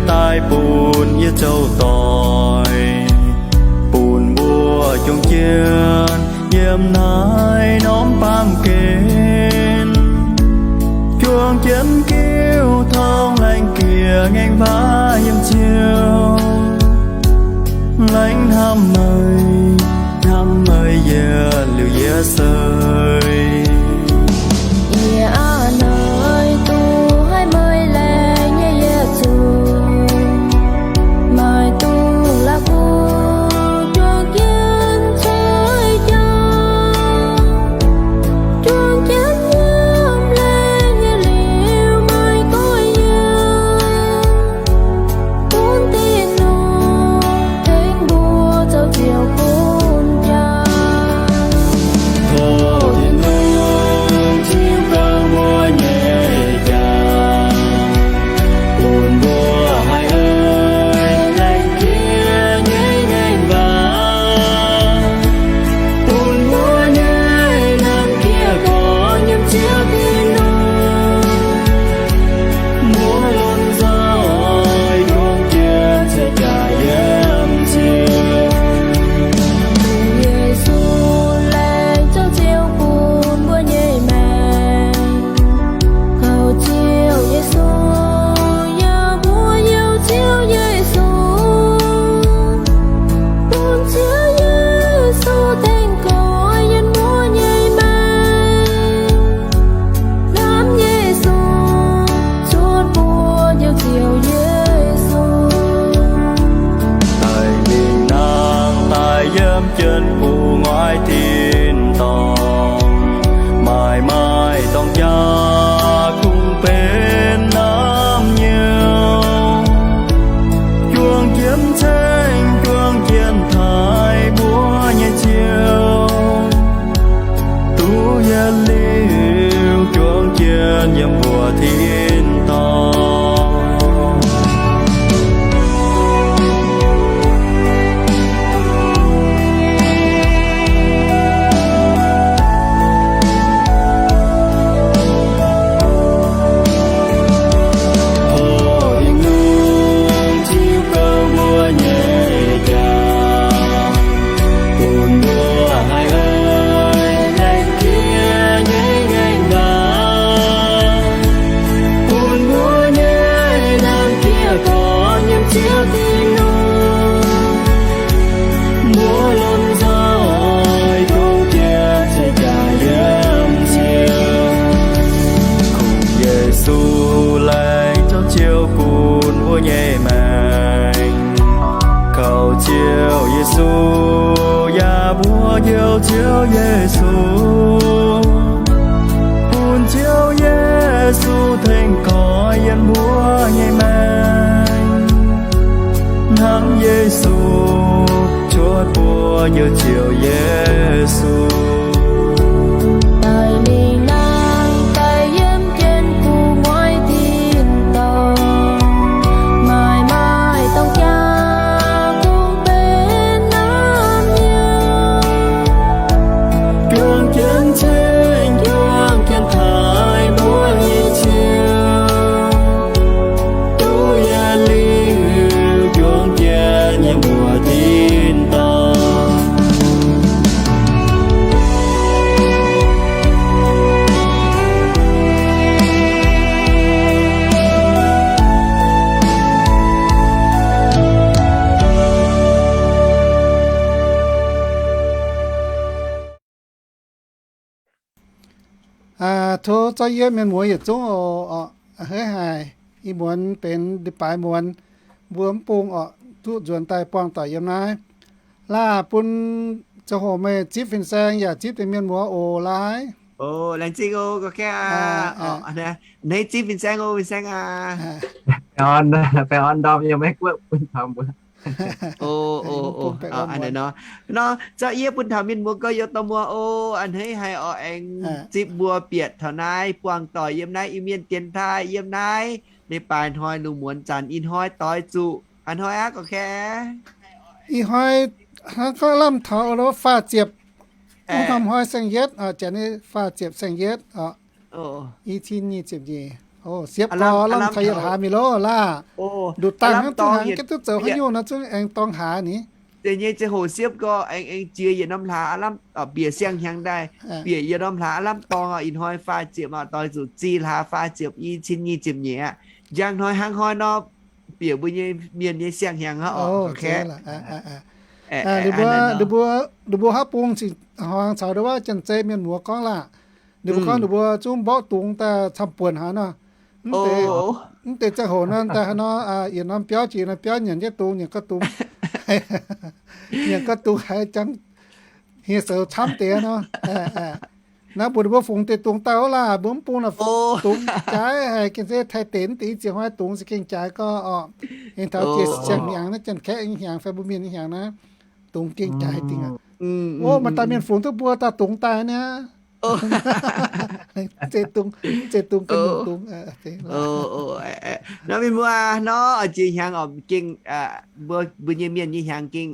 daaih bun yie zoux doic, bun mbuo juang jienv yiem naaiv norm baamh gen, juang jienv giuv tong laengz jiex ngaengc waac yiem Ziouv. Laengz hnamv meih, hnamv meih yietc liuz yietc seix. Yie a'hneiv duqv haiz meih laengz nyei yietc zungv, maaih duqv la'kuqv juang jienv coiv jaa, juang jienv yiem laengz nyei liuz maaih goiv yiem, bun Tin-Hungh tengx mbuo zoux Ziouv bun jaa. Tov Tin-Hungh ziux gaux mbuo nyei jaa, bun mbuo haih oix laengz jiex nyei ngaengc waac, bun mbuo nyei hnamv jiex gorx yiem Ziouv Tin-Hungh. Mbuo lomh nzoih juang jienv ceix jaax yiem Ziouv. Yesu laengz zoux Ziouv bun mbuo nyei maengc. Kaux Ziouv Yesu, yaac mbuox Ziouv Yesu, bun Ziouv Yesu tengx goiv yiem mbuo nyei maengc. Hnamv Yesu, cuotv buo Njoux Ziouv Yesu. Daic mingh nangh daaih yiem jienv gu'nguaaic tin-dorngh, maaih maaih dorng jaa kungx benx naamh nyouz, juang jienv ceng juang jienv taaih mbuo nyei Ziouv. Duqv yietc liuz juang jienv yiem mbuo tin-dorngh. Tov Tin-Hungh ziux gaux mbuo nyei jaa, bun mbuo haih oix laengz jiex nyei ngaengc waac, bun mbuo nyei hnamv jiex gorx yiem Ziouv Tin-Hungh. Mbuo lomh nzoih juang jienv ceix jaax yiem Ziouv. Kungx Yesu laengz zoux Ziouv bun mbuo nyei maengc. Kaux Ziouv Yesu, yaac mbuox Njoux Ziouv Yesu, bun Ziouv Yesu tengx goiv yiem mbuo nyei maengc. Hnamv Yesu, cuotv buo Njoux Ziouv Yesu. Daic mingh nangh daaih yiem jienv gu'nguaaic tin-dorngh, maaih maaih dorng jaa kungx benx naamh nyouz, juang jienv ceng juang jienv taaih mbuo nyei Ziouv. Duqv yietc liuz juang jienv yiem mbuo tin-dorngh. Tov zorqv yie mienh muoz yietc zungv oc. A'hneiv haic, ih muonz benx leiz-baaix muonz, mbuo mv bung oc, duqv nzuonx daaih buangh doic yiem naaiv. Laah bun ziangh hoc meih zipv fin-saeng yaac zipv deix mienh muoz oc, laaic. Laengz zingh oc, gorx-kaeqv. A'hneiv zipv fin-saeng oc, fin-saeng aac. Baengh orn ndorm yiem Meiv-Guoqv bun taux mbuo. Nor, zorqv yie bun taux mienh muoz gorx-youz dorh muoz oc. A'hneiv haic oc, aengx zipv mbuo bieqc taux naaiv buangh doic yiem naaiv Iu-Mienh dienx taaih yiem naaiv. Leiz-baaix hnoi lungh muonz zanc ih hnoi doix zuqc. A'hnoi aqv, gorx-kaeqv. Ih hnoi hnangv gorngv lamh taux faah ziepc, mv norm hnoi saeng-yietv, janx nyei faah ziepc saeng-yietv oc. I cin nyic ziepc nyeic. Siepv gau, lamh taux yietc hlaax mingh loh laah. Nduqc dangh hnangv zungv hnaangx gengh duqv zoux haaix nyungc nor zungv aengx dorng hlaax ni. Deix nyei ziangh hoc siepv gau aengx, aengx jiex yietc norm hlaax aav lamh, bieqc siang-hnyangx daaih, bieqc yietc norm hlaax aav lamh dorng oc. Ih hnoi faah ziepc oc, doix zuqc zih hlaax faah ziepc i cin nyic ziepc nyeic aqv. Njang hnoi hnangv hnoi nor, bieqc mbuo nyei mienh nyei siang-hnyangx oc. Ninh mbuo, ninh mbuo haav bung cingx hmuangx caux ndau wuov janx-zei mienh muoz gorngv laah. Ninh mbuo gorngv ninh mbuo zungv mborqv dungz daaih camv-buonc haaix nor. Mv deix ziangh hoc nor, daaih haaix nor, yietc norm biauv jiex norm biauv nyanc jienv dungz, nyanc gauh dungz, nyanc gauh dungz haiz jangx hniev-soux camv deix nor. Naaiv mbuo, ninh mbuo fungx deix dungz daaih wuov laah, mbuo mv bung naaic dungz jaaix haic, gengh se Taiv deic mv deix i ziex hnoi dungz se gengh jaaix gau oc. Aengx taux jiex siang-hnyangx naaiv, janx-kaeqv nyei hnyangx fai mbuo mienh nyei hnyangx naaiv, dungz gengh jaaix dingc aqv. Ov, maaih dauh mienh fungx duqv mbuo dauh dungz daaih niaa. Zeiz dungz, zeiz dungz ga'nyiec dungz. Nor mienh muoz nor, jiex hnyangx oc, gengh mbuo, mbuo nyei mienh nyei hnyangx gengh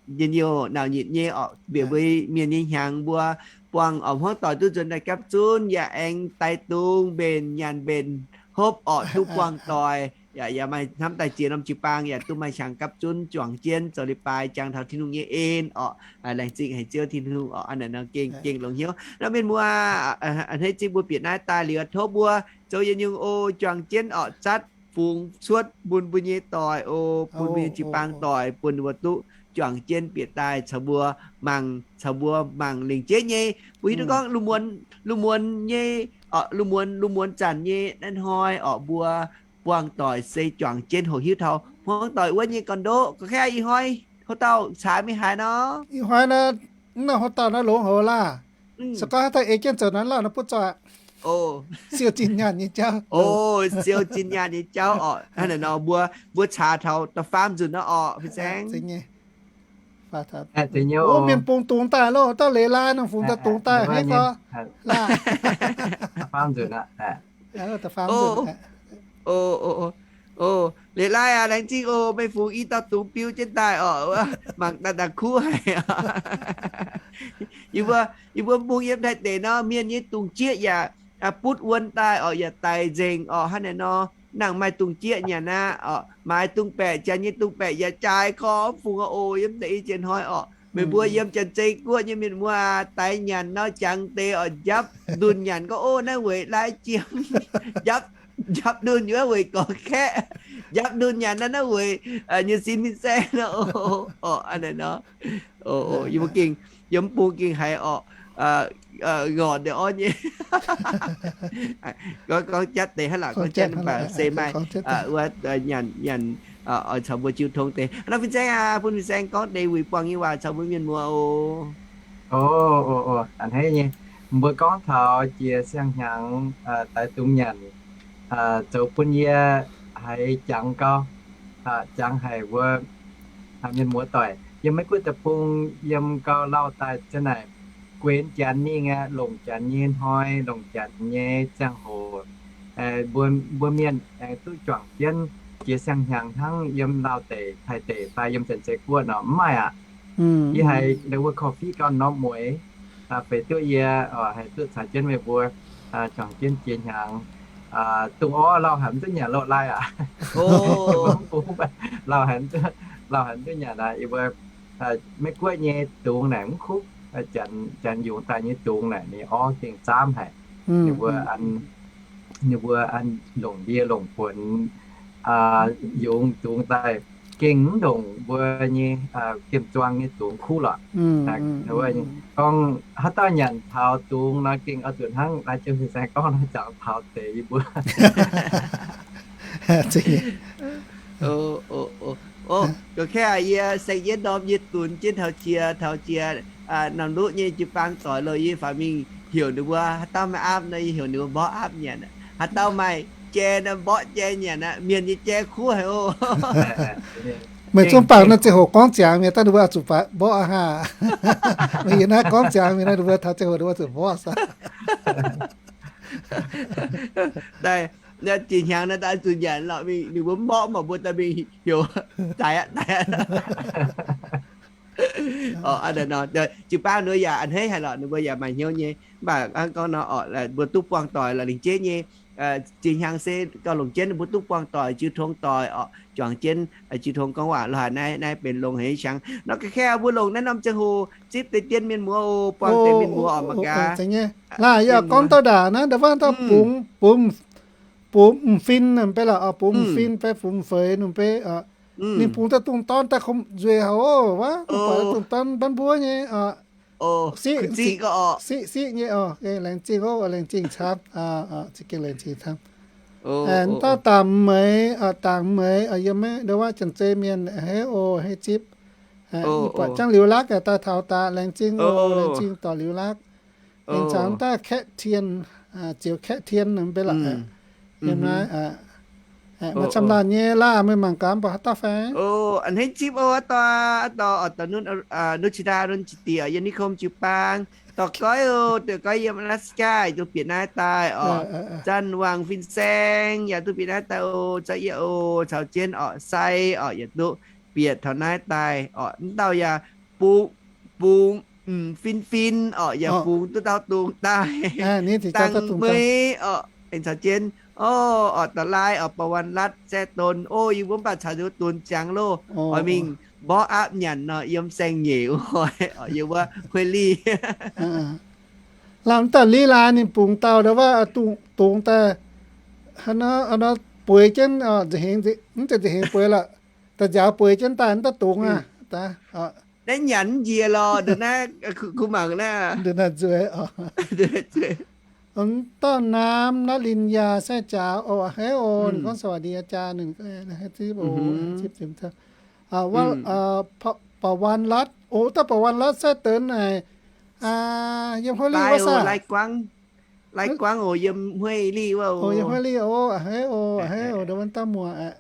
njien-youh nauc nyitc nyei oc. Bieqc mbuo mienh nyei hnyangx mbuo buangh oc, hmuangv doic duqv nzuonx daaih gapv zunv yaac aengx daix dungz mbenc nyanc mbenc hopv oc, duqv buangh doic yaac, yaac maaih hnamv daaih jiex norm jiu-baang yaac duqv maaih qangx gapv zunv juangc jienv zoux leiz-baaix jangx taux Tin-Hungh nyei en oc. Laengz zingh haic Ziouv Tin-Hungh oc. Aa, naaiv nor gengh, gengh longx hnyouv. Naaiv mienh muoz, a'hneiv zingh mbuo bieqc naaiv daaih liuz, tov mbuo zoux yietc nyungc oc, juangc jienv oc, zatv fungx cuotv bun mbuo nyei doic oc, bun mbuo nyei jiu-baang doic, bun ninh mbuo duqv juangc jienv bieqc daaih caux mbuo mangc, caux mbuo mangc lengc jeiv nyei. Mbuo hiuv duqv gorngv lungh muonz, lungh muonz nyei, lungh muonz, lungh muonz zanc nyei naaiv hnoi oc, mbuo buangh doic se juangc jienv hoqc hiuv taux hmuangv doic wuov nyei gorn-ndoqv. Gorngv kaav ih hnoi houv dauh caax mingh haaix nor? Ih hnoi naaiv, mv nor houv dauh naaiv longx haic laah. Se gorngv haaix dauh ei jienv zoux naaiv lauh nor butv zoih aqv. Siou zinh nyaanh nyei jauv. Siou zinh nyaanh nyei jauv oc. Hnangv naaic nor mbuo, mbuo caax taux da'faam nzunc nor oc, fin-saeng. Mienh bungx dungz daaih loh, dauh leiz-laai nor fungx dauh dungz daaih hnangv nor. Leiz-laai aac, laengz zingh oc, meih fungx i dauh dungz biu jienv daaih oc, mangc daaih daaih kuv haic. Yie mbuo, yie mbuo bungx yiem Taiv deic nor, mienh nyei dungz jieqv yaac butv wuonx daaih oc, yaac daic nzengc oc. Hnangv naaic nor, nangc maaih dungz jieqv nyanc aqv oc, maaiz dungz baeqc, janx nyei dungz baeqc yaac jaaix gorx mv fungx oc. Yiem deix i jiex hnoi oc, meih mbuo yiem Janx-Zei Guoqv nyei mienh muoz daic nyanc nor, jangx deix oc, njapv ndunh nyanc gorngv, ov, naaiv weic laai jiem, njapv, njapv ndunh wuov weic gorx-kaeqv, njapv ndunh nyanc naaiv, naaiv weic nyei sin fin-saeng nor. Oc, aa, naaic nor, yie mbuo gengh, yie mv bung gengh haiz oc, ngorc ndeic orv nyei. Gorngv, gorngv jatv deix hnangv lorqc, gorngv jatv mv baac se maaih wuov nyanc, nyanc oix caux mbuo jiu tong deix. Nor fin-saeng aac, bun fin-saeng gorngv deix wuic buangh nyei waac caux mbuo mienh muoz oc. A'hneiv nyei, mbuo gorngv taux jiex siang-hnyangx daix dungz nyanc, zoux bun yie haiz jangx gau, jangx haic mbuo mienh muoz doic. Yiem Meiv Guoqv deic-bung yiem gau lauh daaih ziang naaic, guenx Janx mingh aqv, longc Janx nyei hnoi, longc Janx nyei ziangh hoc. Mbuo, mbuo mienh aengx duqv juangc jienv jiex siang-hnyangx hnangv yiem Laauh deic, Taiv deic fai yiem Janx-Zei Guoqv nor mv maaih aqv. Yie haiz ndau wuov korv-fiqv gauh norm mueiz, feix duqv yie haiz duqv caux jienv meih mbuo juangc jienv jiex hnyangx. Dongh orv lauh haic mv duqv nyanc loh laai aqv. Lauh haic, lauh haic mv duqv nyanc aqv. Yie mbuo Meiv Guoqv nyei dungz naaic mv kuv, Janx yungz daaih nyei dungz naaic ninh orv gengh zaamv haic. Ninh mbuo, ninh mbuo longc ndie longc buonc yungz dungz daaih gengh mv ndongc mbuo nyei gemh zuang nyei dungz kuv lorqc. Gorngv haaix dauh nyanc taux dungz nor gengh oix zuqc hnangv naaiv jiem fin-saeng gorngv nor, jangx taux deix yie mbuo. Gorngv kaeqv, yie saeng-yietv ndorm yie dunx jienv taux jiex, taux jiex Namh Luqv nyei jiu-baang doic loh, yie faaux mingh heuc ninh mbuo, haaix dauh maaih aapv nor, yie heuc ninh mbuo mborqv aapv nyanc. Haaix dauh maaih jai nor, mborqv jai nyanc aqv. Mienh nyei jai kuv haic oc. Meih zungv bangc naaiv ziangh hoc gorngv ziangx mingh, daaih ninh mbuo oix zuqc mborqv aqv. Meih yiem naaiv gorngv ziangx mingh nor, ninh mbuo taux ziangh hoc ninh mbuo oix zuqc mborqv aqv. Daaih, jiex hnyangx naaiv daaih zuqc nyanc lorqc, mingh ninh mbuo mborqv mangc mbuo daaih mingh heuc, daic aqv, daic aqv. Jiu-baang ninh mbuo yaac a'hneiv haic lorqc, ninh mbuo yaac maaih hnyouv nyei. Mv baac hnangv gorngv nor oc, mbuo duqv buangh doic lorqc, lingc jeiv nyei. Zinh hnyangx se gauh longc jienv mbuo duqv buangh doic, jiu tong doic orqc, juangc jienv jiu tong gorngv waac lorh haic. Naaiv, naaiv benx longx haic nyei qangx. Nor ga'kaav mbuo longc naaiv norm ziangh hoc zipv deix dien mienh muoz oc, buangh deix mienh muoz orqc mangc gaax. Laaic yaac gorngv dauh ndaangc naaiv, nda'wangv dauh bungx, bungx, bungx m'fin nor beiv lorqc, bungx m'fin fai bungx m'feix nor beiv. Ninh bungx daaih dungz dorn daaih komx nzueic haic oc, wuov, bungx daaih dungz dorn mbanv mbuov nyei. Siqv, siqv, siqv nyei oc. Laengz zingh oc, laengz zingh camv. Za'gengh laengz zingh camv. Dauh dangc meix, dangc meix yiem maiv nda'wangv janx-zei mienh haiv oc, haiv zipv. Buatc jangv liuz lakv daaih taux daaih, laengz zingh oc, laengz zingh dorc liuz lakv. Aengx caux daaih kaeqv tien, ziouc kaeqv tien mv bei lorqc. Yiem naaiv maaih camv laanh nyei laah, meih mangc gaax mv baac haaix dauh fai? A'hneiv zipv oc, aa, dorh, dorh, dorh, Nuqv Qiex Daaih, Nuqv Qiex Diex, yiem Nikomb Jiu-Baang, dorh goiv oc, dorh goiv yiem Alaska, duqv bieqc naaiv daaih oc. Zanc Wangc Fin-Saeng yaac duqv bieqc naaiv daaih oc. Za'yietv oc, caux jienv oc, Sai oc, yaac duqv bieqc taux naaiv daaih oc. Mv dauh yaac bungx, bungx, mm, Fin-Fin oc, yaac bungx duqv dauh dungz daaih. Dangh Meix oc, aengx caux jienv oc, oc, Dorh Lai oc, Ba'wan Latv, Saeqv Donx oc, yie mbuo mv baac caux nduov donx ziangx loh. Oix mingh mborqv aapv nyanc nor, yiem saeng-nyeic wuov, yiem wuov Huei Lih. Lamh daaih Li Laaix ninh bungx dauh nda'wangv dungz daaih, bueix jienv, mv zeiz nza'hengx bueix lorqc, da'nziaaux bueix jienv daaih mv daaih dungz aqv. Naaiv nyanc mv njiec lorqc, naaiv kuh mangc naaiv. Nduqc naaiv nzueic oc. Dauh Naamv, Naaiv Linh Yaa, Sai Jaax oc, haiv oc, ninh gorngv สวัสดีอาจารย์ ninh zipv oc, zipv zipv. Ba'wan Latv oc, dauh Ba'wan Latv Saeqv Donx naaic, yiem Huei Lih wuov saah? Lai Guangv oc, yiem Huei Lih wuov oc, yiem Huei Lih oc, haiv oc, haiv oc, nda'wangv dauh muoz aeqv.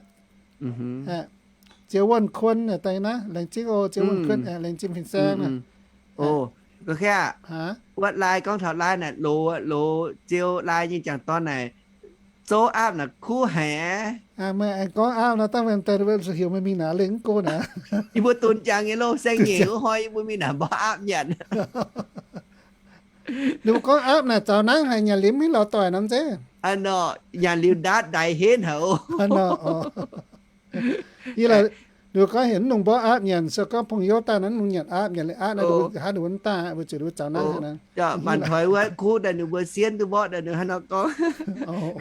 Ziex Wuonh Kuon daaih naaiv, laengz zingh oc, Ziex Wuonh Kuon aeqv, laengz zingh fin-saeng. Oc, ga'kaav, wuov Lai gorngv taux Lai naaic, loz, loz Ziou Lai nyei jangc dorn naaic, zouv aapv naaic kuv haic. Meih aengx gorngv aapv nor, dangh meih daaih heuc meih mingh naaic lengh mv go naaic. Yie mbuo donx jangx nyei loh, saeng-nyeic wuov hnoi yie mbuo mingh naaic mborqv aapv nyanc. Ninh mbuo gorngv aapv naaic zaux nangv haic, nyanc limv maiv lorz doic nor zeiz. Nyanc liuz ndaatv ndaix henv haic oc. Yie laaix, ninh mbuo gorngv heuc mv longc mborqv aapv nyanc, se gorngv 朋友 daaih nor mv longc nyanc aapv, nyanc liuz aapv naaiv, haaix ninh mbuo mv daaih, mbuo ziouc ninh mbuo zaux nangv haic nor. Manc toix wuov kuv daaih ninh mbuo sienv duqv mborqv daaih ninh haaix nor gorngv.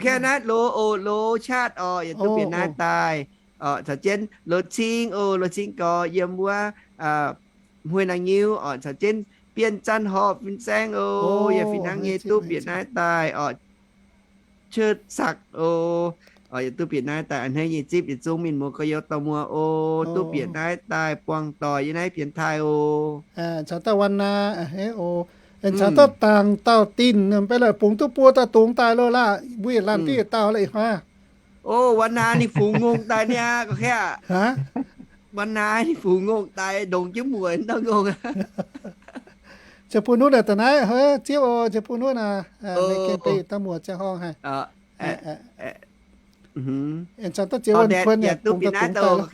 Ga'naaiv loz oc, loz ชาติ oc, yaac duqv bieqc naaiv daaih. Caux jienv loz cing oc, loz cing gorx yiem wuov Huei Naang Nyiuv oc, caux jienv Bienh Zanc Horpc fin-saeng oc, yaac fih hnangv nyei duqv bieqc naaiv daaih oc. ชื่อศักดิ์ oc, yaac duqv bieqc naaiv daaih. A'hneiv nyei zipv yietc zungv mienh muoz gorx-youz dauh muoz oc, duqv bieqc naaiv daaih buangh doic yiem naaiv pienx taaih oc. Caux dauh Wan Naa, a'hneiv oc. Aengx caux dauh Dangc, dauh Dinh, beiv la'bungx duqv buo dauh dungz daaih loh laah, mbuo yietc laanh diuh yietc dauh la'ih hnoi. Oc, Wan Naa ninh fungx ngongh daaih niaa, gorqv-kaeqv. Wan Naa ninh fungx ngongh daaih, ndongc jienv muoc dauh ngongh. Ziouc bun hnutv naaic da'naaiv, hov, zipv oc, ziouc bun hnutv naaic, meih gengh beiv yietc dauh muoc ziangh horngh haic. Aengx caux dauh Ziex Wuonh Kuon yaac duqv bieqc naaiv daaih loh.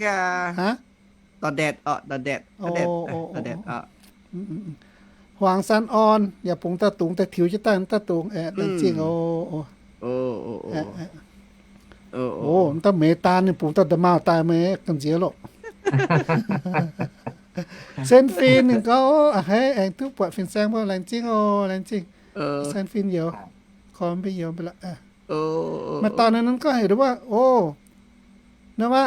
Dorh Ndatc, Dorh Ndatc, Dorh Ndatc. Huangx San Orn yaac bungx dauh dungz daaih tiux jienv daaih, dauh dungz aeqv, laengz zingh oc. Oc, dauh Meix Daan ninh bungx dauh nda'maauh daaih meih ganh nziex loh. Sen Fin ninh gorngv, a'hneiv aengx duqv buatc fin-saeng mbuo, laengz zingh oc, laengz zingh. Sen Fin youz, korv mv bei youz mv bei la'aah. Maaih dauh naaiv gorngv heuc nda'wuov, o, nda'wuov,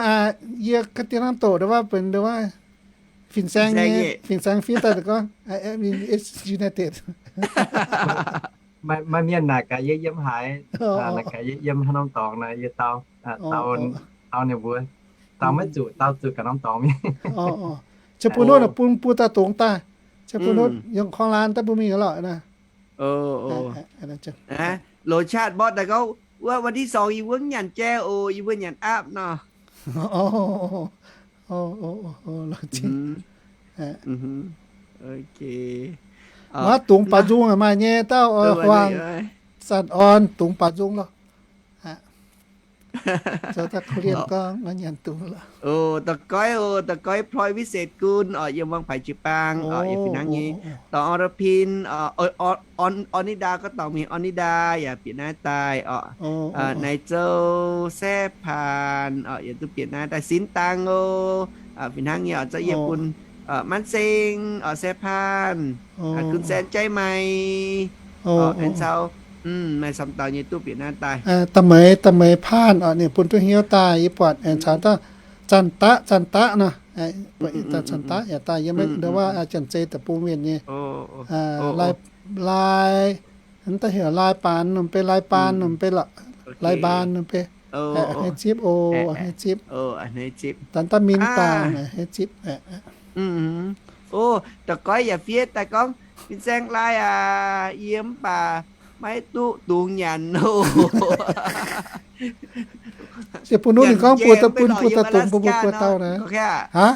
yie ga'dien hnangv doqc nda'wuov benx nda'wuov fin-saeng nyei, fin-saeng fiev daaih gorngv, I am in U S United. Maaih mienh naaic gaax yie yiem haaix, naaic gaax yie yiem haaix norm dorngx naaic, yie dau, dau ninh mbuo, dau maiv zuqc, dau zuqc gaax norm dorngx mingh. Cien bun hnutv bun bun dauh dungz daaih, cien bun hnutv yiem korng laan daaih bun mingh lorqc naaic. Loz ชาติ mborqv daaih gorngv wuov วันที่สอง yie mbuo mv nyanc jai oc, yie mbuo nyanc aapv nor. Wuov dungz baaux nzung maaih nyei, dauh Huangx San Orn dungz baaux nzung loh. Zoux daaih korv-lienh gorngv nyanc duqv lorqc. Da'goiv oc, da'goiv Ploi Viset Gun oc, yiem Muangx Paaix jiu-baang oc, yietc fih hnangv nyei. Dorc Orn Dapin, Orn Ni Ndaa, gorngv dorngc mingh Orn Ni Ndaa yaac bieqc naaiv daaih oc. Naaiv Zouv Saeqv Paan oc, yaac duqv bieqc naaiv daaih. Sin Dang oc, fih hnangv nyei oc, zorqv yie bun Manv Seng oc, Saeqv Paan, Gun Saen Jaiv Mai oc, aengx caux maaih samx dauh nyei duqv bieqc naaiv daaih. Da'meix, da'meix Paan oc, ninh bun duqv hnyouv daaih, yie buatc aengx caux Zanh Daqv, Zanh Daqv nor, Zanh Daqv yaac daaih yiem wuov Janx-Zei deic-bung mienh nyei. Lai, da'heuc Lai Baan nor, mv bei Lai Baan nor, mv bei lorqc, Lai Baan nor, mv bei. A'hneiv zipv oc, a'hneiv zipv. Daaih daaih min dangh a'hneiv zipv. O, da'goiv yaac fiev daaih gorngv, Fin-Saeng Lai aac, yie mv baac maiv duqv dungx nyanc oc. Se bun nuqv ninh gorngv buo dauh bun, buo dauh dungx, bun buo dauh naaic. Aa,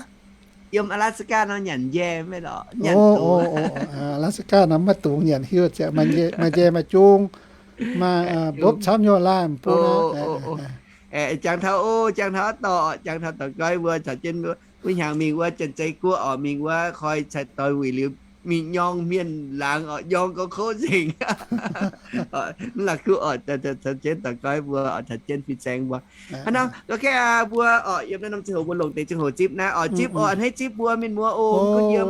yiem Alaska nor nyanc njae maiv lorqc, nyanc duqv. Alaska nor maiv dungx nyanc, hiuv ziangx maaih njae maaih jung, maaih mbopv camv nyei laaih mv bung. Jangx taux o, jangx taux dorh, jangx taux da'goiv mbuo caux jienv wuov hnyangx mingh wuov Janx-Zei Guoqv oc, mingh wuov koi cai doix wuic liuz mingh nyorng mienh laangz oc, nyorng gauh kouv nzengc. Mv la'kuqv oc, caux jienv da'goiv mbuo oc, caux jienv Fin-Saeng mbuo. Hnangv nor ga'kengx aqv, mbuo oc yiem naaiv norm ziangh hoc mbuo longc deix ziangh hoc zipv naaiv oc, zipv oc, a'hneiv zipv mbuo mienh muoz oc, gunv yiem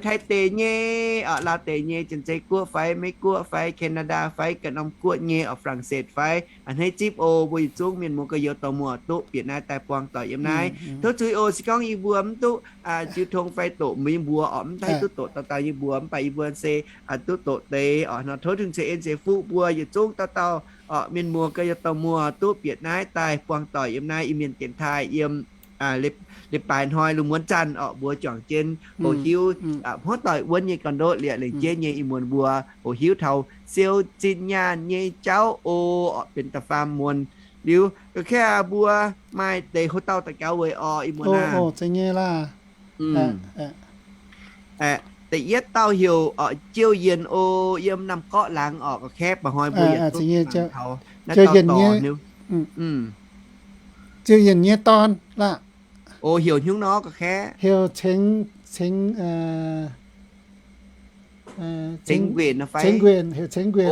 Taiv deic nyei oc, Laauv deic nyei, Janx-Zei Guoqv fai Meiv Guoqv fai Canada fai ganh norm guoqv nyei oc, Faa^lang^setv fai, a'hneiv zipv oc, mbuo yietc zungv mienh muoz gorx-youz dorh muoz duqv bieqc naaiv daaih buangh doic yiem naaiv. Tov zuiz oc, se gorngv yie mbuo mv duqv jiu tong fai doqc mbuo nyei mbuox oc, mv haih duqv doqc dauh dauh nyei mbuox, mv baac yie mbuo se duqv doqc deix oc. Nor tov Tin-Hungh ceix en ceix fuqv mbuo yietc zungv dauh dauh oc, mienh muoz gorx-youz dorh muoz duqv bieqc naaiv daaih buangh doic yiem naaiv Iu-Mienh dienx taaih yiem leiz-baaix hnoi lungh muonz zanc oc, mbuo juangc jienv hoqc hiuv hmuangv doic wuonv nyei gorn-ndoqv liepc lengc jeiv nyei ih muonz mbuo hoqc hiuv taux siou zinh nyaanh nyei jauv oc, benx da'faam muonz liuz. Ga'kengx aqv, mbuo maaih deix hlo dauh daux gaux weic oc, ih muonz aac. Da'yietv dauh heuc oc Jiou Yienc oc, yiem Naamh Gorqv laangz oc, ga'kengx ba'hnoi mbuo yietc zungv taux naaiv dauh dorc. Ziou Yienc nyei dorn laah. O, heuc hnyungv nor ga'kengx? Heuc Ceng, Ceng, Ceng Nquenc fai? Ceng Nquenc, heuc Ceng Nquenc.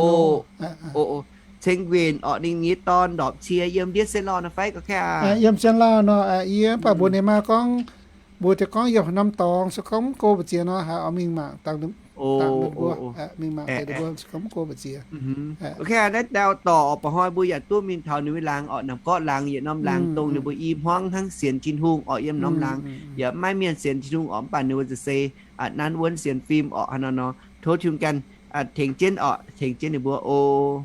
O, Ceng Nquenc orqc, ninh nyei dorn ndorpc cie yiem ndiev Sien Lauh nor fai ga'kengx aqv? Yiem Sien Lauh nor, yie mv baac mbuox ninh maa gorngv, mbuox deix gorngv yiem norm dorngx se gorngv mv go mbu'ziex nor, haiz oix mingh mangc dangh mbuo, mingh mangc deix mbuo se gorngv mv go mbu'ziex. Ga'kengx naaiv dauh dorc orqc, ba'hnoi mbuo yaac duqv mingh taux ninh nyei laangz orqc, Naamh Gorqv laangz, yietc norm laangz dongh ninh mbuo i hmuangv hnangv sienx Tin-Hungh orqc, yiem norm laangz yaac maiv mienh sienx Tin-Hungh orqc, mv baac ninh mbuo za'gengh nanv wuonv sienx fim orqc, hnangv nor nor. Tov Tin-Hungh ganh tengx jienv orqc, tengx jienv ninh mbuo oc.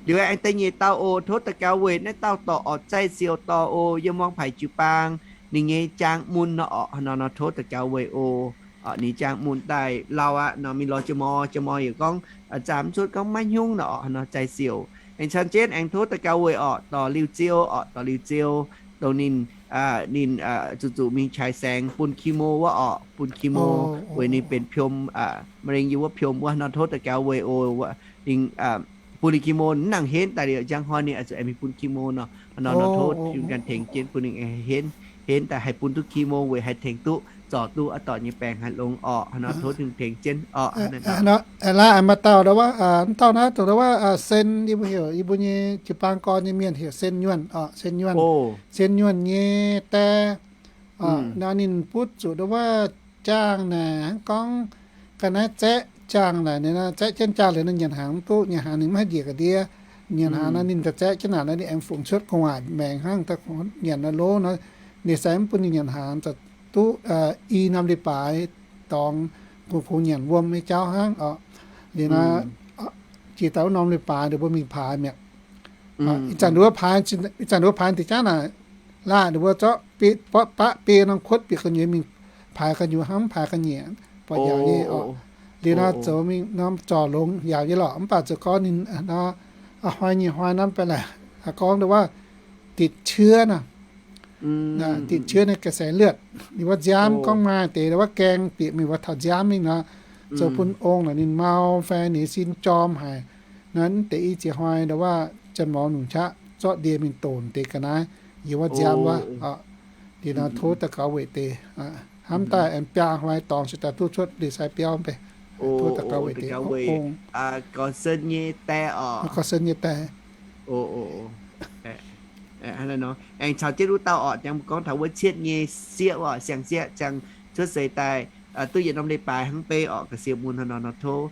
Liuz aengx da'nyeic dauh oc, tov daux gaux weic naaiv dauh dorc orqc, Zaih Siouc dorh oc, yiem Muangx Paaix jiu-baang, ninh nyei jaang mun nor orqc, hnangv nor nor tov daux gaux weic oc. Ninh jaang mun daaih lauh aqv nor, mingh lorz jiex mor, jiex mor yaac gorngv zaah mv cuotv, gorngv maiv hnyungv nor orqc, hnangv nor Zaih Siouc. Aengx caan jienv aengx tov daux gaux weic orqc, dorc Liuz Ziou orqc, dorc Liuz Ziou, dongh ninh, ninh zuqc zuqc mingh qaiz saengx bun chemo wuov orqc, bun chemo weic ninh benx piom, ma'leng yiem wuov piom wuov, hnangv nor tov daux gaux weic oc. Ninh bun ninh chemo mv nangc henv daaih liuz, njang hnoi ninh oix zuqc aengx mingh bun chemo nor, hnangv nor nor tov Tin-Hungh ganh tengx jienv bun ninh henv, henv daaih haih bun duqv chemo weic haih tengx duqv zorc duqv aa dorc nyei baengc haih longx orqc, hnangv nor tov Tin-Hungh tengx jienv orqc. Aa, laaix maaih dauh ndau wuov, mv dauh naaiv dongh ndau wuov, Sen, yie mbuo heuc yie mbuo nyei jiu-baang gorn nyei mienh heuc Sen Nyuonh orqc, Sen Nyuonh. Sen Nyuonh nyei die, nor ninh butv zuqc ndau wuov jaang naaic, hnangv gorngv ga'naaiv zaeqv jaang naaic, ninh zaeqv jienv jaang liuz nor nyanc hnaangx mv duqv, nyanc hnaangx ninh maiv haih njiec ga'ndiev. Nyanc hnaangx nor ninh daaih zaeqv jienv naaic nor ninh aengx fungc cuotv gu'nguaaic maengx hnangv, nyanc nor lov nor, ninh se mv bun ninh nyanc hnaangx, duqv i norm leiz-baaix dorngx kungx nyanc wuom nyei jauv hnangv orqc. Liuz nor, jiex daaih wuov norm leiz-baaix ninh mbuo mingh paaix mi'aqv. Ih zanc ninh mbuo paaix, ih zanc ninh mbuo paaix deix jaav naaic, laaih ninh mbuo zorqv baqv biei norm kuotv bieqc gu'nyuoz mingh paaix gu'nyuoz hnangv, paaix ga'nyiec buatc yaauc nyei orqc. Liuz nor zoux mingh norm zorc longx yaauc nyei lorqc, mv baac zoux gorngv ninh nor, a'hnoi nyic hnoi nor mv baac laaix gorngv ndau wuov ติดเชื้อ nor, ติดเชื้อในกระแสเลือด ninh wuov nziaamv, gorngv maaih deix ndau wuov gaeng bieqc mingh wuov taux nziaamv mingh nor, zoux bun ong naaic ninh mau fai ninh sin jorm haic. Nor mv deix i ziex hnoi ndau wuov janx-mor nungc qaqv zorqv ndie mingh donx deix ga'naaiv yiem wuov nziaamv wuov. Liuz nor tov daux gaux weic deix, hnamv daaih aengx biaa hnoi dorngx se daaih duqv cuotv ndie-sai biauv mv bei. Tov daux gaux weic deix, gorx sen nyei die, gorx sen nyei die. Aengx caux jienv wuov dauh orqc, jangx mbuo gorngv taux wuov cietv nyei sieqv orqc, siang-sieqv ziangh cuotv seix daaih duqv yietc norm leiz-baaix hnangv beiv orqc, ga'sie mun hnangv nor nor tov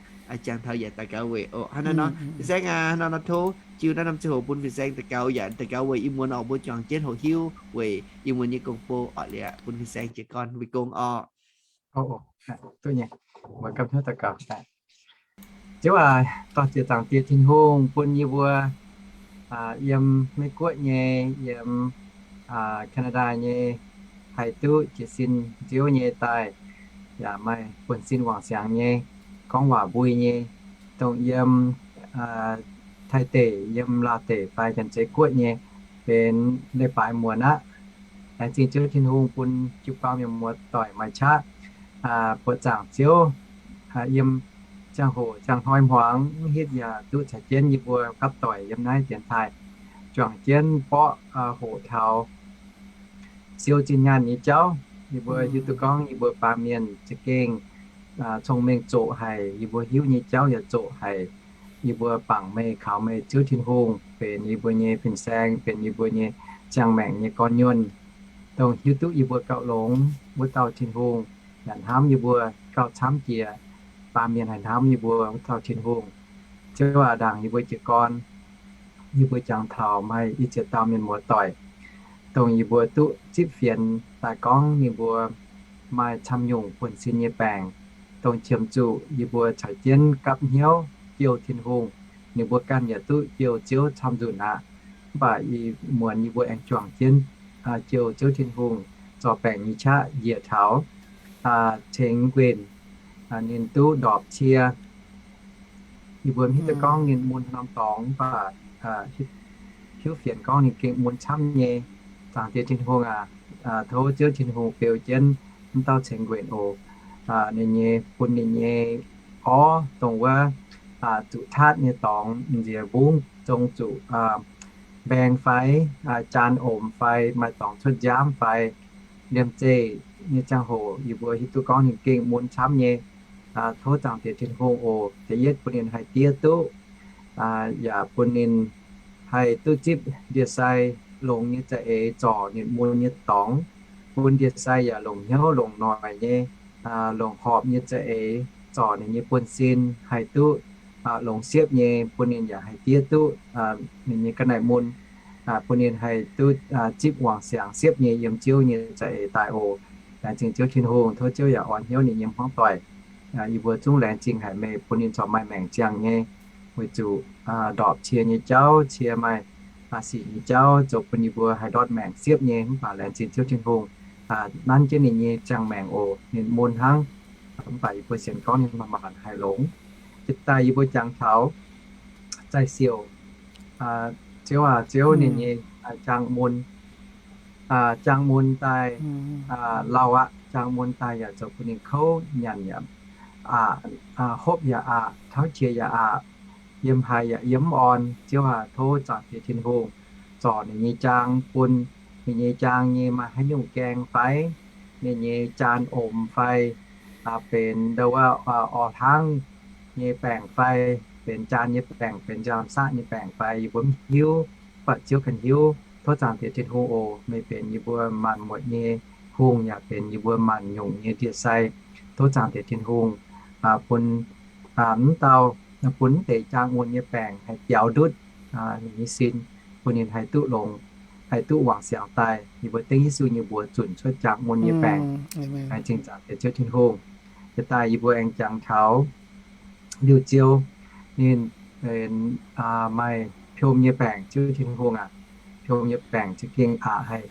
jangx taux yaac daux gaux weic oc. Hnangv naaiv nor fin-saeng aac, hnangv nor nor tov jiu naaiv norm ziangh hoc bun fin-saeng daux gaux yaac daux gaux weic ih muonz orqc mbuo juangc jienv hoqc hiuv weic ih muonz nyei gong-bou orqc liuz bun fin-saeng jiez gorn weic gong orqc. Ziouv aac, dorh ziec zaangc Diex Tin-Hungh bun yie mbuo yiem Meiv Guoqv nyei, yiem Canada nyei, haih duqv jiez sin Ziouv nyei daaih, yaac maaih buonv-sin wangc siangx nyei, gorngv waac mbui nyei, dongh yiem Taiv deic, yiem Laauh deic fai Janx-Zei Guoqv nyei, benx leiz-baaix muonz aqv. Laengz zingh Ziouv Tin-Hungh bun jiu-baang mienh muoz-doic maaih qaqv buoqc zaangc Ziouv yiem ziangh hoc ziangh hnoi hmuangx mv hitv yaac duqv caux jienv yie mbuo gapv doic yiem naaiv dienx taaih juangc jienv borqv hoqc taux siou zinh nyaanh nyei jauv. Yie mbuo hiuv duqv gorngv yie mbuo baamh mienh za'gengh cong-mengh zoqc haic, yie mbuo hiuv nyei jauv yaac zoqc haic. Yie mbuo bangc meih, kaux meih Ziouv Tin-Hungh benx yie mbuo nyei fin-saeng, benx yie mbuo nyei ziangh maengc nyei gorn-nyuonh, dongh hiuv duqv yie mbuo gauh longx wuov dauh Tin-Hungh, yaac hnamv yie mbuo gauh camv jiex baamh mienh haih hnamv yie mbuo wuov dauh Tin-Hungh. Ziouv aac, ndaangc yie mbuo jiez gorn, yie mbuo jangx taux maaih i ziex dauh mienh muoz-doic, dongh yie mbuo duqv zipv fienx daaih gorngv ninh mbuo maaih camv nyungc buonv-sin nyei baengc, dongh qiemx zuqc yie mbuo caux jienv gapv hnyouv jouh Tin-Hungh, ninh mbuo ganh yaac duqv jouh Ziouv camv nzunc aqv. Mv baac ih muonz yie mbuo aengx juangc jienv jouh Ziouv Tin-Hungh zorc baengc nyei qaqv njiec taux ceng nquenh, ninh duqv ndorpc cie. Yie mbuo mv hiuv duqv gorngv ninh mun norm dorngx, mv baac hiuv fienx gorngv ninh gengh mun camv nyei. Zaangc Diex Tin-Hungh aac, tov Ziouv Tin-Hungh beu jienv mv dauh ceng nquenh oc. Ninh nyei, bun ninh nyei orv dongh wuov zuqc taatv nyei dorngx nziex mbungv zong zuqc mbaeng fai jaan omc fai maaih dorngx cuotv nziaamv fai liemh zeih nyei ziangh hoc yie mbuo hiuv duqv gorngv ninh gengh mun camv nyei. Tov Zaangc Diex Tin-Hungh oc, da'yietv bun ninh haih diev duqv, yaac bun ninh haih duqv zipv ndie-sai longx nyei za'eix zorc ninh mun nyei dorngx, bun ndie-sai yaac longc hnyouv longc noic nyei, longc horpc nyei za'eix zorc ninh nyei buonv-sin haih duqv longx siepv nyei, bun ninh yaac haih diev duqv ninh nyei ga'naaiv mun, bun ninh haih duqv zipv wangc siangx siepv nyei yiem Ziouv nyei za'eix daaih oc. Laengz zingh Ziouv Tin-Hungh, tov Ziouv yaac orn hnyouv ninh nyei hmuangv doic. Yie mbuo zungv laengz zingh haic meih bun ninh corc maaih maengc ziangh nyei, weic zuqc ndorpc cie nyei jauv, cie maaih sic nyei jauv zoux bun yie mbuo haih ndortv maengc siepv nyei. Mv baac laengz zingh Ziouv Tin-Hungh, nanv jienv ninh nyei ziangh maengc oc. Ninh mun hnangv, mv baac yie mbuo sienx gorngv ninh maanc maanc haih longx. Jiex daaih yie mbuo jangx taux Zaih Siouc, Ziouv aac, Ziouv ninh nyei jaang mun, jaang mun daaih lauh aqv. Jaang mun daaih yaac zoux bun ninh kouv nyanc yaac aqc, hopv yaac aqc, tauv qiex yaac aqc, yiem haaix yaac yiem mv orn. Ziouv aac, tov Zaangc Diex Tin-Hungh zorc ninh nyei jaang bun ninh nyei jaang nyei maaih haaix nyungc gaeng fai ninh nyei jaan omc fai benx ndau wuov orv hlangv nyei baengc fai benx jaan nyei baengc, benx nziaamv-saqv nyei baengc fai yie mbuo mv hiuv. Mv baac Ziouv ganh hiuv. Tov Zaangc Diex Tin-Hungh oc, meih benx yie mbuo maanc muotc nyei hungh yaac benx yie mbuo maanc nyungc nyei ndie-sai. Tov Zaangc Diex Tin-Hungh bun mv dauh, bun mv deix jaang mun nyei baengc haih biaux ndutv ninh nyei sin, bun ninh haih duqv longx, haih duqv wangc siangx daaih. Yie mbuo dengv Yesu nyei mbuox zunc cuotv jaang mun nyei baengc. Laengz zingh Zaangc Diex Ziouv Tin-Hungh. Jiex daaih yie mbuo aengx jangx taux Liuh Ziou, ninh benx maaih piom nyei baengc. Ziouv Tin-Hungh aac, piom nyei baengc za'gengh aqc haic.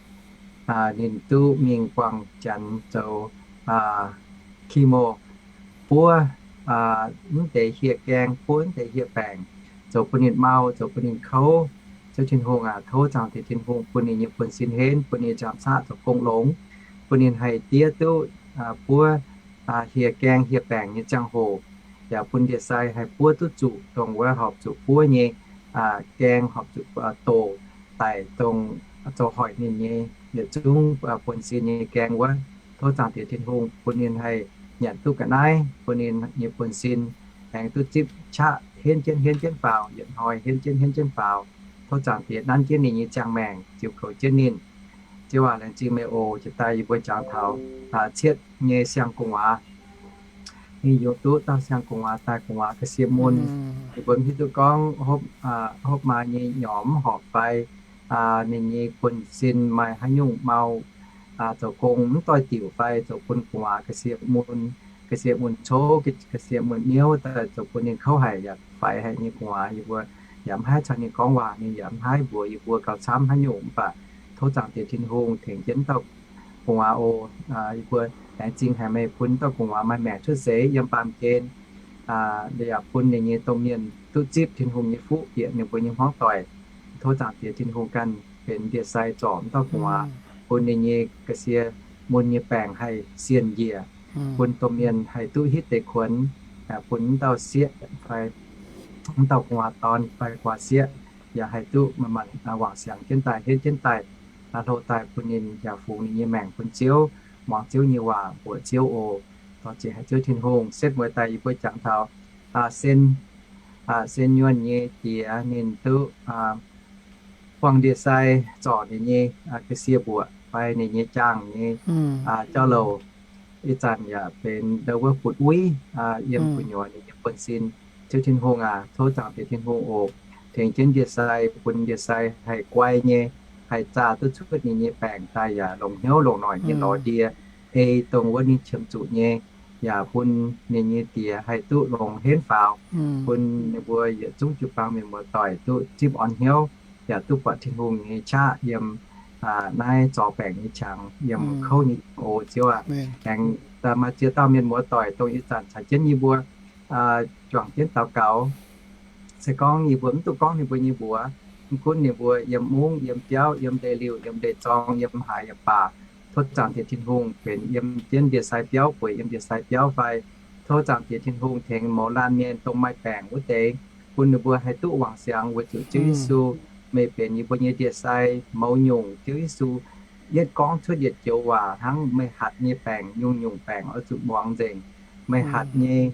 Ninh duqv mingh buangh janx zoux chemo, buov mv deix hieh gaeng, buov mv deix hieh baengc, zoux bun ninh mau, zoux bun ninh kouv. Ziouv Tin-Hungh aac, tov Zaangc Diex Tin-Hungh bun ninh nyei buonv-sin henv, bun ninh nziaamv-saqv zoux gong longx, bun ninh haih diev duqv buov hieh gaeng hieh baengc nyei ziangh hoc, yaac bun ndie-sai haih buov duqv zuqc dongh wuov horpc zuqc buov nyei gaeng, horpc zuqc doqc daic dongh zoux hoic ninh nyei yietc zungv buonv-sin nyei gaeng wuov. Tov Zaangc Diex Tin-Hungh bun ninh haih nyanc duqv ga'naaiv, bun ninh nyei buonv-sin aengx duqv zipv qaqv henv jienv henv jienv faaux, yietc hnoi henv jienv henv jienv faaux. Tov Zaangc Diex nanv jienv ninh nyei ziangh maengc, ziux goux jienv ninh. Ziouv aac, laengz zingh meih oc. Jiex daaih yie mbuo jangx taux cietv nyei siang-gu'nguaaz. Ninh yungz duqv dauh siang-gu'nguaaz daaih gu'nguaaz ga'sie mun. Yie mbuo mv hiuv duqv gorngv hopv maa nyei nyormx mv horpc fai ninh nyei buonv-sin maaih haaix nyungc mau zoux gong mv doix-diuc fai zoux bun gu'nguaaz ga'sie mun, ga'sie mun cov, ga'sie mun miuv daaih zoux bun ninh kouv haic yaac faix haic nyei gu'nguaaz. Yie mbuo yaac mv haih caux ninh gorngv waac, ninh yaac mv haih mbuox yie mbuo gauh camv haaix nyungc, mv baac tov Zaangc Diex Tin-Hungh tengx jienv dauh gu'nguaaz oc. Yie mbuo laengz zingh haic meih bun dauh gu'nguaaz maaih maengc cuotv seix yiem baamh gen, yaac bun ninh nyei domh mienh duqv zipv Tin-Hungh nyei fuqv bieqc ninh mbuo nyei hmuangv doic. Tov Zaangc Diex Tin-Hungh ganh benx ndie-sai zorc dauh gu'nguaaz, bun ninh nyei ga'sie mun nyei baengc haih sienh njiec, bun domh mienh haih duqv hitv deix kuonx, bun dauh sieqv fai dauh gu'nguaaz dorn fai gu'nguaaz sieqv yaac haih duqv manc-manc wangc siangx jienv daaih, henv jienv daaih, hlo daaih bun ninh yaac fungx ninh nyei maengc bun Ziouv, muangx Ziouv nyei waac, mbuoqc Ziouv oc. Dorh ziec haic Ziouv Tin-Hungh. Setv mueiz daaih yie mbuo jangx taux Sen, Sen Nyuonh nyei diex ninh duqv buangh ndie-sai zorc ninh nyei ga'sie mbuoqc fai ninh nyei jaangh nyei jauv-louc. Ih zanc yaac benx ndau wuov butv-uiv yiem gu'nyuoz ninh nyei buonv-sin. Ziouv Tin-Hungh aac, tov Zaangc Diex Tin-Hungh oc, tengx jienv ndie-sai, bun ndie-sai haih guai nyei, haih zaah duqv cuotv ninh nyei baengc daaih yaac longc hnyouv longc noic nyei lorz ndie, ei dongh wuov ninh qiemx zuqc nyei, yaac bun ninh nyei diex haih duqv longx henv faaux, bun ninh mbuo yietc zungv jiu-baang mienh muoz-doic duqv zipv orn hnyouv, yaac duqv buatc Tin-Hungh nyei qaqv yiem naaiv zorc baengc nyei qangx, yiem kouv nyei qangx oc Ziouv aac. Aengx maaih ziex dauh mienh muoz-doic dongh ih zanc caux jienv yie mbuo juangc jienv daux gaux. Se gorngv yie mbuo mv duqv gorngv ninh mbuo nyei mbuox, mv gunv ninh mbuo yiem mungv, yiem biauv, yiem ndeic-liuh, yiem ndeic-zorng, yiem haaix yaac baac, tov Zaangc Diex Tin-Hungh benx yiem jienv ndie-sai biauv, bueix yiem ndie-sai biauv fai, tov Zaangc Diex Tin-Hungh tengx mouz laanh mienh dongh maaih baengc wuov deix, bun ninh mbuo haih duqv wangc siangx weic zuqc Ziouv Yesu, meih benx yie mbuo nyei ndie-sai mouz nyungc. Ziouv Yesu, yietv gorngv cuotv yietc joux waac hnangv, meih hatc nyei baengc nyungc-nyungc baengc oix zuqc muangx nzengc. Meih hatc nyei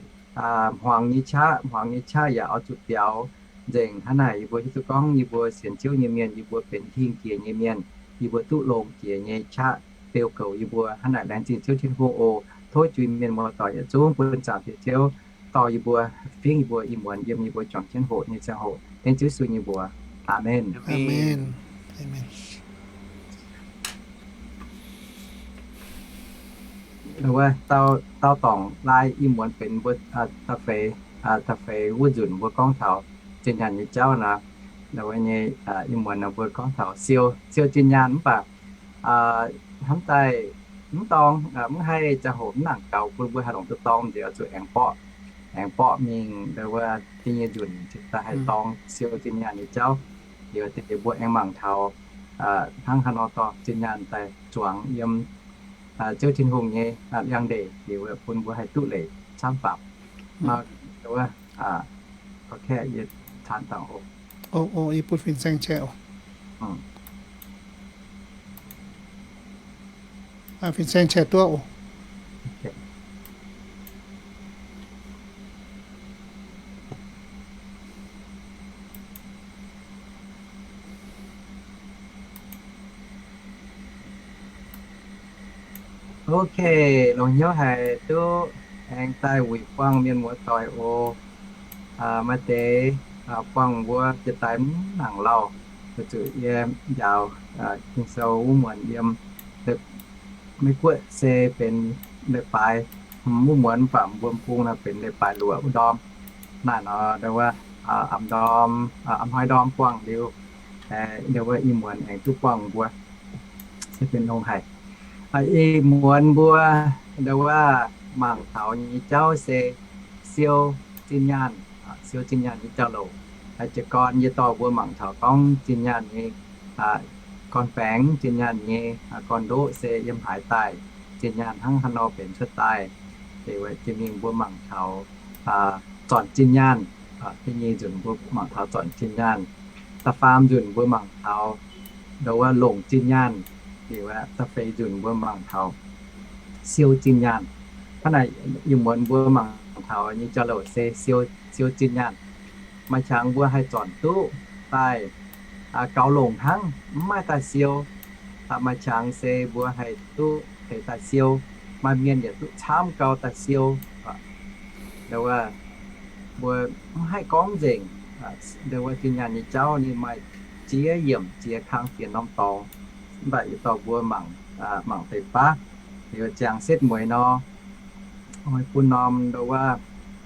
hmuangx nyei qaqv, hmuangx nyei qaqv yaac oix zuqc biaux nzengc. Hnangv naaic yie mbuo hiuv duqv gorngv yie mbuo sienx Ziouv nyei mienh, yie mbuo benx hingh jiex nyei mienh, yie mbuo duqv longx jiex nyei qaqv beu goux yie mbuo. Hnangv naaic laengz zingh Ziouv Tin-Hungh oc. Tov juix mienh muoz-doic yietc zungv bun Zaangc Diex Ziouv dorh yie mbuo, fingx yie mbuo ih muonz yiem yie mbuo juangc jienv hoqc nyei ziangh hoc. Dengv Ziouv Yesu nyei mbuox. Aamen. Wuov, dau dorngc laai ih muonz benx mbuo da'feix, da'feix wuov nzunc mbuo gorngv taux zinh nyaanh nyei jauv nor. Wuov nyei ih muonz mbuo gorngv taux siou, siou zinh nyaanh mv baac hnamv daaih mv dorng, mv haih ziangh hoc mv nangc gaux bun mbuo haih longc duqv dorng nziex, oix zuqc aengx borqv, aengx borqv mingh wuov da'nyeic nzunc daaih haih dorng siou zinh nyaanh nyei jauv. Liuz deix mbuo aengx mangc taux hnangv haaix nor dorh zinh nyaanh daaih zuangx yiem Ziouv Tin-Hungh nyei liangx-ndeic liuz bun mbuo haih duqv leiz camv faaux. Fin-saeng qiex duqv oc. Ok, longx hnyouv haic duqv aengx daaih wuic buangh mienh muoz-doic oc. Maaih deix buangh mbuo jiex daaih mv nangc lauh, weic zuqc yie njaaux Ging-Sou wuov muonz yiem Meiv-Guoqv se benx leiz-baaix hmz wuov muonz, mv baac mbuo m'bung nor benx leiz-baaix luoqc wuov ndorm. Naaiv nor wuov, a'hnoi ndorm buangh liuz, wuov ih muonz aengx duqv buangh mbuo, se benx longx haic. Ih muonz mbuo wuov mangc taux nyei jauv se siou zinh nyaanh, siou zinh nyaanh nyei jauv-louc. Jiez gorn yie dorh mbuo mangc taux gorngv zinh nyaanh nyei gorn-baengx, zinh nyaanh nyei gorn-ndoqv se yiem haaix daaih, zinh nyaanh hnangv haaix nor benx cuotv daaih. Jiex mingh mbuo mangc taux zornc zinh nyaanh. Da'nyeic nzunc mbuo mangc taux zornc zinh nyaanh. Da'faam nzunc mbuo mangc taux nduov wuov longc zinh nyaanh, liuz da'feix nzunc mbuo mangc taux siou zinh nyaanh. Hnangv naaic ih muonz mbuo mangc taux nyei jauv-louc se siou, siou zinh nyaanh. Maaih qangx mbuo haih zornc duqv daaih gaux longc hnangv, mv maaih daaih siou. Maaih qangx se mbuo haih duqv heix daaih siou. Maaih mienh yaac duqv camv gau daaih siou. Nduov wuov, mbuo mv haih gorngv nzengc. Nduov wuov zinh nyaanh nyei jauv ninh maaih ziex yiemc ziex kang ziex norm dorngx. Mv baac yietc dauh mbuo mangc, mangc deix baav, liuz ziangx setv mueiz nor, bun norm nduov wuov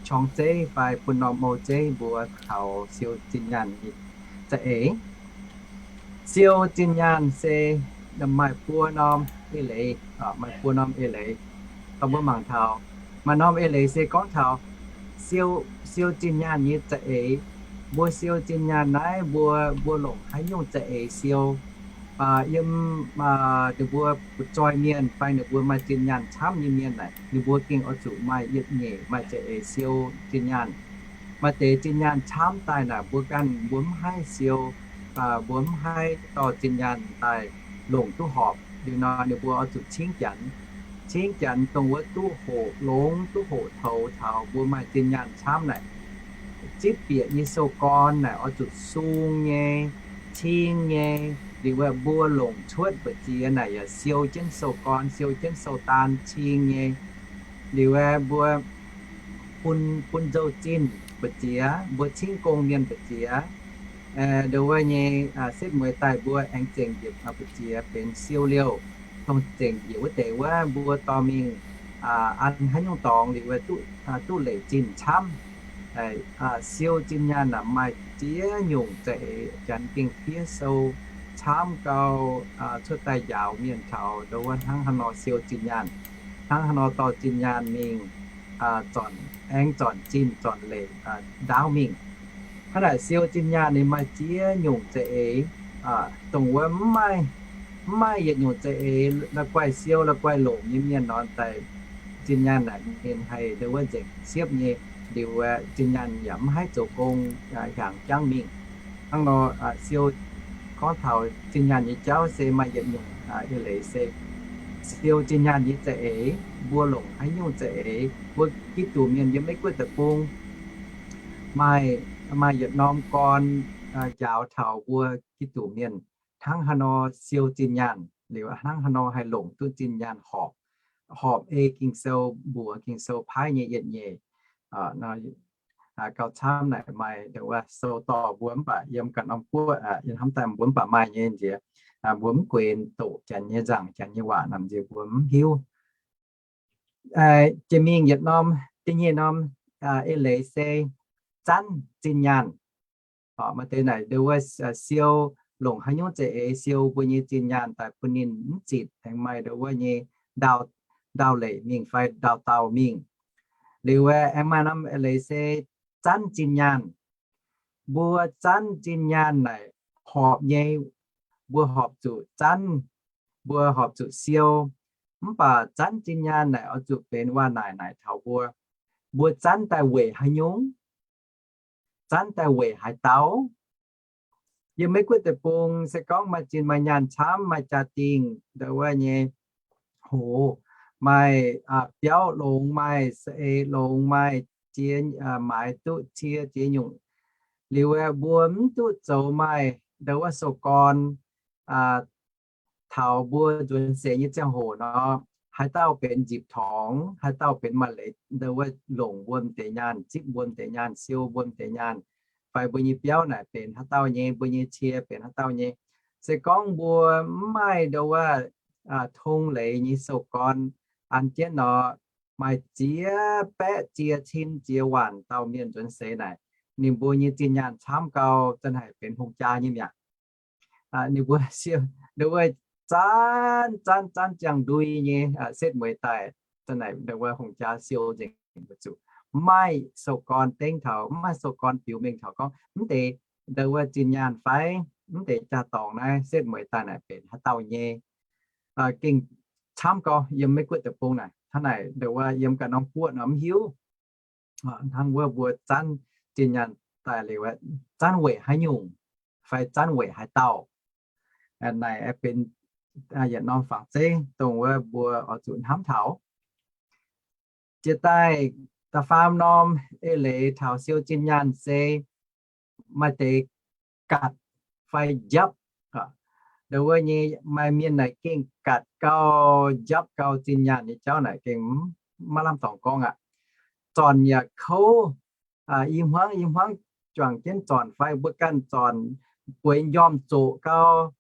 qorng-zeiv fai bun norm mou zeiv mbuo taux siou zinh nyaanh nyei za'eix. Siou zinh nyaanh se maaih buo norm eix leiz, maaih buo norm eix leiz. Dongh mbuo mangc taux, maaih norm eix leiz se gorngv taux siou, siou zinh nyaanh nyei za'eix. Mbuo siou zinh nyaanh naaiv mbuo, mbuo longc haaix nyungc za'eix siou? Yiem ninh mbuo butv-zoih mienh fai ninh mbuo maaih zinh nyaanh camv nyei mienh naaic, ninh mbuo gengh oix zuqc maaih yietc nyeic maaih za'eix siou zinh nyaanh. Maaih deix zinh nyaanh camv daaih naaic mbuo ganh mbuo mv haih siou, mbuo mv haih dorh zinh nyaanh daaih longc duqv horpc. Liuz nor ninh mbuo oix zuqc cingv janx. Cingv janx dongh wuov duqv hoqc longx duqv hoqc toux taux mbuo maaih zinh nyaanh camv naaic. Zipv bieqc nyei sou-gorn naaic oix zuqc sung nyei, cing nyei, liuz mbuo longc cuotv mbu'ziex naaic yaac siou jienv sou-gorn, siou jienv sou-daan cing nyei. Liuz mbuo bun, bun nzou-zinh mbu'ziex, mbuo cingv gong mienh mbu'ziex, nduov wuov nyei setv mueiz daaih mbuo aengx zengc njiec mbu'ziex benx siou liouh, dongh zengc njiec wuov deix wuov mbuo dorh mingh an haaix nyungc dorngx liuz duqv, duqv leic zinh camv. Siou zinh nyaanh naaic maaih ziex nyungc za'eix, janx gengh fiev sou camv gau, cuotv daaih njaaux mienh taux nduov wuov hnangv haaix nor siou zinh nyaanh, hnangv haaix nor dorh zinh nyaanh mingh, zornc, aengx zornc zinh zornc leic ndaauv mingh. Hnangv naaic siou zinh nyaanh ninh maaih ziex nyungc za'eix, dongh wuov mv maaih, mv maaih yietc nyungc za'eix la'guaih siou la'guaih longc nyei mienh nor daaih zinh nyaanh naaic ninh haih nduov wuov nzengc siepv nyei, liuz zinh nyaanh yaac mv haih zoux gong, hiaangx jangv mingh. Hnangv nor siou gorngv taux zinh nyaanh nyei jauv se maaih yietc nyungc eix leiz se siou zinh nyaanh nyei za'eix, mbuo longc haaix nyungc za'eix, mbuo Giduc mienh yiem Meiv Guoqv deic-bung maaih, maaih yietc norm gorn njaaux taux mbuo Giduc mienh hnangv haaix nor siou zinh nyaanh, liuz hnangv haaix nor haih longc duqv zinh nyaanh horpc, horpc ei Ging-Sou, mbuox Ging-Sou paaiv nyei yietc nyeic. Gauh camv naaic maaih nduov wuov sou dorh mbuo mv baac yiem ganh norm guoqv, yiem hnamv daaih mbuo mv baac maaih nyei nziex, mbuo mv guenx doqc janx nyei nzaangc, janx nyei waac nor nziex mbuo mv hiuv. Jiex mingh yietc norm, da'nyeic norm eix leiz se zanv zinh nyaanh. Maaih deix naaic nduov wuov siou, longc haaix nyungc za'eix siou mbuo nyei zinh nyaanh daaih bun ninh mv zitc, aengx maaih nduov wuov nyei ndaauh, ndaauh leic mingh fai ndaauh dauh mingh. Liuz aengx maaih norm eix leiz se zanv zinh nyaanh. Mbuo zanv zinh nyaanh naaic horpc nyei, mbuo horpc zuqc zanv, mbuo horpc zuqc siou. Mv baac zanv zinh nyaanh naaic oix zuqc benx waac-naaic naaic taux mbuo, mbuo zanv daaih weic haaix nyungc? Zanv daaih weic haaix dauh? Yiem Meiv Guoqv deic-bung se gorngv maaih zinh maaih nyaanh camv, maaih jaa-dingh nduov wuov nyei hoz, maaih biauv longx, maaih saeng-eix longx, maaih ziex, maaiz duqv cie ziex nyungc. Liuz mbuo mv duqv zoux maaih nduov wuov sou-gorn taux mbuo nzuonx seix nyei ziangh hoc nor, haaix dauh benx nzipc torngx, haaix dauh benx maaih leiz nduov wuov longc mbuo m'deix nyaanh, zipv mbuo m'deix nyaanh, siou mbuo m'deix nyaanh, fai mbuo nyei biauv naaic benx haaix dauh nyei, mbuo nyei cie benx haaix dauh nyei. Se gorngv mbuo mv maaih nduov wuov tong leiz nyei sou-gorn an jienv nor, maaih ziex baeqv ziex cin ziex waanc dauh mienh nzuonx seix naaic, ninh mbuo nyei zinh nyaanh camv gau, zanc haic benx hungh jaa nyei mi'aqv. Ninh mbuo siou, ninh mbuo zanv zanv zanv ziangh ndui nyei setv mueiz daaih, zanc haic ninh mbuo hungh jaa siou nzengc mbu'zuqc. Mv maaih sou-gorn dengv taux, mv maaih sou-gorn biux mengh taux gorngv mv deix nduov wuov zinh nyaanh fai mv deix jaa-dorngx naaiv setv mueiz daaih naaic benx haaix dauh nyei. Gengh camv gau, yiem Meiv Guoqv deic-bung naaic, hnangv naaic nduov wuov yiem ganh norm guoqv nor mv hiuv. Hnangv wuov mbuo zanv zinh nyaanh daaih liuz, zanv weic haaix nyungc fai zanv weic haaix dauh? Naaic benx yietc norm fangx zeiv dongh wuov mbuo oix zuqc hnamv taux. Jiex daaih da'faam norm eix leiz taux siou zinh nyaanh se maaih deix gatc fai njapv. Ndau wuov nyei maaih mienh naaic gengh gatc gau, njapv gau zinh nyaanh nyei jauv naaic gengh maiv lamh dorngx gorngv aqv. Zornc yaac kouv, i hmuangv i hmuangv juangc jienv zornc fai mbuo ganh zornc, bueix njormh zoqc gau,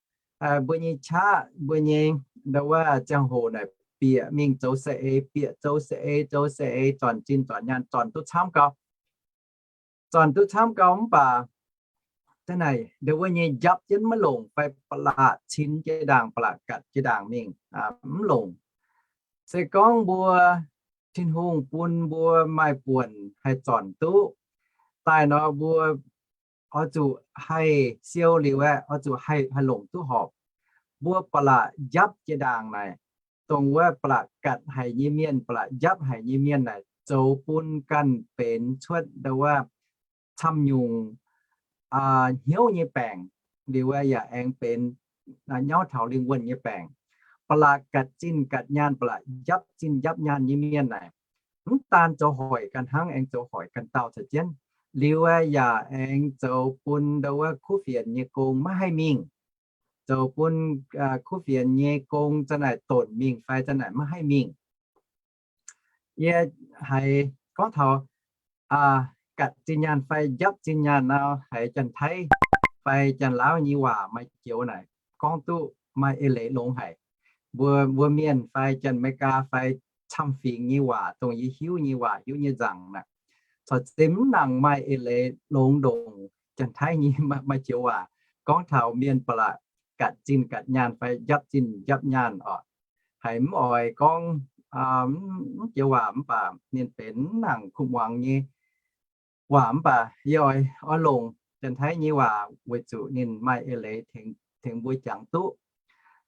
mbuo nyei qaqv, mbuo nyei ndau wuov ziangh hoc naaic bieqc mingh zoux saeng-eix, bieqc zoux saeng-eix, zoux saeng-eix, zornc zinh zornc nyaanh, zornc duqv camv gau. Zornc duqv camv gau mv baac ndau wuov nyei njapv jienv maiv longc fai ba'laqc cin jiex ndaangc, ba'laqc gatc jiex ndaangc mingh, mv longc. Se gorngv mbuo, Tin-Hungh bun mbuo maaih buonc haih zornc duqv daaih nor, mbuo oix zuqc haih siou liuz aeqv, oix zuqc haih, haih longc duqv horpc. Mbuo ba'laqc njapv jiex ndaangc naaic, dongh wuov ba'laqc gatc haic nyei mienh, ba'laqc njapv haic nyei mienh naaic zoux bun ganh benx cuotv ndau wuov camv nyungc hnyouv nyei baengc, liuz aeqv yaac aengx benx nyauv taux lingh wuonh nyei baengc. Ba'laqc gatc zinh gatc nyaanh, ba'laqc njapv zinh njapv nyaanh nyei mienh naaic, mv daan zoux hoic ganh hnangv, aengx zoux hoic ganh dauh caux jienv. Liuz aeqv yaac aengx zoux bun ndau wuov kuv fienx nyei gong maiv haih mingh, zoux bun kuv fienx nyei gong za'naaic donc mingh fai za'naaic maiv haih mingh. Yie haiz gorngv taux gatc zinh nyaanh fai njapv zinh nyaanh nor, haiz Janx-Taiv fai Janx-Laauv nyei waac maaih joux naaic gorngv duqv maaih eix leiz longx haic. Mbuo, mbuo mienh fai Janx-Meigaa fai camv-fingx nyei waac, dongh yie hiuv nyei waac, hiuv nyei nzangc naaic, corc zinh mv nangc maaih eix leiz longx ndongc Janx-Taiv nyei maaih joux waac gorngv taux mienh ba'laqc gatc zinh gatc nyaanh fai njapv zinh njapv nyaanh oc. Haiz mv oix gorngv mv joux waac mv baac ninh benx mv nangc kuv muangx nyei waac mv baac yie oix, oix longc Janx-Taiv nyei waac weic zuqc ninh maaih eix leiz tengx mbuo jangx duqv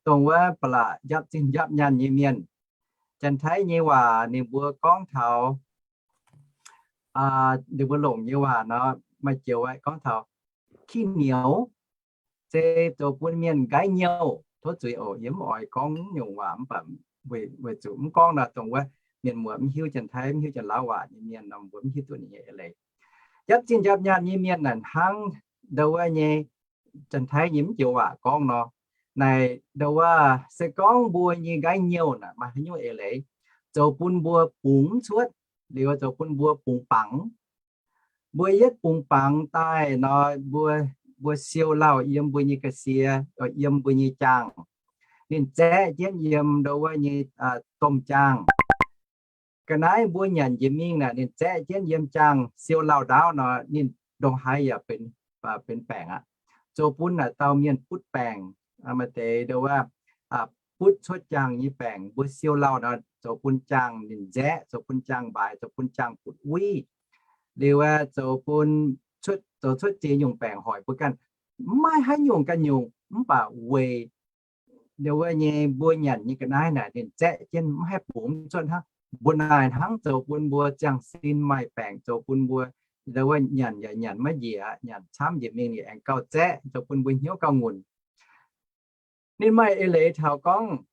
dongh wuov ba'laqc njapv zinh njapv nyaanh nyei mienh. Janx-Taiv nyei waac ninh mbuo gorngv taux, ninh mbuo longc nyei waac nor, maaih joux aeqv gorngv taux ขี้เหนียว se zoux bun mienh nqaiv nyouh. Tov zuiz oc, yie mv oix gorngv nyungc waac mv baac weic zuqc mv gorngv nor dongh wuov mienh muoz mv hiuv Janx-Taiv, mv hiuv Janx-Laauv waac nyei mienh nor mbuo mv hiuv duqv ninh nyei eix leiz. Njapv zinh njapv nyaanh nyei mienh naaic hnangv ndau wuov nyei Janx-Taiv nyei mv joux waac gorngv nor, naaic ndau wuov se gorngv mbuo nyei nqaiv nyouh naaic maaih haaix nyungc eix leiz zoux bun mbuo bungx mv cuotv, liuz zoux bun mbuo bungx bangc. Mbuo yietv bungx bangc daaih nor, mbuo, mbuo siou lauh yiem mbuo nyei ga'sie, yiem mbuo nyei jaangh. Ninh zaeqv jienv yiem ndau wuov nyei domh jaangh. Ga'naaiv mbuo nyanc njiec mingh naaic, ninh zaeqv jienv yiem jaangh siou lauh ndaauv nor, ninh ndongc haaix yaac benx, benx baengc aqv. Zoux bun naaic dauh mienh butv baengc, maaih deix ndau wuov butv cuotv jaangh nyei baengc. Mbuo siou lauh nor, zoux bun jaangh ninh nzaeqv, zoux bun jaangh mbaaix, zoux bun jaangh butv uiv. Liuz aeqv, zoux bun cuotv, zoux cuotv ziex nyungc baengc hoic mbuo ganh. Maiv maaih haaix nyungc ganh nyungc, mv baac weic ndau wuov nyei mbuo nyanc nyei ga'naaiv naaic ninh zaeqv jienv maiv haih bungx cuotv hnangv. Mbuo naaic hnangv zoux bun mbuo ziangh sin maaih baengc, zoux bun mbuo ndau wuov nyanc yaac nyanc maiv njiec, nyanc camv njiec mingh ninh aengx gauh zaeqv, zoux bun mbuo hnyouv gauh ngunc. Ninh maaih eix leiz taux gorngv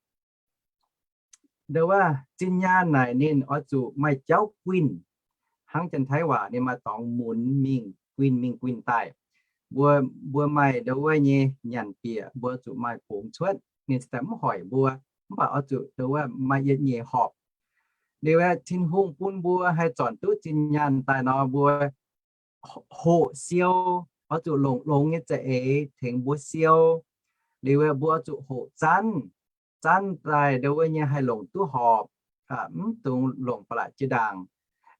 ndau wuov zinh nyaanh naaic ninh oix zuqc maaih jauv guinh. Hnangv Janx-Taiv waac ninh maaih dorngx munx mingh guinh mingh guinh daaih. Mbuo, mbuo maaih ndau wuov nyei nyanc bieqc mbuo zuqc maaih bungx cuotv. Ninh ziouc mv hoic mbuo, mv baac oix zuqc ndau wuov maaih yietc nyeic horpc. Liuz aeqv, Tin-Hungh bun mbuo haih zornc duqv zinh nyaanh daaih nor, mbuo hoqc siou, oix zuqc longc longx nyei za'eix tengx mbuo siou. Liuz aeqv, mbuo oix zuqc hoqc zanv, zanv daaih ndau wuov nyei haih longc duqv horpc, mv dungx longc ba'laqc jiex ndaangc.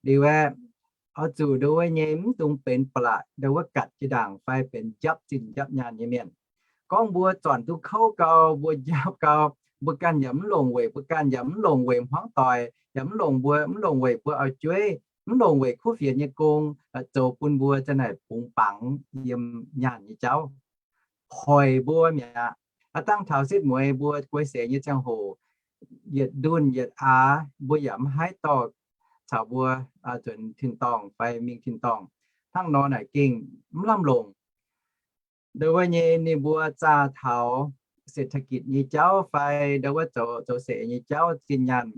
Liuz aeqv, oix zuqc ndau wuov nyei mv dungx benx ba'laqc ndau wuov gatc jiex ndaangc fai benx njapv zinh njapv nyaanh nyei mienh. Gorngv mbuo zornc duqv kouv gau, mbuo njapv gau, mbuo ganh yaac mv longc weic mbuo ganh, yaac mv longc weic hmuangv doic, yaac mv longc mbuo, mv longc weic mbuo auv-jueiv, mv longc weic kuv fienx nyei gong, zoux bun mbuo za'naaic bungx bangc yiem nyaanh nyei jauv, hoic mbuo mi'aqv. Aav dangh taux setv mueiz mbuo guei seix nyei ziangh hoc, yietc ndunh yietc aax mbuo yaac mv haih dorh caux mbuo nzuonx tin-dorngh fai mingh tin-dorngh. Hnangv nor naaic gengh mv lamh longc. Ndau wuov nyei ninh mbuo zaah taux เศรษฐกิจ nyei jauv fai ndo wuov zoux, zoux saeng-eix nyei jauv, zinh nyaanh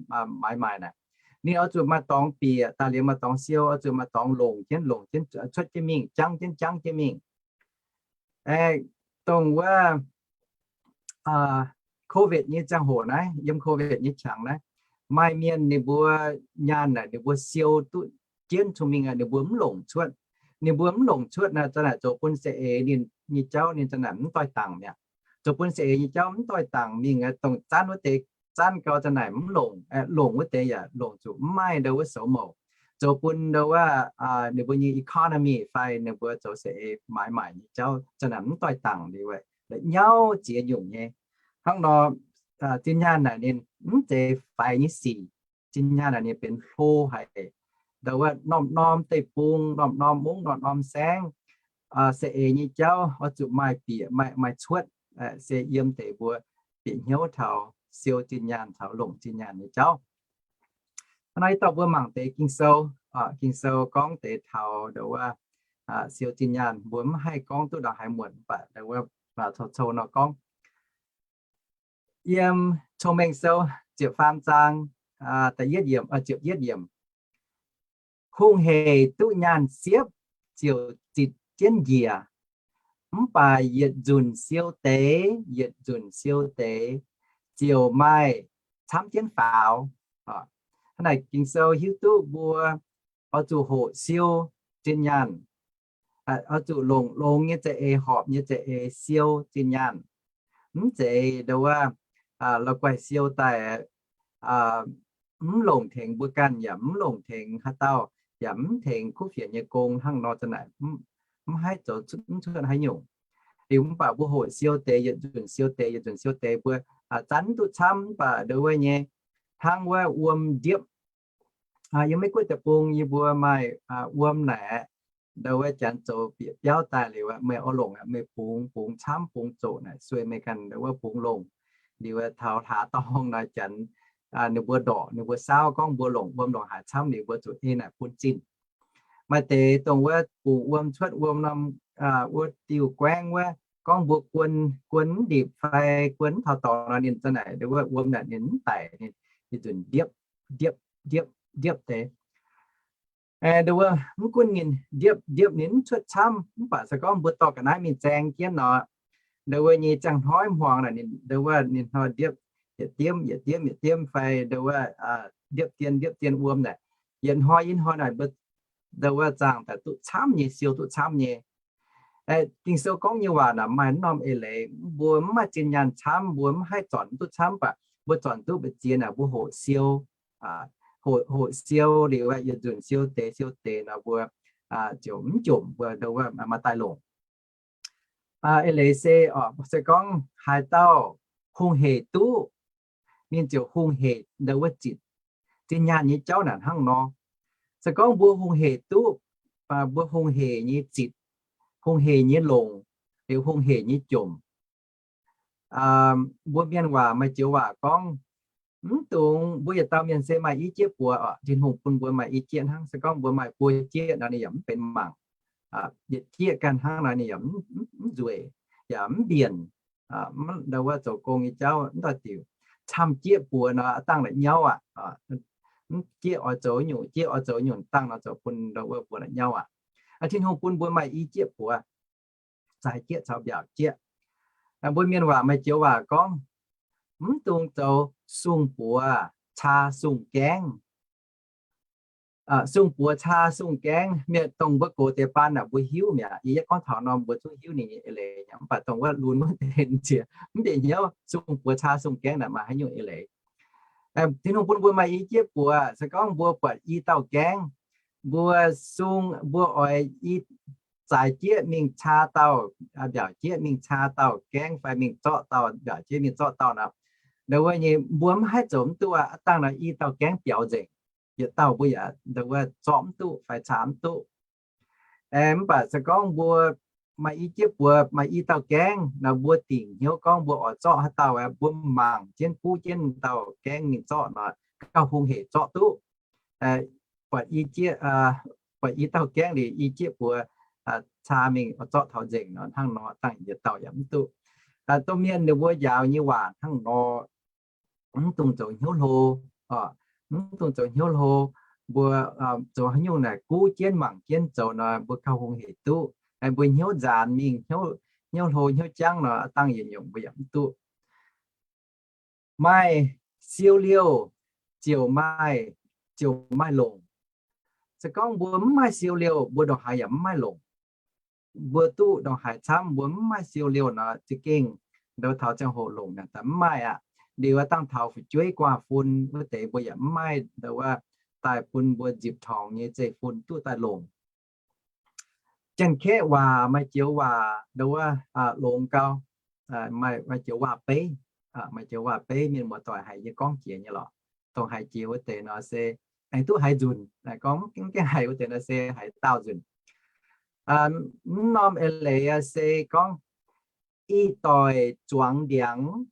maaiz maaic naaic, ninh oix zuqc maaih dorngx bieqc daaih liuz maaih dorngx siou, oix zuqc maaih dorngx longc jienv, longc jienv cuotv jienv mingh, jangv jienv, jangv jienv mingh. Dongh wuov COVID nyei ziangh hoc naaiv, yiem COVID nyei qangx naaiv, maaih mienh ninh mbuo nyaanh naaic ninh mbuo siou duqv jienv cong-mengh, ninh mbuo mv longc cuotv. Ninh mbuo mv longc cuotv naaic, za'naaic zoux bun saeng-eix ninh nyei jauv ninh za'naaic mv doix-dangc mi'aqv. Zoux bun saeng-eix nyei jauv mv doix-dangc mingh, dongh zanv wuov deix zanv gau, za'naaic mv longc, longc wuov deix yaac longc zuqc mv maaih ndo wuov soux mouc. Zoux bun ndo wuov ninh mbuo nyei economy fai ninh mbuo zoux saeng-eix maaiz maaic nyei jauv za'naaic mv doix-dangc liuz, la'nyauv ziex nyungc nyei. Hnangv nor, zinh nyaanh naaic ninh mv zeiz faix nyei sic. Zinh nyaanh naaic ninh benx hlo haic. Ndo wuov norm-norm deic-bung, norm-norm mungv, norm-norm saengv, saeng-eix nyei jauv oix zuqc maaih bieqc, maaih, maaih cuotv, se yiem deix mbuo bieqc hnyouv taux siou zinh nyaanh caux longc zinh nyaanh nyei jauv. Hnangv naaiv dauh mbuo mangc deix Ging-Sou, Ging-Sou gorngv deix taux ndo wuov siou zinh nyaanh, mbuo mv haih gorngv duqv ndongc haaix muonc, mv baac ndo wuov cou-cou nor gorngv. Yiem Cong-Mengh Sou ziepc faam zaang, ziepc yietv yiemc, hungh hec duqv nyaanh siepv ziouc zitc jienv njiec, mv baac yietc nzunc siou deix, yietc nzunc siou deix ziouc maaih camv jienv faaux. Hnangv naaic Ging-Sou hiuv duqv mbuo oix zuqc hoqc siou zinh nyaanh, oix zuqc longc longx nyei za'eix, horpc nyei za'eix siou zinh nyaanh. Mv zeiz ndo wuov la'guaih siou daaih mv longc tengx mbuo ganh, yaac mv longc tengx haaix dauh, yaac mv tengx kuv fienx nyei gong hnangv nor za'naaic mv haih zoux mv cuotv haaix nyungc. Liuz mv baac mbuo hoqc siou deix, yietc nzunc siou deix, yietc nzunc siou deix, mbuo zanv duqv camv, mv baac ndo wuov nyei hnangv wuov wuom ndiepv. Yiem Meiv Guoqv deic-bung yie mbuo maaih wuom naaic, ndo wuov janx zoux bieqc biauv daaih liuz, meih oix longc, meih bungx, bungx camv bungx zoqc naaic, sueih meih ganh ndo wuov bungx longc. Liuz taux hlaax dorngh nor janx ninh mbuo ndorqc, ninh mbuo saauv gorngv mbuo longc wuom longc haaix camv liuz mbuo zuqc ei naaic bun zinh. Maaih deix dongh wuov bungx wuom cuotv wuom norm wuov diuh guaengv wuov, gorngv mbuo guon, guon mv ndipc fai guon mv taux dorngx nor ninh za'naaic ndo wuov wuom naaic ninh mv daic, ninh nzunc ndiepv, ndiepv, ndiepv, ndiepv deix. Ndo wuov mv gunv ninh ndiepv, ndiepv ninh mv cuotv camv, mv baac se gorngv mbuo dorh ga'naaiv mingh zaeng jienv nor, ndo wuov nyei ziangh hnoi hmuangx naaic ninh, ndo wuov ninh hnoi ndiepv yietc diemv, yietc diemv, yietc diemv fai ndo wuov ndiepv dien, ndiepv dien wuom naaic, yietc hnoi yietc hnoi naaic mbuo ndo wuov zaangh daaih duqv camv nyei, siou duqv camv nyei. Ging-Sou gorngv nyei waac naaic maaih norm eix leiz, mbuo mv maaih zinh nyaanh camv, mbuo mv haih zornc duqv camv, mv baac mbuo zornc duqv mbu'ziex naaic mbuo hoqc siou, hoqc siou liuz yietc nzunc siou deix, siou deix nor mbuo ziouc mv jomc, mbuo ndo wuov maaih daaih longc. Eix leiz se, se gorngv haaix dauh hungh hec duqv, ninh ziouc hungh hec ndo wuov zitc zinh nyaanh nyei jauv naaic hnangv nor. Se gorngv mbuo hungh hec duqv, mbuo hungh hec nyei zitc, hungh hec nyei longc, liuz hungh hec nyei jomc, mbuo mienh waac maaih joux waac gorngv, mv dungx, mbuo yietc dauh mienh se maaih i jieqv buoz oc, Tin-Hungh bun mbuo maaih i jieqv hnangv. Se gorngv mbuo maaih buo jieqv nor ninh yaac mv benx mangc. Yietc jieqv ganh hnangv nor ninh yaac mv nzueic, yaac mv mbienc. Ndo wuov zoux gong nyei jauv mv doix diuc. Camv jieqv buoz nor aav dangh la'nyauv aqv. Mv jieqv oix zoux nyungc, jieqv oix zoux nyungc dangh nor zoux bun ndo wuov mbuo la'nyauv aqv. Tin-Hungh bun mbuo maaih i jieqv buoz, zaaix jieqv caux mbiaauc jieqv. Mbuo mienh waac maaih joux waac gorngv, mv dungx zoux sung buoz caa sung gaengv. Sung buoz caa sung gaengv, mienh dongh mbuo gox deix baan naaic mbuo hiuv mi'aqv. Yie yietv gorngv taux nor mbuo zungv hiuv ninh nyei eix leiz, mv baac dongh wuov lunx wuov deix ziex mv bieqc hnyouv sung buoz caa sung gaengv naaic maaih haaix nyungc eix leiz. Tin-Hungh bun mbuo maaih i jieqv buoz, se gorngv mbuo buatc i dauh gaengv, mbuo sung, mbuo oix i zaaix jieqv mingh caa dauh, mbiaauc jieqv mingh caa dauh gaengv fai mingh zorqv dauh, mbiaauc jieqv mingh zorqv dauh nor, ndo wuov nyei mbuo mv haih zoux mv duqv aqv. Aav dangh nor i dauh gaengv biaux nzengc, yietc dauh mbuo yaac ndo wuov zorqv mv duqv fai caa mv duqv. Mv baac se gorngv mbuo maaih i jieqv buoz, maaih i dauh gaengv nor, mbuo dingc hnyouv gorngv mbuo oix zorqv haaix dauh, mbuo mangc jienv buv jienv dauh gaengv mingh zorqv nor, gauh hungh hec zorqv duqv. Buatc i jieqv, buatc i dauh gaengv liuz i jieqv buoz caa mingh zorqv taux nzengc nor, hnangv nor dangh yietc dauh yaac mv duqv. Domh mienh ninh mbuo njaaux nyei waac hnangv nor, mv dungx zoux hnyouv hlo, mv dungx zoux hnyouv hlo. Mbuo zoux haaix nyungc naaic guv jienv mangc jienv zoux nor, mbuo gauh hungh heic duqv. Mbuo hnyouv nzaanx mingh, hnyouv hlo hnyouv jangv nor, aav dangh yietc nyungc mbuo yaac mv duqv. Maaih siou liouh ziouc maaih, ziouc maaih longc. Se gorngv mbuo mv maaih siou liouh, mbuo ndongc haaix yaac mv maaih longc. Mbuo duqv ndongc haaix camv, mbuo mv maaih siou liouh nor, za'gengh ndo taux ziangh hoc longc naaic daaih mv maaih aqv. Liuz aav dangh taux fu'jueiv guaax fun wuov deix mbuo yaac mv maaih ndo wuov daaih bun mbuo nzipc torngx nyei zeiv-fun duqv daaih longc. Janx-Kaeqv waac maaih joux waac ndo wuov longx gau, maaih joux waac-beiv, maaih joux waac-beiv mienh muoz-doic haiz yie gorngv jiex nyei lorqc. Dongh haiz jiex wuov deix nor se aengx duqv haiz nzunc. Gorngv mv gaengh haiz wuov deix nor se haiz daauh nzunc. Mv norm eix leiz se gorngv ih doic zuangx ndiangx,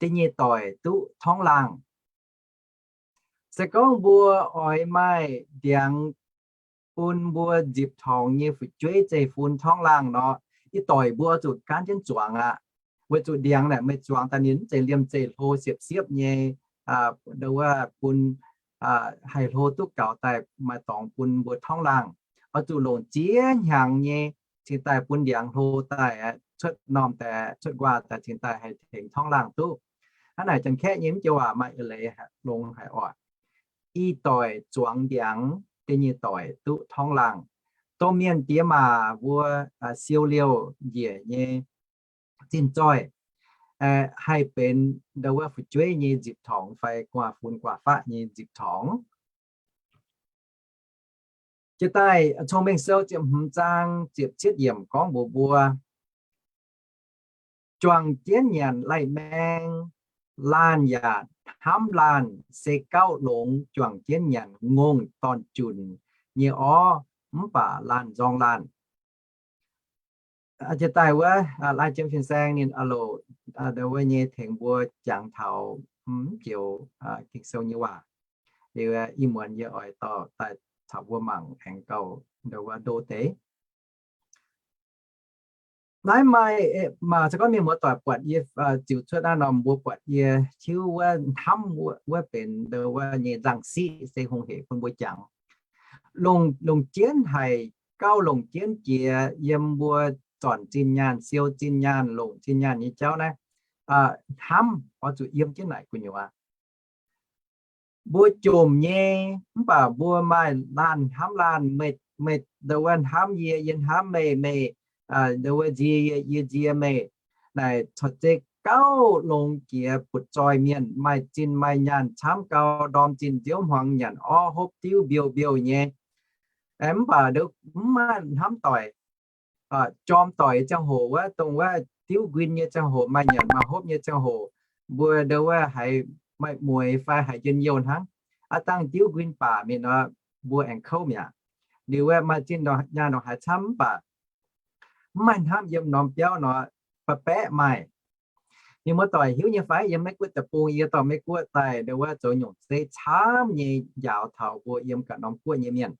da'nyeic doic duqv torngv laangh. Se gorngv mbuo oix maaih ndiangx bun mbuo nzipc torngx nyei fu'jueiv zeiv-fun torngv laangh nor, ih doic mbuo oix zuqc gaanv jienv zuangx aqv. Weic zuqc ndiangx naaic meih zuangx daaih ninh mv zeiz liemh zeih hlo siepv-siepv nyei, ndo wuov bun haih hlo duqv gaux daaih maaih dorngx bun mbuo torngv laangh. Oix zuqc longc ziex hnyangx nyei cingx daaih bun ndiangx hlo daaih cuotv normh daaih, cuotv nquaah daaih cingx daaih haih tengx torngv laangh duqv. Hnangv naaic Janx-Kaeqv nyei mv joux waac maaih eix leiz longx haic oc. Ih doic zuangx ndiangx, da'nyeic doic duqv torngv laangh. Domh mienh diex maac mbuo siou liouh njiec nyei zinh zoih haih benx ndo wuov fu'jueiv nyei nzipc torngx fai guaax fun guaax faqv nyei nzipc torngx. Jiex daaih Cong-Mengh Sou ziepc hmz zaang ziepc cietv yiemc gorngv mbuox mbuo, juangc jienv nyanc lai-maeng laanh yaac hnamv laanh, se gauh longx juangc jienv nyanc ngongh dorn-junc nyei orv, mv baac laanh nzorng laanh. Jiex daaih wuov lai jiem fin-saeng ninh a'loc ndo wuov nyei tengx mbuo jangx taux mv joux Ging-Sou nyei waac. Liuz ih muonz yie oix dorh daaih caux mbuo mangc aengx gauh ndo wuov ndo deix. Naaiv maaih, se gorngv mienh muoz-doic buatc yie ziux cuotv naaiv norm mbuo buatc yie tiuv wuov hnamv wuov benx ndo wuov nyei nzangc-siqv se hungh heic bun mbuo jangx. Longc, longc jienv haic, gauh longc jienv jiex yiem mbuo zornc zinh nyaanh, siou zinh nyaanh, longc zinh nyaanh nyei jauv naaiv, hnamv oix zuqc yiem jienv naaic gu'nyuoz. Mbuo jomc nyei, mv baac mbuo maaih laanh hnamv laanh, meih, meih ndo wuov hnamv yie, yie hnamv meih, meih ndo wuov nzie yie, yie nzie meih. Naaic corc zeiz gauh longx jiex butv-zoih mienh, maaih zinh maaih nyaanh camv gau, ndorm zinh nziouv hmuangx nyanc orv hopv diuv mbiouh mbiouh nyei. Mv baac mv maaih hnamv doic. Jorm doic nyei ziangh hoc wuov, dongh wuov diuv nquin nyei ziangh hoc, maaih nyanc maaih hopv nyei ziangh hoc, mbuo ndo wuov haiz maaih mueix fai haiz njien-youh hnangv. Aav dangh diuv nquin baac mingh nor, mbuo aengx kouv mi'aqv. Liuz wuov maaih zinh nyaanh ndongc haaix camv mv baac mv maaih hnamv yiem norm biauv nor, ba'baeqv maaih. Mienh muoz-doic hiuv nyei fai? Yiem Meiv-Guoqv deic-bung, yie dorh Meiv-Guoqv daaih ndo wuov zoux nyungc zeiv camv nyei njaaux taux mbuo yiem ganh norm guoqv nyei mienh.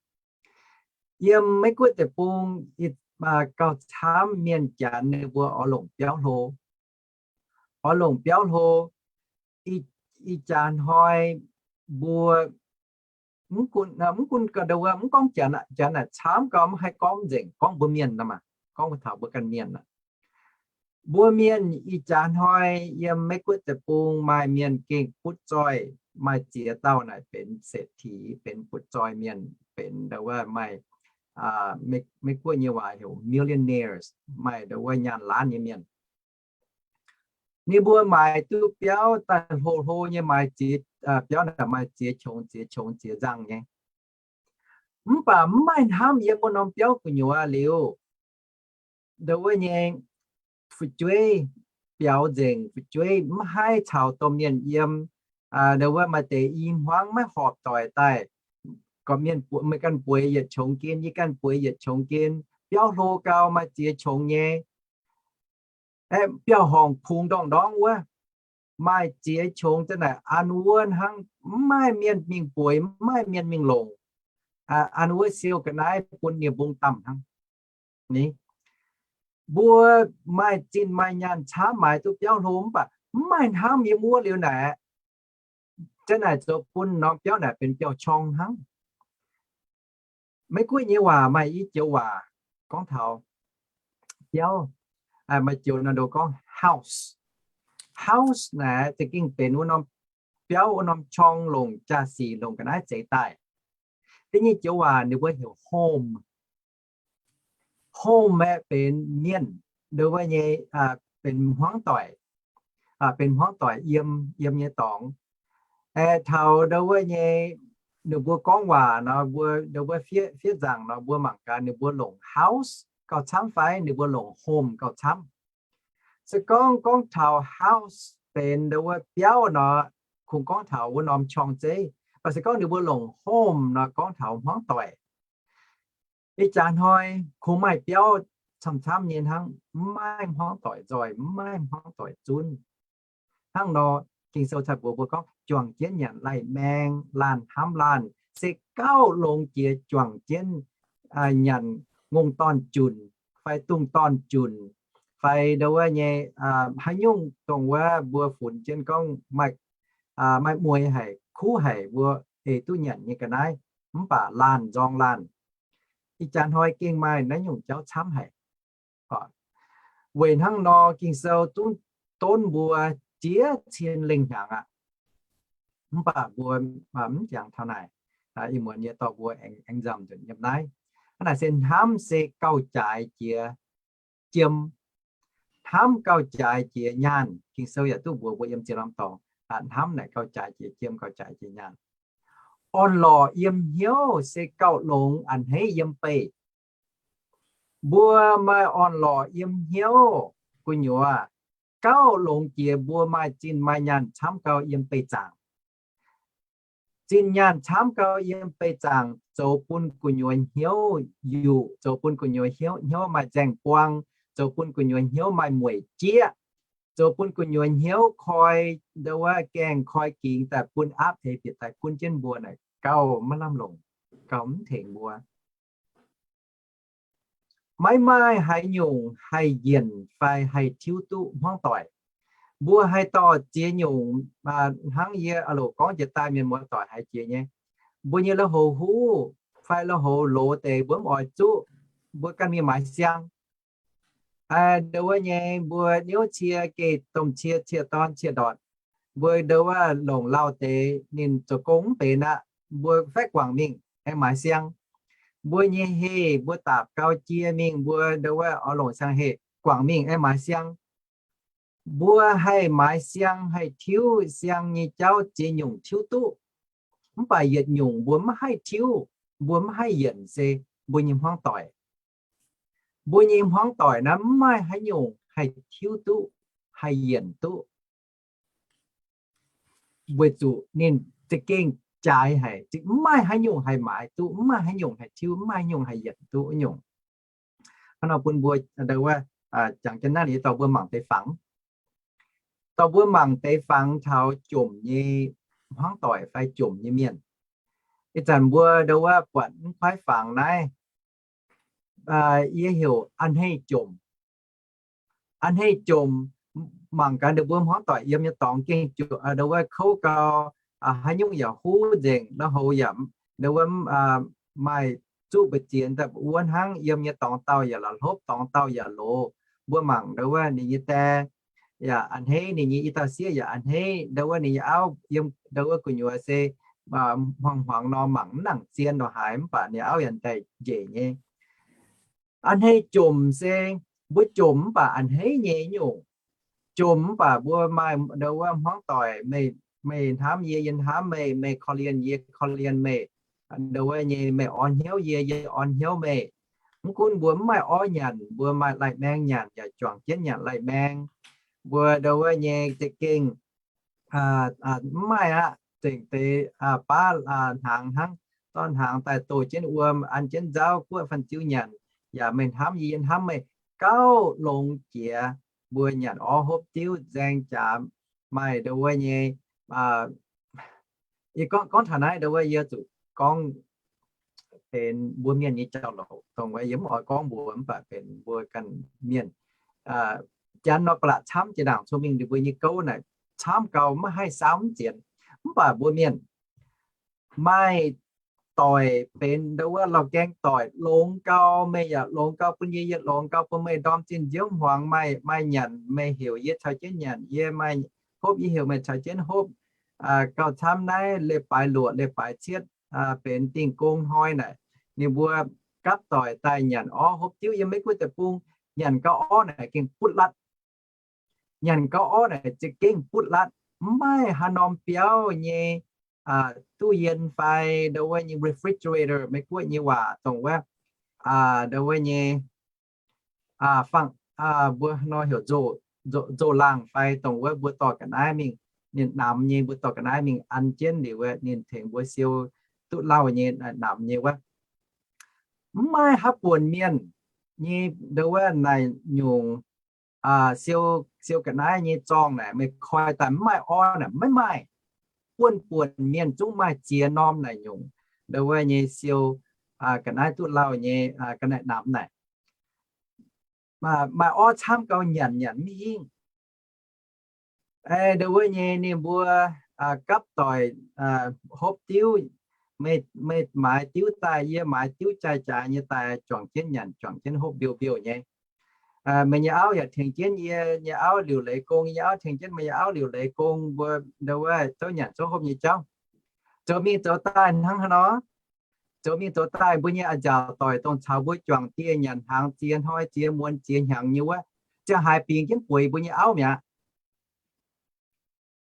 Yiem Meiv-Guoqv deic-bung gauh camv mienh Janx ninh mbuo oix longc biauv hlo. Oix longc biauv hlo. Ih jaax hnoi mbuo mv gunv, mv gunv ga'ndouh wuov, mv gorngv Janx, Janx naaic camv gau, mv haih gorngv nzengc, gorngv mbuo mienh nor maah, gorngv taux mbuo ganh mienh aqv. Mbuo mienh ih jaax hnoi yiem Meiv-Guoqv deic-bung maaih mienh gengh butv zoih, maaih ziex dauh naaic benx เศรษฐี, benx butv zoih mienh, benx ndo wuov maaih, Meiv-Guoqv nyei waac heuc millionaires, maaih ndo wuov nyaanh laanv nyei mienh. Ninh mbuo maaiz duqv biauv daaih hlo hlo nyei, maaiz ziex, biauv naaic maaih ziex qongx ziex qongx ziex nzangh nyei. Mv baac mv maaih hnamv yiem wuov norm biauv gu'nyuoz liuz, ndo wuov nyei fu'jueiv biaux nzengc, fu'jueiv mv haih caux domh mienh yiem. Ndo wuov maaih deix i hmuangv maiv horpc doic daaih, gorqv-mienh meih ganh bueix yietc qongx gen, yie ganh bueix yietc qongx gen, biauv hlo gau, maaih ziex qongx nyei. Biauv-horngc kungx ndorngc-ndorngv wuov, maaih ziex qongx za'naaic an wuov hnangv, mv maaih mienh mingh bueix, mv maaih mienh mingh longc. An wuov siou ga'naaiv bun nie-mbung damh hnangv. Ni, Mbuo maaih zinh maaih nyaanh camv maaiz duqv biauv hlo mv baac mv maaih hnamv yiem wuov liuz naaic, za'naaic zoux bun norm biauv naaic benx biauv-qorng hnangv. Meiv Guoqv nyei waac maaih i joux waac gorngv taux biauv, maaih joux nor ndoqc gorngv house. House naaic za'gengh benx wuov norm biauv, wuov norm qorng longc jaa-sic longc ga'naaiv zeix daaih. Da'nyeic joux waac ninh mbuo heuc home. Home aeqv, benx mienh ndo wuov nyei, benx hmuangv doic, benx hmuangv doic yiem, yiem nyei dorngx. Aeqv, taux ndo wuov nyei, ninh mbuo gorngv waac nor, mbuo ndo wuov fiev, fiev nzaangc nor, mbuo mangc gaax ninh mbuo longc house gauh camv fai ninh mbuo longc home gauh camv. Se gorngv gorngv taux house benx ndo wuov biauv nor, kungx gorngv taux wuov norm qorng zeiv. Mv baac se gorngv ninh mbuo longc home nor, gorngv taux hmuangv doic. Ih jaax hnoi kungx maaih biauv camv-camv nyei hnangv, mv maaih hmuangv doic nzoih, mv maaih hmuangv doic zunv. Hnangv nor, Ging-Sou cai mbuox mbuo gorngv juangc jienv nyanc lai-maeng, laanh hnamv laanh, se gauh longx jiex juangc jienv nyanc ngongh dorn-junc fai dungz dorn-junc fai ndo wuov nyei, haaix nyungc dongh wuov mbuo funx jienv gorngv maaih, maaih mueiz haic, kuv haic, mbuo ei duqv nyanc nyei ga'naaiv, mv baac laanh nzorng laanh. Ih jaax hnoi gengh maaih naaiv nyungc jauv camv haic. Weic hnangv nor, Ging-Sou zungv donv mbuo jiex cien lengh hnyangx aqv. Mv baac mbuo mv jangx taux naaic, ih muonz yie dorh mbuo aengx nzamc nzunc yiem naaiv. Hnangv naaic se hnamv se gauh jaaix jiex jiem. Hnamv gauh jaaix jiex nyaanh. Ging-Sou yaac duqv mbuox mbuo yiem ziex norm dorngx, hnamv naaic gauh jaaix jiex jiem, gauh jaaix jiex nyaanh. Orn-lorqc yiem hnyouv se gauh longx a'hneiv yiem beih. Mbuo maaih orn-lorqc yiem hnyouv gu'nyuoz, gauh longx jiex mbuo maaih zinh maaih nyaanh camv gau yiem beih zaangc. Zinh nyaanh camv gau yiem beih zaangc zoux bun gu'nyuoz hnyouv yuqc, zoux bun gu'nyuoz hnyouv, hnyouv maaih nzaeng buang, zoux bun gu'nyuoz hnyouv maaih mueic jieqv, zoux bun gu'nyuoz hnyouv koi ndo wuov gaengh koi gingx daaih bun aapv eix bieqc daaih gunv jienv mbuo naaic gauh maiv lamh longc, gauh mv tengx mbuo. Maiv maaih haaix nyungc haih yienc fai haih tiuv duqv hmuangv doic. Mbuo haih dorh ziex nyungc, hnangv yie loc gorngv jiex daaih mienh muoz doic haiz jiex nyei. Mbuo nyei lui-houx huv fai lui-houx loz deix mbuo mv oix zuqv, mbuo ganh mingh maaiz siang. Ndo wuov nyei mbuo niouv cie geh domh cie, cie dorn, cie ndortc. Mbuo ndo wuov longc lauh deix ninh zoux gong mv benx aqv, mbuo faeqv guangc mingh aengx maaiz siang. Mbuo nyei heh mbuo daapc gau jiex mingh, mbuo ndo wuov oix longc siang-heh guangc mingh aengx maaiz siang. Mbuo haih maaiz siang, haih tiuv siang nyei jauv ziex nyungc tiuv duqv. Mv baac yietc nyungc mbuo maiv haih tiuv, mbuo maiv haih yienc se mbuo nyei hmuangv doic. Mbuo nyei hmuangv doic naaiv mv maaih haaix nyungc haih tiuv duqv, haih yienc duqv. Weic zuqc ninh za'gengh jaaix haic, mv maaih haaix nyungc haih maaiz duqv, mv maaih haaix nyungc haih tiuv, mv maaih haaix nyungc haih yienc duqv nyungc. Hnangv nor bun mbuo ndo wuov, jangx jienv naaiv liuz dorh mbuo mangc deix fangx. Dorh mbuo mangc deix fangx taux jomc nyei hmuangv doic fai jomc nyei mienh. Ih zanc mbuo ndo wuov buatc mv kuaaiv fangx naaiv, yie heuc a'hneiv jomc. A'hneiv jomc, mangc gaax ninh mbuo hmuangv doic yiem nyei dorngx gengh ndo wuov kouv gau, haaix nyungc yaac huv nzengc, lui-houx yaac ndo wuov maaih zuqv mbu'ziex daaih wuov hnangv, yiem nyei dorngx dauh yaac la'hlopv, dorngx dauh yaac loz. Mbuo mangc ndo wuov ninh nyei die yaac a'hneiv, ninh nyei i dauh sieqv yaac a'hneiv, ndo wuov ninh nyei auv yiem ndo wuov gu'nyuoz se hmuangx hmuangx nor mangc mv nangc zien nor haaix, mv baac ninh auv yaac daaih njiec nyei. A'hneiv jomc se mbuo jomc mv baac a'hneiv nyei nyungc. Jomc mv baac mbuo maaih ndo wuov hmuangv doic, meih hnamv yie, yie hnamv meih, meih korv-lienh yie, korv-lienh meih, ndo wuov nyei meih orn hnyouv yie, yie orn hnyouv meih. Mv gunv mbuo mv maaih orv nyanc, mbuo maaih lai-maeng nyanc yaac juangc jienv nyanc lai-maeng. Mbuo ndo wuov nyei za'gengh mv maaih aqv, zengc deix baav hnaangx hnangv, dorn hnaangx daaih doh jienv wuom, an jienv nzauv, guoqv fanh ziu nyanc, yaac meih hnamv yie, yie hnamv meih, gauh longx jiex mbuo nyanc orv hopv diuv nzaeng jaax, maaih ndo wuov nyei. Yie gorngv, gorngv taux naaiv ndo wuov yie zuqc gorngv benx mbuo mienh nyei jauv-louc. Dongh wuov yie mv oix gorngv mbuox mv baac benx mbuo ganh mienh. Janx nor ba'laqc camv jiex ndaangc cong-mengh ninh mbuo nyei gouv naaic camv gau, maiv haih saau mv zienx. Mv baac mbuo mienh maaih doic benx ndo wuov lauh gaeng doic, longx gau meih yaac longx gau bun yie, yie longx gau bun meih, ndorm zinh nziouv hmuangx maaih, maaih nyanc meih heuc yie caux jienv nyanc, yie maaih hopv yie heuc meih caux jienv hopv. Gauh camv naaiv leiz-baaix luoqc, leiz-baaix cietv, benx dingh gong hnoi naaic, ninh mbuo gapv doic daaih nyanc orv hopv diuv yiem Meiv Guoqv deic-bung. Nyanc gau orv naaic gengh butv latv. Nyanc gau orv naaic za'gengh butv latv. Mv maaih haaix norm biauv nyei ตู้เย็น fai ndo wuov nyei refrigerator, Meiv Guoqv nyei waac dongh wuov, ndo wuov nyei, fangx, mbuo nor heuc nzoh laangh fai dongh wuov mbuo dorh ga'naaiv mingh, ninh namx nyei, mbuo dorh ga'naaiv mingh an jienv liuz wuov ninh tengx mbuo siou duqv lauh nyei, namx nyei wuov. Mv maaih haaix buonc mienh nyei ndo wuov naaic nyungc siou, siou ga'naaiv nyei zorngh naaic meih koi daaih mv maaih orv naaic maiv maaih. Buonv buonc mienh zungv maaih ziex norm naaic nyungc ndo wuov nyei siou ga'naaiv duqv lauh nyei ga'naaiv namx naaic. Maaih orv camv gau nyanc nyanc mv hingv. Ndo wuov nyei ninh mbuo gapv doic hopv diuv, meih maaiz diuv daaih, yie maaiz diuv jaaix-jaaix nyei daaih, juangc jienv nyanc, juangc jienv hopv mbiouh mbiouh nyei. Meih nyei auv yaac tengx jienv yie nyei auv liuc leiz gong, yie nyei auv tengx jienv meih nyei auv liuc leiz gong, mbuo ndo wuov zouv nyanc zouv hopv nyei jauv. Zoux mingh zoux daaih hnangv haaix nor? Zoux mingh zoux daaih mbuo nyei a'nziaauc doic dongh caux mbuo juangc dieh nyanc hnaangx ziex hnoi ziex muonz ziex hnyangx nyei wuov, ziangh haaix bingx jienv bueix mbuo nyei auv mi'aqv.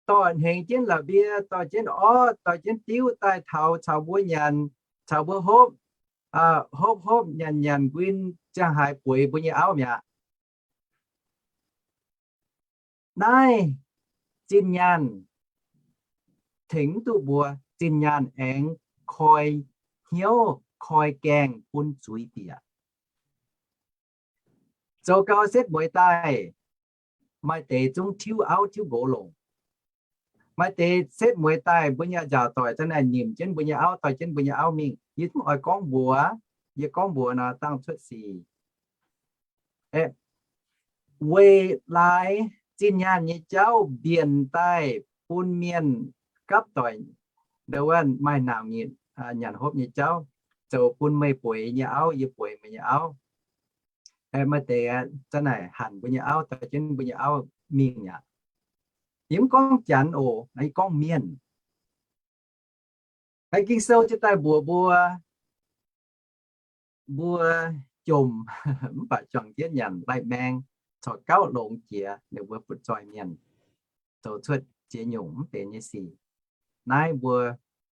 Dorh hnengx jienv la'mbie, dorh jienv orv, dorh jienv diuv daaih taux caux mbuo nyanc, caux mbuo hopv, hopv hopv nyanc nyanc nquin, ziangh haaix bueix mbuo nyei auv mi'aqv. Naaiv zinh nyaanh tengx mv duqv mbuo. Zinh nyaanh aengx koi hnyouv koi gaengh bun zuiz bieqc. Zoux gau setv mueiz daaih, maaih deix zungv tiuv auv tiuv nqox longc. Maaih deix setv mueiz daaih mbuo nyei a'nziaauc doic za'naaic nimc jienv mbuo nyei auv, dorh jienv mbuo nyei auv mingh. Yie mv oix gorngv mbuox, yie gorngv mbuox nor dangh cuotv sic. Weic laaix zinh nyaanh nyei jauv mbienc daaih bun mienh gapv doic ndo wuov maaih nauc nyitc nyanc hopv nyei jauv, zoux bun meih bueix nyei auv, yie bueix meih nyei auv. Maaih deix za'naaic hanc mbuo nyei auv, dorh jienv mbuo nyei auv mingh aqv. Yie mv gorngv Janx oc, yie gorngv mienh. Ging-Sou ziouc daaih mbuox mbuo, mbuo jomc mv baac juangc jienv nyanc lai-maeng, corc gauh longx jiex ninh mbuo butv-zoih mienh zoux cuotv ziex nyungc mv benx nyei sic. Naaiv mbuo,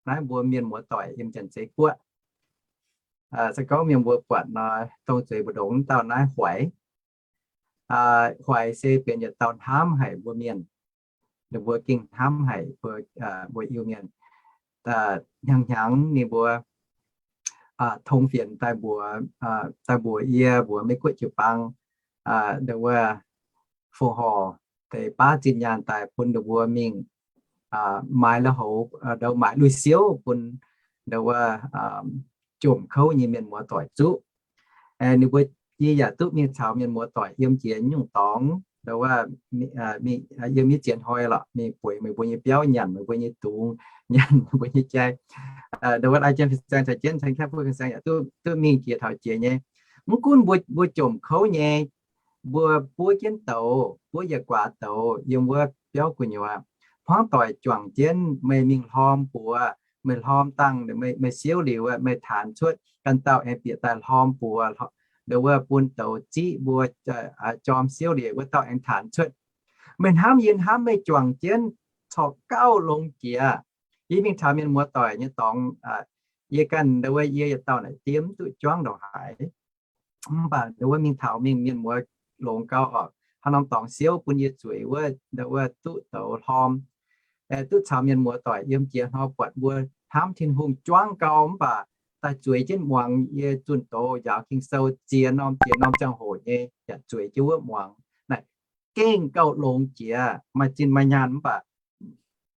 naaiv mbuo mienh muoz-doic yiem Janx-Zei Guoqv, se gorngv mienh mbuo buatc nor, dongh zueiz mbu'ndongx dauh naaiv Hoic. Hoic se benx yietc dauh hnamv haic mbuo mienh. Ninh mbuo gengh hnamv haic mbuo, mbuo Iu-Mienh. Hnyangx-hnyangx ninh mbuo tong fienx daaih mbuox, daaih mbuox yie, mbuox Meiv Guoqv jiu-baang, ndo wuov, fongc horc deix baav zinh nyaanh daaih bun ninh mbuo mingh maaiz lui-houx, ndo maaiz lui-siouv bun ndo wuov jomc kouv nyei mienh muoz-doic zuqv. Ninh mbuo, yie yaac duqv mingh caux mienh muoz-doic yiem jiex nyungc dorngx, ndo wuov, yiem nyei ziex hnoi lorqc, mingh bueix meih mbuo nyei biauv, nyanc meih mbuo nyei dungz, nyanc meih mbuo nyei jai, ndo wuov, ai jienv fin-saeng caux jienv ceng kaeqv buov fin-saeng yaac duqv mingh jiex taux jiex nyei. Mv gunv mbuo, mbuo jomc kouv nyei, mbuo buov jienv douz, buov yietc guaax douz yiem wuov biauv gu'nyuoz, hmuangv doic juangc jienv meih mingh hlorm buoz, meih hlorm dangh, meih siouv liuz, meih taanx cuotv, ganh dauh aengx bieqc daaih hlorm buoz, ndo wuov, bun douz ziqv mbuo, jorm siouv liuz wuov dauh aengx taanx cuotv. Meih hnamv yie hnamv meih juangc jienv corc gauh longx jiex. Yie mingh taux mienh muoz-doic nyei dorngx, yie ganh ndo wuov, yie yietc dauh naaic diev mv duqv juangv ndongc haaix. Mv baac ndo wuov mingh taux mingh mienh muoz longx gauh oc, haaix norm dorngx siouv bun yie zueiz wuov, ndo wuov duqv douz hlorm, duqv caux mienh muoz-doic yiem jiex hnoi buatc mbuo hnamv Tin-Hungh juangv gau. Mv baac daaih zueiz jienv muangx yie zunh doz njaaux Ging-Sou ziex norm ziex norm ziangh hoc nyei yaac zueiz jienv wuov muangx naaic, gengh gauh longx jiex, maaih zinh maaih nyaanh mv baac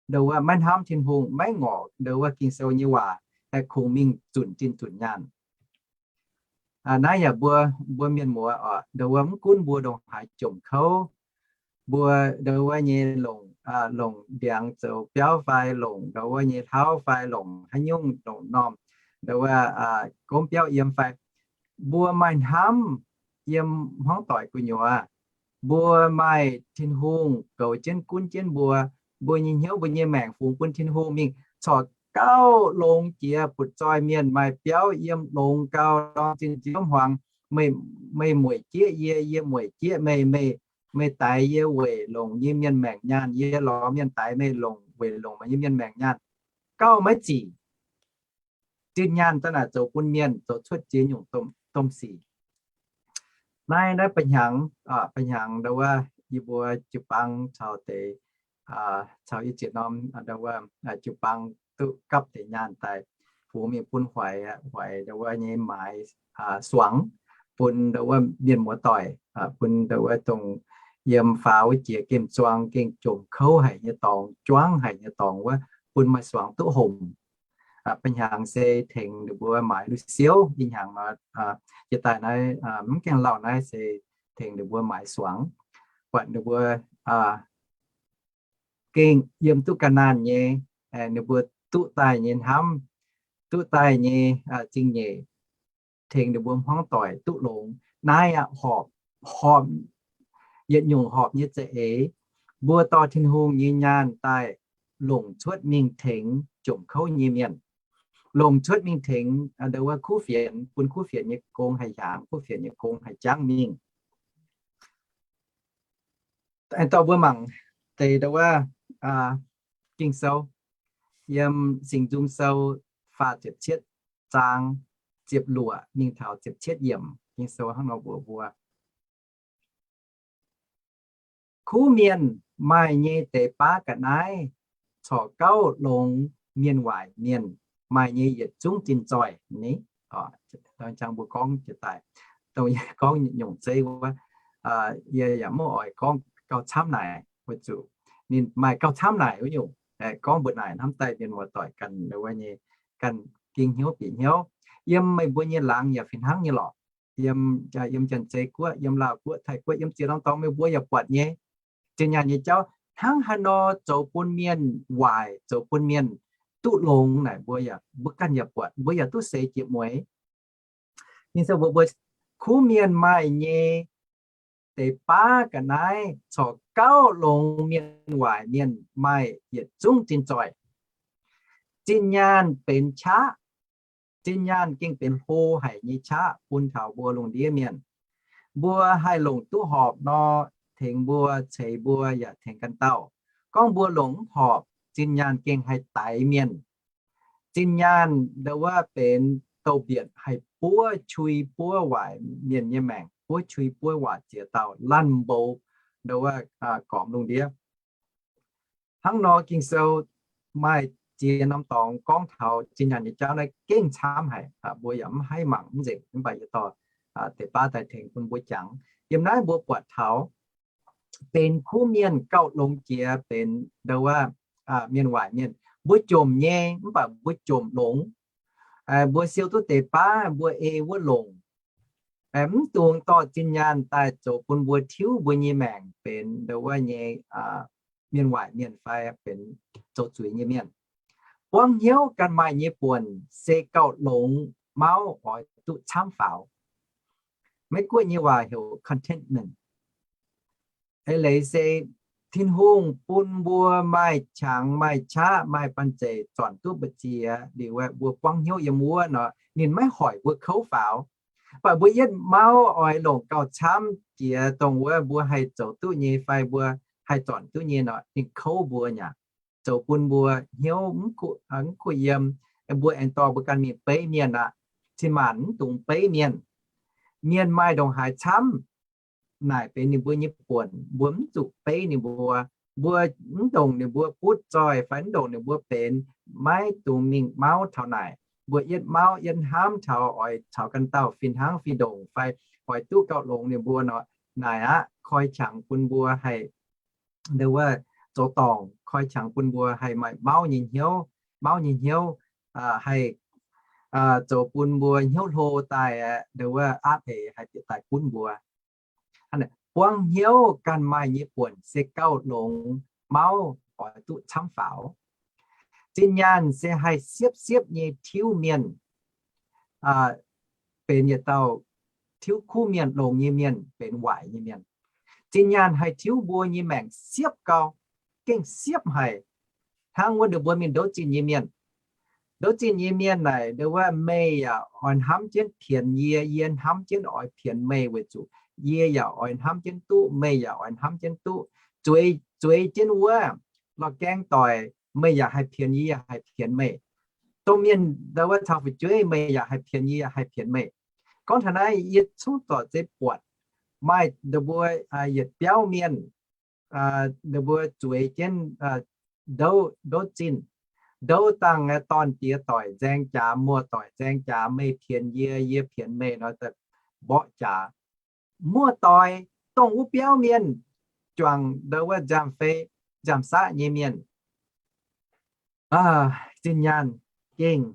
ndo wuov maiv hnamv Tin-Hungh, maiv ngorc ndo wuov Ging-Sou nyei waac, kungx mingh zunc zinh zunc nyaanh. Naaiv yaac mbuo, mbuo mienh muoz oc, nduov wuov mv gunv mbuo ndongc haaix jomc kouv, mbuo nduov wuov nyei longc, longc ndiangx zoux biauv fai longc nduov wuov nyei hlauv fai longc haaix nyungc longc normh, nduov wuov gomv biauv yiem fai, mbuo maaih hnamv yiem hmuangv doic gu'nyuoz, mbuo maaih Tin-Hungh goux jienv gunv jienv mbuo, mbuo nyei hnyouv mbuo nyei maengc fungx bun Tin-Hungh mingh corc gauh longx jiex butv-zoih mienh maaih biauv yiem longx gau ndorm zinh nziouv hmuangx, meih mueic jieqv yie, yie mueic jieqv meih, meih, meih daix yie weic longc nyei mienh maengc nyaanh, yie lorz mienh daix meih longc weic longc meih nyei mienh maengc nyaanh, gauh maiv zic. Zinh nyaanh daaih naaic zoux bun mienh zoux cuotv ziex nyungc domh sic. Naaiv, naaiv ba'hnyangx, ba'hnyangx nduov wuov yie mbuo jiu-baang caux deix, caux yie ziex norm nduov wuov jiu-baang duqv gapv deix nyaanh daaih, fungx mingh bun Huaix, Huaix nduov wuov nyei maaiz suangx bun nduov wuov mienh muoz doic, bun nduov wuov dongh yiem faaux wuov jiex gemh zuang gengh jomc kouv haic nyei dorngx, juangv haic nyei dorngx wuov, bun maaih suangx duqv homc. Ba'hnyangx se tengx ninh mbuo maaiz lu siouv. Ih hnyangx nor, jiex daaih naaiv, mv gaengh lauh naaiv se tengx ninh mbuo maaiz suangx, buatc ninh mbuo gengh yiem duqv ga'naanh nyei, ninh mbuo duqv daaih nyei hnamv, duqv daaih nyei zingh nyeic, tengx ninh mbuo hmuangv doic duqv longx. Naaiv aqv, horpc, horpc, yietc nyungc horpc nyei za'eix, mbuo dorh Tin-Hungh nyei nyaanh daaih longc cuotv mingh tengx jomc kouv nyei mienh, longc cuotv mingh tengx nduov wuov kuv fienx, bun kuv fienx nyei gong haih hiaangx, kuv fienx nyei gong haih jangv mingh. Aengx dorh mbuo mangc deix nduov wuov Ging-Sou, yiem Singx Nzung Sou faah ziepc cietv zaang ziepc luoqc mingh taux ziepc cietv yiemc. Ging-Sou hnangv nor mbuox mbuo, kuv mienh maaih nyei deix baav ga'naaiv corc gauh longx mienh waaic mienh maaih nyei yietc zungv zinh zoih ni. Dangh mbuo gorngv jiex daaih, dongh yie gorngv nyungc zeiv wuov, yie yaac mv oix gorngv gauh camv naaic, weic zuqc ninh maaih gauh camv naaic wuov nyungc. Gorngv mbuox naaic hnamv daaih mienh muoz-doic ganh wuov nyei, ganh ging hnyouv bieqc hnyouv. Yiem meih mbuo nyei laangz yaac fih hnangv nyei lorqc. Yiem, yiem Janx-Zei Guoqv, yiem Laauh Guoqv, Taiv Guoqv, yiem ziex norm dorngx meih mbuo yaac buatc nyei. Zinh nyaanh nyei jauv hnangv haaix nor zoux bun mienh waaic, zoux bun mienh duqv longx naaic, mbuo yaac, mbuo ganh yaac buatc, mbuo yaac duqv seix jiex mueiz. Ninh se mbuox mbuo, kuv mienh maaih nyei deix baav ga'naaiv corc gauh longx mienh waaic mienh maaih yietc zungv zinh zoih. Zinh nyaanh benx qaqv. Zinh nyaanh gengh benx hlo haic nyei qaqv bun taux mbuo lungh ndiev mienh. Mbuo haih longc duqv horpc nor, tengx mbuo, ceix mbuo yaac tengx ganh dauh. Gorngv mbuo longc mv horpc, zinh nyaanh gengh haih daix mienh. Zinh nyaanh nduov wuov benx douz-mbietc haih buov qui buov waaic mienh nyei maengc, buov qui buov waaic ziex dauh laanh mboux nduov wuov gormx lungh ndiev. Hnangv nor Ging-Sou maaih ziex norm dorngx gorngv taux zinh nyaanh nyei jauv naaiv gengh camv haic. Mbuo yaac mv haih mangc mv nzengc, mv baac yie dorh deix baav daaih tengx bun mbuo jangx. Yiem naaiv mbuo buatc taux benx kuv mienh gauh longx jiex benx nduov wuov mienh waaic mienh. Mbuo jomc nyei mv baac mbuo jomc longx. Mbuo siou duqv deix baav mbuo ei wuov longc. Mv dungx dorh zinh nyaanh daaih zoux bun mbuo tiuv mbuo nyei maengc benx nduov wuov nyei mienh waaic mienh fai benx zoux zuiz nyei mienh. Buangv hnyouv ganh maaih nyei buonc se gauh longx mauv oix duqv camv faaux. Meiv Guoqv nyei waac heuc contentment. Eix leiz se Tin-Hungh bun mbuo maaih qangx maaih qaqv maaih banh zeic zornc duqv mbu'ziex liuz, mbuo buangv hnyouv yiem wuov nor, ninh maiv hoic mbuo kouv faaux. Mv baac mbuo yietv mauv oix longc gauh camv jiex dongh wuov mbuo haih zoux duqv nyei fai mbuo haih zornc duqv nyei nor, ninh kouv mbuo nyei aqv. Zoux bun mbuo hnyouv mv kuh yiem. Mbuo aengx dorh mbuo ganh mingh beiv mienh aqv. Cin-maanc mv dungx beiv mienh. Mienh maaih ndongc haaix camv, naaic benx ninh mbuo nyei buonc, mbuo mv zuqc beiv ninh mbuo. Mbuo mv ndongc ninh mbuo butv zoih fai mv ndongc ninh mbuo benx, maiv dungx mingh mauv taux naaic. Mbuo yietv mauv yietv hnamv taux oix caux ganh dauh fih hnangv fih ndongc fai oix duqv gauh longx ninh mbuo nor, naaic aqv koi qangx bun mbuo haih nduov wuov zoux dorngc, koi qangx bun mbuo haih maaih mauv nyei hnyouv, mauv nyei hnyouv, haih zoux bun mbuo hnyouv hlo daaih aeqv, ndo wuov aapv eix haih bieqc daaih gunv mbuo. Buangv hnyouv ganh maaih nyei buonc se gauh longx mauv oix duqv camv faaux. Zinh nyaanh se haih siepv siepv nyei tiuv mienh, benx yietc dauh tiuv kuv mienh, longx nyei mienh, benx waaic nyei mienh. Zinh nyaanh haih tiuv mbuo nyei maengc siepv gau, gengh siepv haic. Hnangv wuov ndongc mbuo mingh ndouv zinh nyei mienh, ndouv zinh nyei mienh naaic, ndo wuov meih yaac oix hnamv jienv pienx yie, yie hnamv jienv oix pienx meih weic zuqc yie yaac oix hnamv jienv duqv, meih yaac oix hnamv jienv duqv. Zueiz, zueiz jienv wuov, lorz gaeng doic, meih yaac haih pienx yie, yie yaac haih pienx meih. Domh mienh ndo wuov caux fu'jueiv, meih yaac haih pienx yie, yie yaac haih pienx meih. Gorngv taux naaiv yie cungv zorc zeiv buatc maaih ndo mbuo yietc biauv mienh, ndo mbuo zueiz jienv ndouv, ndouv zinh, ndouv dangh dorn diex doic nzaeng jaax, muoz-doic nzaeng jaax, meih pienx yie, yie pienx meih nor, mborqv jaax. Muoz-doic dongh wuov biauv mienh juangc ndo wuov nziaamv-fei nziaamv-saqv nyei mienh. Zinh nyaanh gengh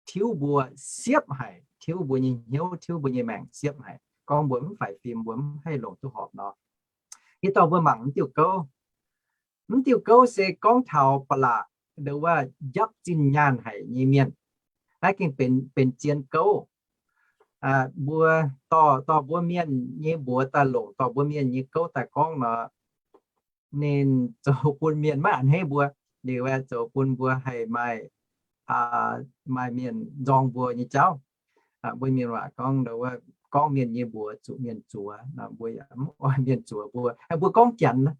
tiuv mbuo siepv haic, tiuv mbuo nyei hnyouv, tiuv mbuo nyei maengc siepv haic. Gorngv mbuo mv faix fim, mbuo mv haih longc duqv horpc nor. Ih dorh mbuo mangc mv diuh gouv. Mv diuh gouv se gorngv taux ba'laqc ndo wuov njapv zinh nyaanh haic nyei mienh. Naaiv gengh benx, benx zien gouv. Mbuo dorh, dorh mbuo mienh nyei mbuox daaih longc, dorh mbuo mienh nyei gouv daaih gorngv nor, ninh zoux bun mienh maiv a'hneiv mbuo, liuz aeqv, zoux bun mbuo haih maaih, maaih mienh nzorng mbuo nyei jauv. Mbuo mienh waac gorngv, gorngv mienh nyei mbuox zuqc mienh zuoz, mbuo yaac mv oix mienh zuoz mbuo. Mbuo gorngv Janx,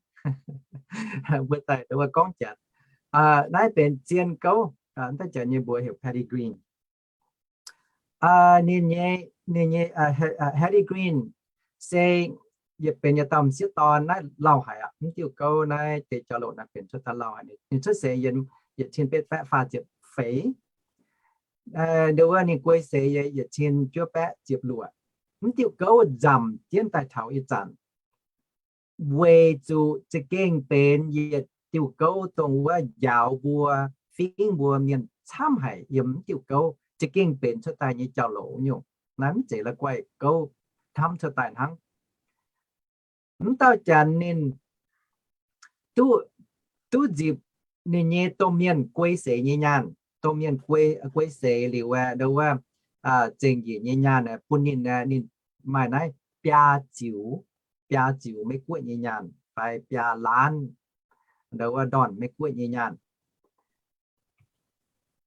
mbuo daaih ndo wuov gorngv Janx. Naaiv benx zien gouv, daaih Janx nyei mbuox heuc Petty Green. Ninh nyei, ninh nyei Petty Green se yietc benx yietc dauh m'sieqv dorn. Naaiv lauh haic aqv. Mv diuh gouv naaiv deix jauv-louc naaiv benx cuotv daaih lauh haic. Ninh cuotv seix yietc cin betv baeqv faah ziepc feix. Ndo wuov ninh guei seix yietc cin juov baeqv ziepc luoqc. Mv diuh gouv nzamc jienv daaih taux ih zanc, weic zuqc za'gengh benx yietc diuh gouv dongh wuov njaaux mbuo, fingv mbuo mienh camv haic. Yiem mv diuh gouv za'gengh benx cuotv daaih nyei jauv-louc nyungc. Naaiv mv zeiz la'guaih gouv hnamv cuotv daaih hnangv. Mv dauh Janx ninh duqv, duqv nzipc ninh nyei domh mienh guei seix nyei nyaanh. Domh mienh guei, guei seix liuz aeqv, ndo wuov, zengc njiec nyei nyaanh aeqv, bun ninh aeqv, ninh maaih naaiv biaa ziux, biaa ziux Meiv-Guoqv nyei nyaanh fai biaa laanv ndo wuov ndorn Meiv-Guoqv nyei nyaanh.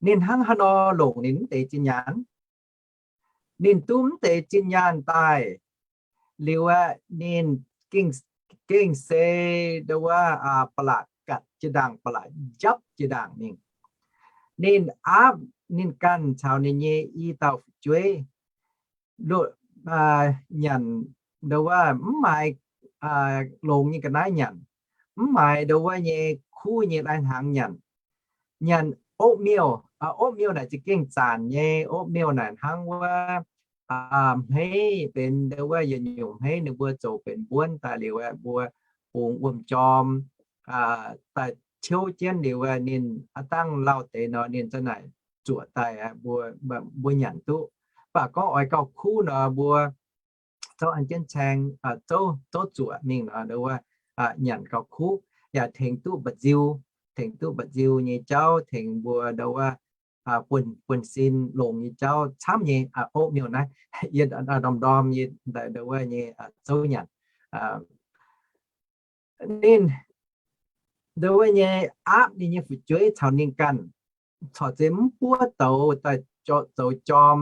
Ninh hnangv haaix nor longc ninh mv deix zinh nyaanh? Ninh duqv mv deix zinh nyaanh daaih liuz aeqv, ninh gengh, gengh se ndo wuov ba'laqc gatc jiex ndaangc, ba'laqc njapv jiex ndaangc mingh. Ninh aapv ninh ganh caux ninh nyei i dauh fu'jueiv nyanc ndo wuov mv maaih longx nyei ga'naaiv nyanc, mv maaih ndo wuov nyei kuv nyei lai-hnaangx nyanc. Nyanc oatmeal, oatmeal naaic za'gengh zanc nyei oatmeal naaic hnangv wuov hmeiv, benx ndo wuov yietc nyungc hmeiv ninh mbuo zoux benx mbuonv daaih liuz aeqv, mbuo bungx wuom-jorm daaih ciouv jienv liuz aeqv, ninh aav dangh lauh deix nor ninh za'naaic zuoqc daaih aeqv, mbuo, mbuo nyanc duqv. Mv baac gorngv oix gauh kuv nor mbuo zouv an jienv caeng, zouv, zouv zuoqc mingh nor ndo wuov nyanc gauh kuv, yaac tengx duqv mba'nziu, tengx duqv mba'nziu nyei jauv, tengx mbuo ndo wuov buonv, buonv-sin longx nyei jauv camv nyei. Oatmeal naaiv yie ndorm-ndorm yie ndo wuov nyei zouv nyanc. Ninh ndo wuov nyei aapv ninh nyei fu'jueiv caux ninh ganh corc zeiz mv buov douz daaih zoux jorm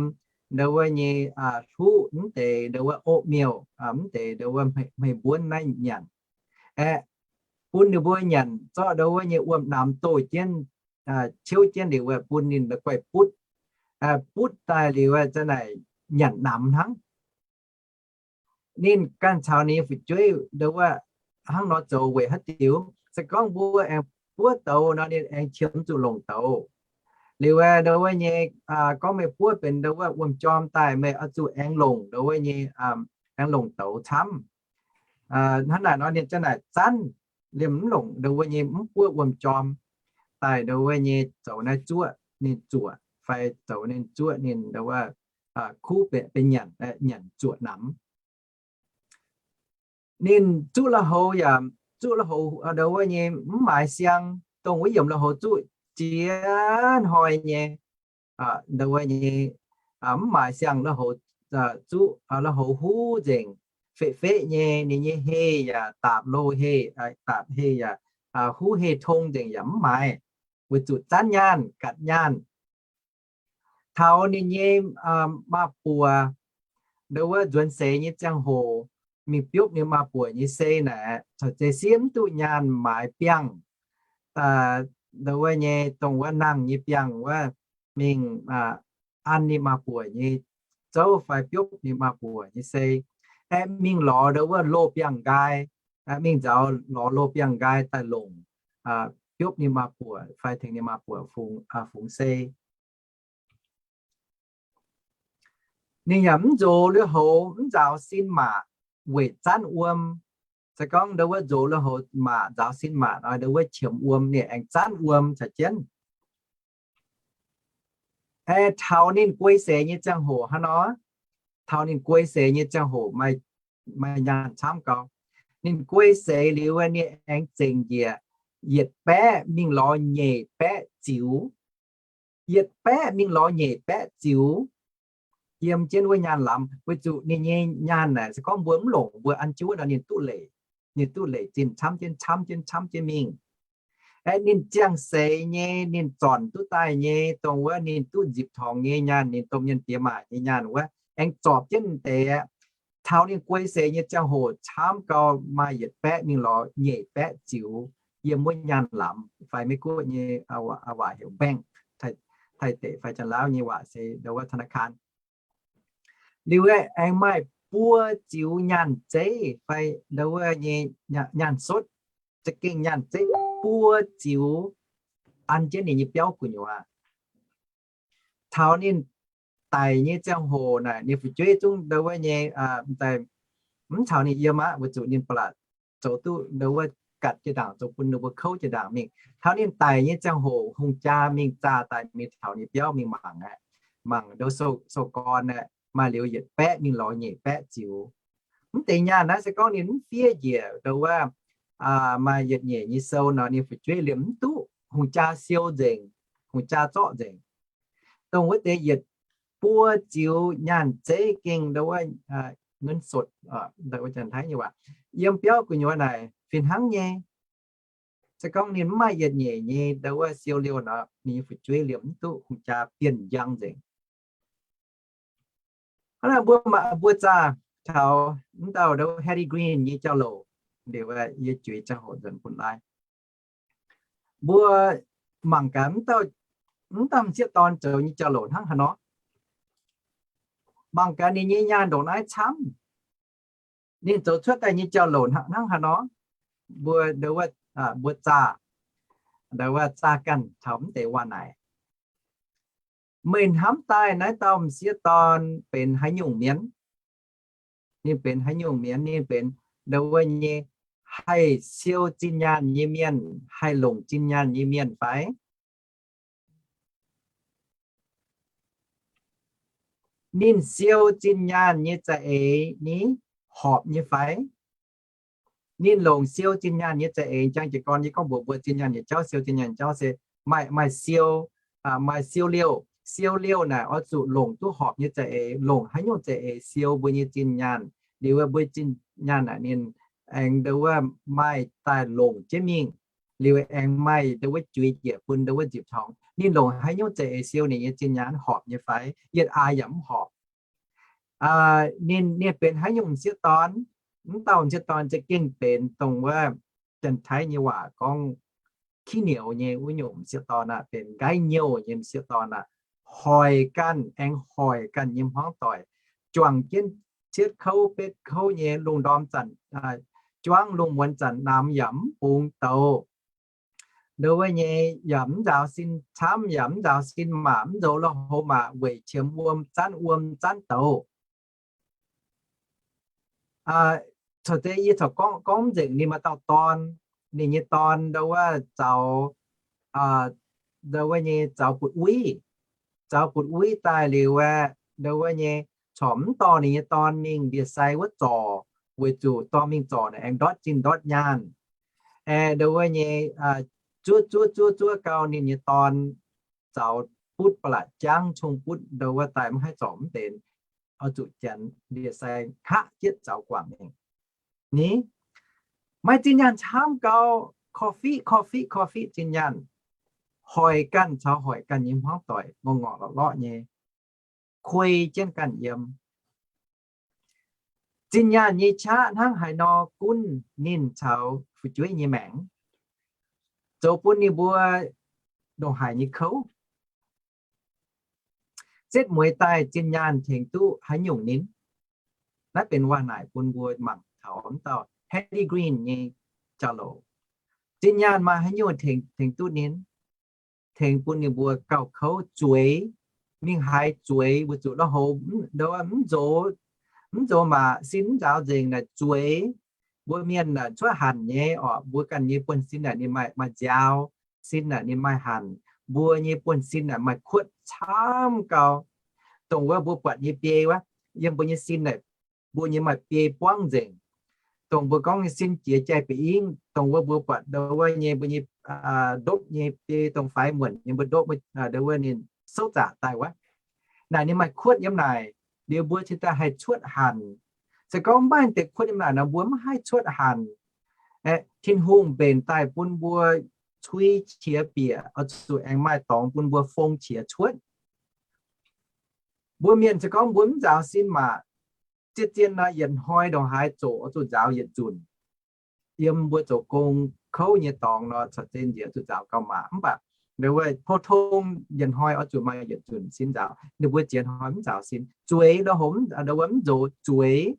ndo wuov nyei hluqv mv deix ndo wuov oatmeal, mv deix ndo wuov hmei mbuonv naaiv nyanc. Aeqv, bun ninh mbuo nyanc zorqv ndo wuov nyei wuom-namx doh jienv, ciouv jienv liuz aeqv, bun ninh la'guaih butv, butv daaih liuz aeqv, za'naaic nyanc namx hnangv. Ninh ganh caux ninh nyei fu'jueiv ndo wuov hnangv nor zoux weic haaix diuc? Se gorngv mbuo aengx buov douz nor, ninh aengx qiemx zuqc longc douz. Liuz aeqv, ndo wuov nyei, gorngv meih buov benx ndo wuov wuom-jorm daaih, meih oix zuqc aengx longc ndo wuov nyei, aengx longc douz camv. Hnangv naaic nor ninh za'naaic zanv liemh mv longc ndo wuov nyei, mv buov wuom-jorm daaih ndo wuov nyei zoux naaiv zuoqv, ninh zuoqc. fai zoux ninh zuoqv ninh ndo wuov, kuv benx nyanc, nyanc zuoqc namx. Ninh zuqv lui-houx yaac, zuqv lui-houx ndo wuov nyei mv maaih siang, dongh wuov yiemc lui-houx zuqv jiex hnoi nyei, ndo wuov nyei mv maaih siang lui-houx, zuqv lui-houx huv nzengc, feqv-feqv nyei, ninh nyei heh yaac daapc loz heh, daapc heh yaac huv heh tong nzengc yaac mv maaih, weic zuqc zanv nyaanh, gatc nyaanh. Taux ninh nyei maa-buoc, ndo wuov nzuonx seix nyei ziangh hoc, mingh biopv ninh maa-buoc nyei sei naaic, caux zeiz siev mv duqv nyaanh maaiz biangh, ndo wuov nyei dongh wuov nangh nyei biangh wuov, mingh an ninh maa-buoc nyei zouv fai biopv ninh maa-buoc nyei sei, aeqv, mingh lorz ndo wuov loz biangh nqaai, mingh nzaaux lorz loz biangh nqaai daaih longc, biopv ninh maa-buoc fai tengx ninh maa-buoc fungx sei. Ninh yaac mv nzox lui-houx, mv nzaaux sin maac weic zanv wuom. Se gorngv ndo wuov nzox lui-houx maac, nzaaux sin maac nor, ndo wuov qiemx wuom, ninh aengx zanv wuom caux jienv. Aeqv, taux ninh guei seix nyei ziangh hoc hnangv nor, taux ninh guei seix nyei ziangh hoc maaih nyaanh camv gau. Ninh guei seix liuz, ninh aengx zengc njiec yietc baeqv mingh lorz nyeic baeqv ziux. Yietc baeqv mingh lorz nyeic baeqv ziux, yiem jienv wuov nyaanh lamz, weic zuqc ninh nyei nyaanh naaic se gorngv mbuo mv longc, mbuo an jienv wuov nor ninh duqv leic, ninh duqv leic zinh camv jienv, camv jienv, camv jienv mingh. Aeqv, ninh ziangh seix nyei, ninh zornc duqv daaih nyei, dongh wuov ninh duqv nzipc torngx nyei nyaanh, ninh domh mienh diex maac nyei nyaanh wuov, aengx zorpc jienv deix aqv. Taux ninh guei seix nyei ziangh hoc camv gau, maaih yietc baeqv mingh lorz nyeic baeqv ziux, yiem wuov nyaanh lamz fai Meiv-Guoqv nyei waac heuc bank, Taiv-Deic fai Janx-Laauv nyei waac se ndo wuov ธนาคาร. Liuz aengx maaih buo ziux nyaanh zeiv fai ndo wuov nyei nyaanh sotv, za'gengh nyaanh zeiv buo ziux an jienv ninh nyei biauv gu'nyuoz. Taux ninh daic nyei ziangh hoc naaic, ninh fu'jueiv zungv ndo wuov nyei, mv caux ninh yiem aqv, weic zuqc ninh ba'laqc zoux duqv ndo wuov gatc jiex ndaangc, zoux bun ninh mbuo kouv jiex ndaangc mingh. Taux ninh daic nyei ziangh hoc, hungh jaa mingh zaah daaih mingh taux ninh biauv mingh mangc aqv, mangc ndo sou-gorn aeqv, maaih liuz yietc baeqv mingh lorz nyeic baeqv ziux. Mv deix nyaanh naaiv se gorngv ninh mv fiev njiec ndo wuov maaih yietc nyeic nyei sou nor, ninh fu'jueiv liemh mv duqv, hungh jaa siou nzengc, hungh jaa zorqv nzengc. Dongh wuov deix yietc buo ziux nyaanh zeiv gengh ndo wuov เงินสด ndo wuov Janx-Taiv nyei waac, yiem biauv gu'nyuoz naaic fih hnangv nyei. Se gorngv ninh mv maaih yietc nyeic nyei ndo wuov siou liouh nor, ninh nyei fu'jueiv liemh mv duqv, hungh jaa bienh njang nzengc. Hnangv naaic mbuo, mbuo zaah taux mv dauh ndo Hattie Green nyei jauv-louc, liuz yie juix ziangh hoc nzuonx bun lai. Mbuo mangc gaax mv dauh m'sieqv dorn zoux nyei jauv-louc hnangv haaix nor. Mangc gaax ninh nyei nyaanh ndongc naaiv camv, ninh zoux cuotv daaih nyei jauv-louc hnangv haaix nor. Mbuo, mbuo zaah, ndo wuov zaah ganh taux mv deix waac naaic. Meih hnamv daaih naaiv dauh m'sieqv dorn benx haaix nyungc mienh? Ninh benx haaix nyungc mienh? Ninh benx ndo wuov nyei haih siou zinh nyaanh nyei mienh, haih longc zinh nyaanh nyei mienh fai? Ninh siou zinh nyaanh nyei za'eix ni, horpc nyei fai? Ninh longc siou zinh nyaanh nyei za'eix, jangx jiez gorn yie gorngv mbuox mbuo zinh nyaanh nyei jauv, siou zinh nyaanh jauv se maaih, maaih siou, maaih siou liouh. Siou liouh naaic oix zuqc longc duqv horpc nyei za'eix, longc haaix nyungc za'eix siou mbuo nyei zinh nyaanh. Liuz mbuo zinh nyaanh naaic ninh aengx ndo wuov maaih daaih longc jienv mingh. Liuz aengx maaih ndo wuov juix njiec bun ndo wuov nzipc torngx. Ninh longc haaix nyungc za'eix siou ninh nyei zinh nyaanh horpc nyei fai? Yietc aax yaac mv horpc. Ninh, ninh benx haaix nyungc m'sieqv dorn? Mv dauh m'sieqv dorn za'gengh benx dongh wuov Janx-Taiv nyei waac gorngv ขี้เหนียว nyei wuov nyungc m'sieqv dorn aqv, benx nqaiv nyouh nyei m'sieqv dorn aqv. Hoic ganh, aengx hoic ganh nyei hmuangv doic, juangc jienv cietv kouv betv kouv nyei, lungh ndorm zanc, juangv lungh muonz zanc namx yaac mv bungx douz. Ndo wuov nyei yaac mv nzaaux sin camv, yaac mv nzaaux sin maac, mv nzox lui-houx maac weic qiemx wuom, zanv wuom, zanv douz. Corc deix yie corc gorngv, gorngv mv nzengc ninh maaih dauh dorn, ninh nyei dorn ndo wuov zaux, ndo wuov nyei zaux buoz-uiv, zaux butv-uix daaih liuz aeqv, ndau wuov nyei corc mv dorh ninh nyei dorn mingh ndie-sai wuov zorc, weic zuqc dorh mingh zorc naaic aengx ndortv zinh ndortv nyaanh. Aeqv, ndau wuov nyei zuov zuov zuov zuov gau ninh nyei dorn zaux butv ba'laqc jangv, cong butv ndau wuov daaih mv haih zorc mv deix, oix zuqc janx ndie-sai hngaqv jienv zaux guangc mingh. Ni, maaih zinh nyaanh camv gau, korv-fiqv korv-fiqv korv-fiqv zinh nyaanh, hoic ganh caux hoic ganh nyei hmuangv doic ngorc-ngorc lorqc-lorqc nyei, kuei jienv ganh yiem. Zinh nyaanh nyei qaqv hnangv haaix nor gunv ninh caux fu'jueiv nyei maengc, zoux bun ninh mbuo ndongc haaix nyei kouv. Setv mueiz daaih zinh nyaanh tengx duqv haaix nyungc ninh? Naaiv benx waac-naaic bun mbuo mangc taux wuov dauh Hattie Green nyei jauv-louc. Zinh nyaanh maaih haaix nyungc tengx, tengx duqv ninh? Tengx bun ninh mbuo gauh kouv zueiz, mingh haaix zueiz, weic zuqc la'houc mv nzox, mv nzox maac, sin mv nzaaux nzengc naaic zueiz. Mbuo mienh naaic cuotv hanc nyei orqc, mbuo ganh nyei buonv-sin naaic ninh maaih, maaih nziaaux, sin naaic ninh maaih hanc, mbuo nyei buonv-sin naaic maaih kuotv camv gau. Dongh wuov mbuo buatc nyei biei wuov, yiem mbuo nyei sin naaic, mbuo nyei maaih biei buangv nzengc. Dongh mbuo gorngv nyei sin jiex jai ba'ingv, dongh wuov mbuo buatc ndau wuov nyei mbuo nyei ndopv nyei biei, dongh faix muonc nyei mbuo ndopv, ndau wuov ninh souv zaqc daaih wuov, naaic ninh maaih kuotv yiem naaic, liuz mbuo cingx daaih haih cuotv hanc. Se gorngv maiv maaih deix kuotv yiem naaic nor, mbuo mv haih cuotv hanc. Tin-Hungh mbenc daaih bun mbuo cui qiex bieqc, oix zuqc aengx maaih dorngx bun mbuo fong qiex cuotv. Mbuo mienh se gorngv mbuo mv nzaaux sin maac, zien-zien nor yietc hnoi ndongc haaix zoqc oix zuqc nzaaux yietc nzunc. Yiem mbuo zoux gong kouv nyei dorngx nor, corc zien njiec zuqc nzaaux gauh maac. Mv baac ndau wuov pou-tong yietc hnoi oix zuqc maaih yietc nzunc sin nzaaux. Ninh mbuo ziex hnoi mv nzaaux sin, zueiz, ndau wuov mv nzox zueiz.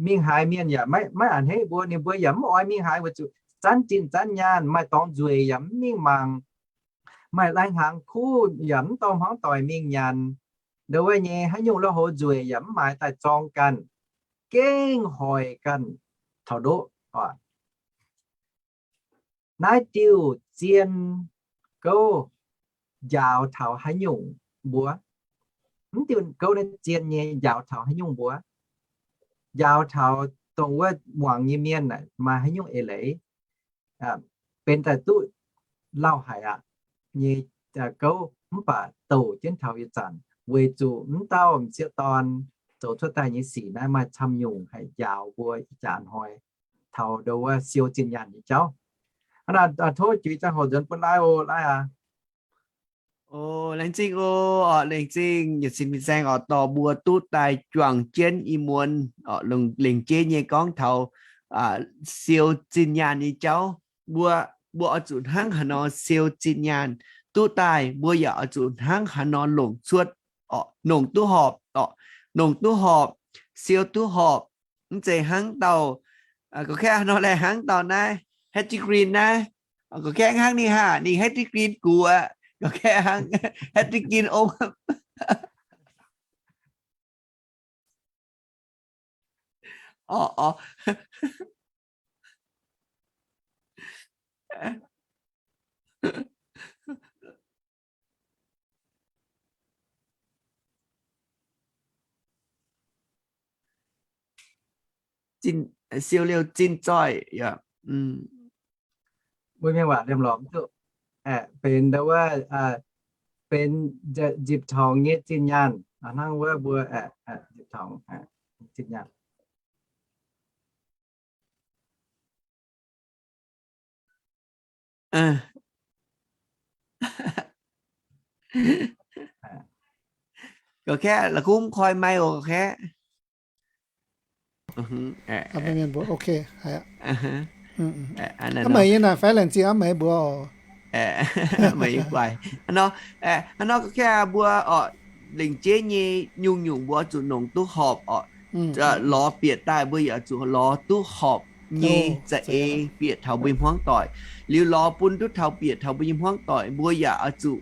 Mingh haaix mienh yaac maiv a'hneiv mbuo, ninh mbuo yaac mv oix mingh haaix, weic zuqc zanv zinh zanv nyaanh, maaih dorngx nzueic yaac mv mingh mangc, maaih lai-hnaangx kuv yaac mv dorh hmuangv doic mingh nyanc. Ndau wuov nyei haaix nyungc la'houc nzueic yaac mv maaiz daaih zorng ganh, gengh hoic ganh taux ndoqv oc. Naaiv diuh zien gouv njaaux taux haaix nyungc mbuo? Mv diuh gouv naaiv zien nyei njaaux taux haaix nyungc mbuo? Njaaux taux dongh wuov muangx nyei mienh maaih haaix nyungc eix leiz benx daaih duqv lauh haic aqv nyei gouv, mv baac douc jienv taux ih zanc, weic zuqc mv dauh m'sieqv dorn zoux cuotv daaih nyei sic naaiv maaih camv nyungc haih njaaux mbuo ih jaax hnoi taux ndau wuov siou zinh nyaanh nyei jauv. Hnangv naaic tov juix ziangh hoc nzuonx bun Lai oc, Lai aac. Laengz zingh oc, laengz zingh yietc sin fin-saeng oc, dorh mbuo duqv daaih juangc jienv ih muonz oc, lengc jeiv nyei gorngv taux siou zinh nyaanh nyei jauv. Mbuo, mbuo oix zuqc hnangv haaix nor siou zinh nyaanh duqv daaih, mbuo yaac oix zuqc hnangv haaix nor longc cuotv oc, longc duqv horpc oc, longc duqv horpc, siou duqv horpc. Mv zeiz hnangv dauh, gorqv-kaeqv nor laeh hnangv dauh naaiv, Hattie Green naaiv, gorqv-kaeqv hnangv ninh haah, ninh Hattie Green gu'aqv, gorqv-kaeqv hnangv Hattie Green ong. Orqc, orqc. Siou liouh zinh zoih yaac, mbuo mienh waac liemh lorz mv duqv. Aeqv, benx ndau wuov, benx nzipc tongx nyei zinh nyaanh hnangv wuov mbuo, nzipc tongx zinh nyaanh. Gorqv-kaeqv la'kuqv mv koi maiv oc, gorqv-kaeqv. Mv meih nyei naaic fai laengz zingh aav meih mbuo oc. Meih guaix. Hnangv nor gorqv-kaeqv mbuo oc, lengc jeiv nyei nyungc-nyungc mbuo zuqc longc duqv horpc oc. Lorz bieqc daaih mbuo yaac zuqc lorz duqv horpc nyei za'eix bieqc taux mbuo nyei hmuangv doic. Liuz lorz bun duqv taux bieqc taux mbuo nyei hmuangv doic, mbuo yaac oix zuqc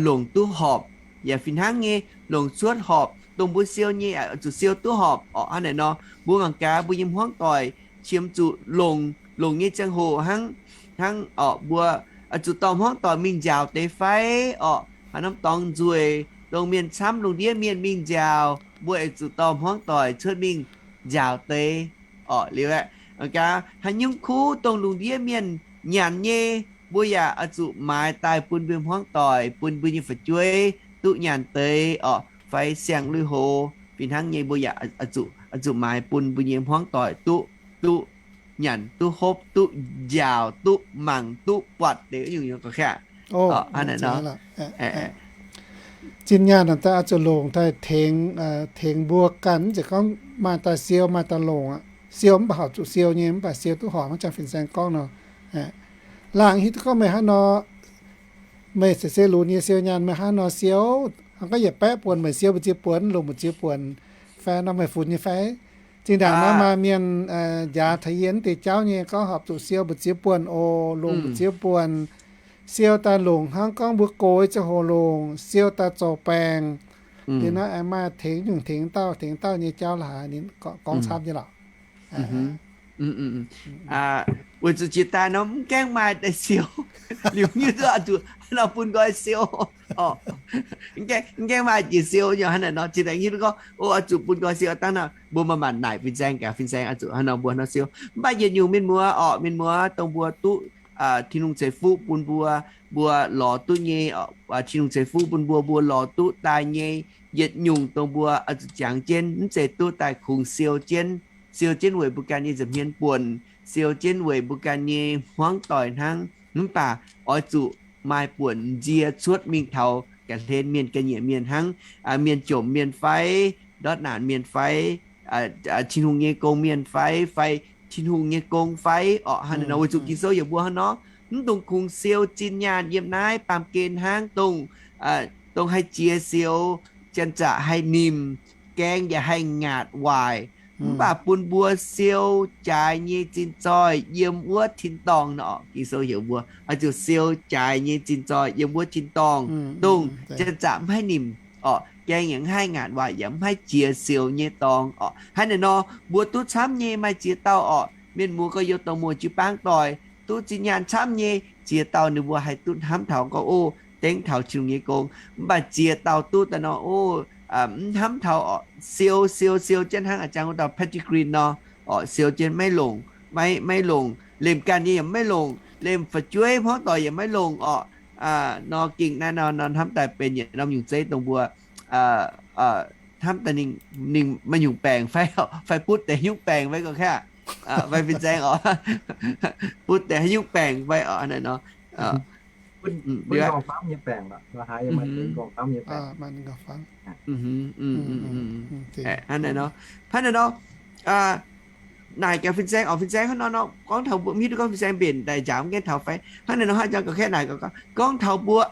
longc duqv horpc. Yaac fih hnangv nyei, longc cuotv horpc, dongh mbuo siou nyei oix zuqc siou duqv horpc oc. Hnangv naaic nor, mbuo mangc gaax mbuo nyei hmuangv doic qiemx zuqc longc, longc nyei ziangh hoc hnangv, hnangv oc, mbuo oix zuqc dorh hmuangv doic mingh njaaux deix fai oc. haaix norm dorngx nzueic, dongh mienh camv lungh ndiev mienh mingh nziaauc, mbuo oix zuqc dorh hmuangv doic cuotv mingh nziaauc deix orqc. Liuz aeqv, gaax haaix nyungc kuv dongh lungh ndiev mienh nyanc nyei, mbuo yaac oix zuqc maaiz daaih bun mbuo hmuangv doic, bun mbuo nyei fu'jueiv duqv nyanc deix orqc, fai siang lui-houx fih hnangv nyei, mbuo yaac oix zuqc, oix zuqc maaiz bun mbuo nyei hmuangv doic duqv, duqv nyanc, duqv hopv, duqv nziaauc, duqv mangc, duqv buatc deix nyungc-nyungc ga'qaqv. Hnangv naaic nor, zinh nyaanh naaic daaih oix zuqc longc daaih tengx, tengx mbuo ganh, mv zeiz gorngv maaih daaih siou maaih daaih longc aqv. Siou mv baac horpc zuqc siou nyei, mv baac siou duqv horpc, hnangv jang fin-saeng gorngv nor. Laangh hiuv duqv gorngv meih hnangv nor, meih se se lunx nyei siou nyaanh, meih hnangv nor siou, hnangv gorngv yietc baeqv buonc meih siou mbu'ziex buonc, longc mbu'ziex buonc, fai nor meih funx nyei fai? Zinh ndaangc nor maaih mienh njaaux taux yie naaiv deix jauv nyei gorngv horpc zuqc siou mbu'ziex buonc oc, longc mbu'ziex buonc. Siou daaih longc hnangv gorngv mbuo gox ziangh hoc longc, siou daaih zoux baengc. Liuz nor aengx maaih tengx nyungc tengx dauh tengx dauh nyei jauv laaix, ninh gorngv camv nyei lorqc. Weic zuqc jiex daaih nor mv gaengh maaih daaih siou, liuz nyei duqv oix zuqc nor bun nqoi siou. Mv gaengh maaih jiex siou nyei hnangv naaic nor, jiex daaih nyei duqv gorngv, o, oix zuqc bun nqoi siou dangh nor, mbuo maaih maanc naaic fin-saeng gaax, fin-saeng oix zuqc hnangv nor mbuo hnangv siou. Mv baac yietc nyungc mienh muoz orqc, mienh muoz dongh mbuo duqv Tin-Hungh ceix fuqv bun mbuo, mbuo lorz duqv nyei orqc, Tin-Hungh ceix fuqv bun mbuo, mbuo lorz duqv daaih nyei yietc nyungc dongh mbuo oix zuqc jangx jienv, mv zeiz duqv daaih kungx siou jienv, siou jienv weic mbuo ganh nyei nza'hmien buonc, siou jienv weic mbuo ganh nyei hmuangv doic hnangv. Mv baac oix zuqc maaih buonc nzie cuotv mingh taux ga'hlen mienh ga'nyiec mienh hnangv, mienh jomc mienh fai, ndortv naanc mienh fai, Tin-Hungh nyei gong mienh fai, fai Tin-Hungh nyei gong fai orqc. Hnangv naaic nor weic zuqc Ging-Sou yaac mbuox hnangv nor, mv dungx kungx siou zinh nyaanh yiem naaiv baamh gen hnangv, dongh, dongh haih jiex siou, janx-zaqc haih nimc, gaeng yaac haih ngaatc waaic. Mv baac bun mbuo siou jaaix nyei zinh zoih yiem wuov tin-dorngh nor, Ging-Sou heuc mbuo oix zuqc siou jaaix nyei zinh zoih yiem wuov tin-dorngh, dongh janx-zaqc mv haih nimc orqc, gaeng yaac mv haih ngaatc waaic yaac mv haih jiex siou nyei dorngx orqc. Hnangv naaic nor mbuo duqv camv nyei maaih ziex dauh orqc, mienh muoz gorx-youz dorh muoz jiu-baang doic duqv zinh nyaanh camv nyei, ziex dauh ninh mbuo haih duqv hnamv taux gorngv, o, dengv taux Tin-Hungh nyei gong. Mv baac ziex dauh duqv daaih nor, o, mv hnamv taux orqc, siou siou siou jienv hnangv a'jang wuov dauh Petty Green nor orqc, siou jienv maiv longc, maiv, maiv longc, lemh ganh nyei yaac maiv longc, lemh fu'jueiv hmuangv doic yaac maiv longc orqc. Nor gengh naaiv nor, nor hnamv daaih benx yietc norm nyungc zeiv dongh mbuo hnamv daaih ninh, ninh maaih nyungc baengc fai, fai butv deix nyungc baengc fai gorqv-kaeqv, fai fin-saeng orqc, butv deix haaix nyungc baengc fai orqc, hnangv naaic nor. Hnangv naaic nor, hnangv naaic nor, naaic gaax fin-saeng orqc, fin-saeng hnangv nor nor gorngv taux mbuo, mv hiuv duqv gorngv fin-saeng mbenc daaih njaaux mv gaengh taux fai. Hnangv naaic nor hnangv jang gorqv-kaeqv naaic gorngv taux mbuo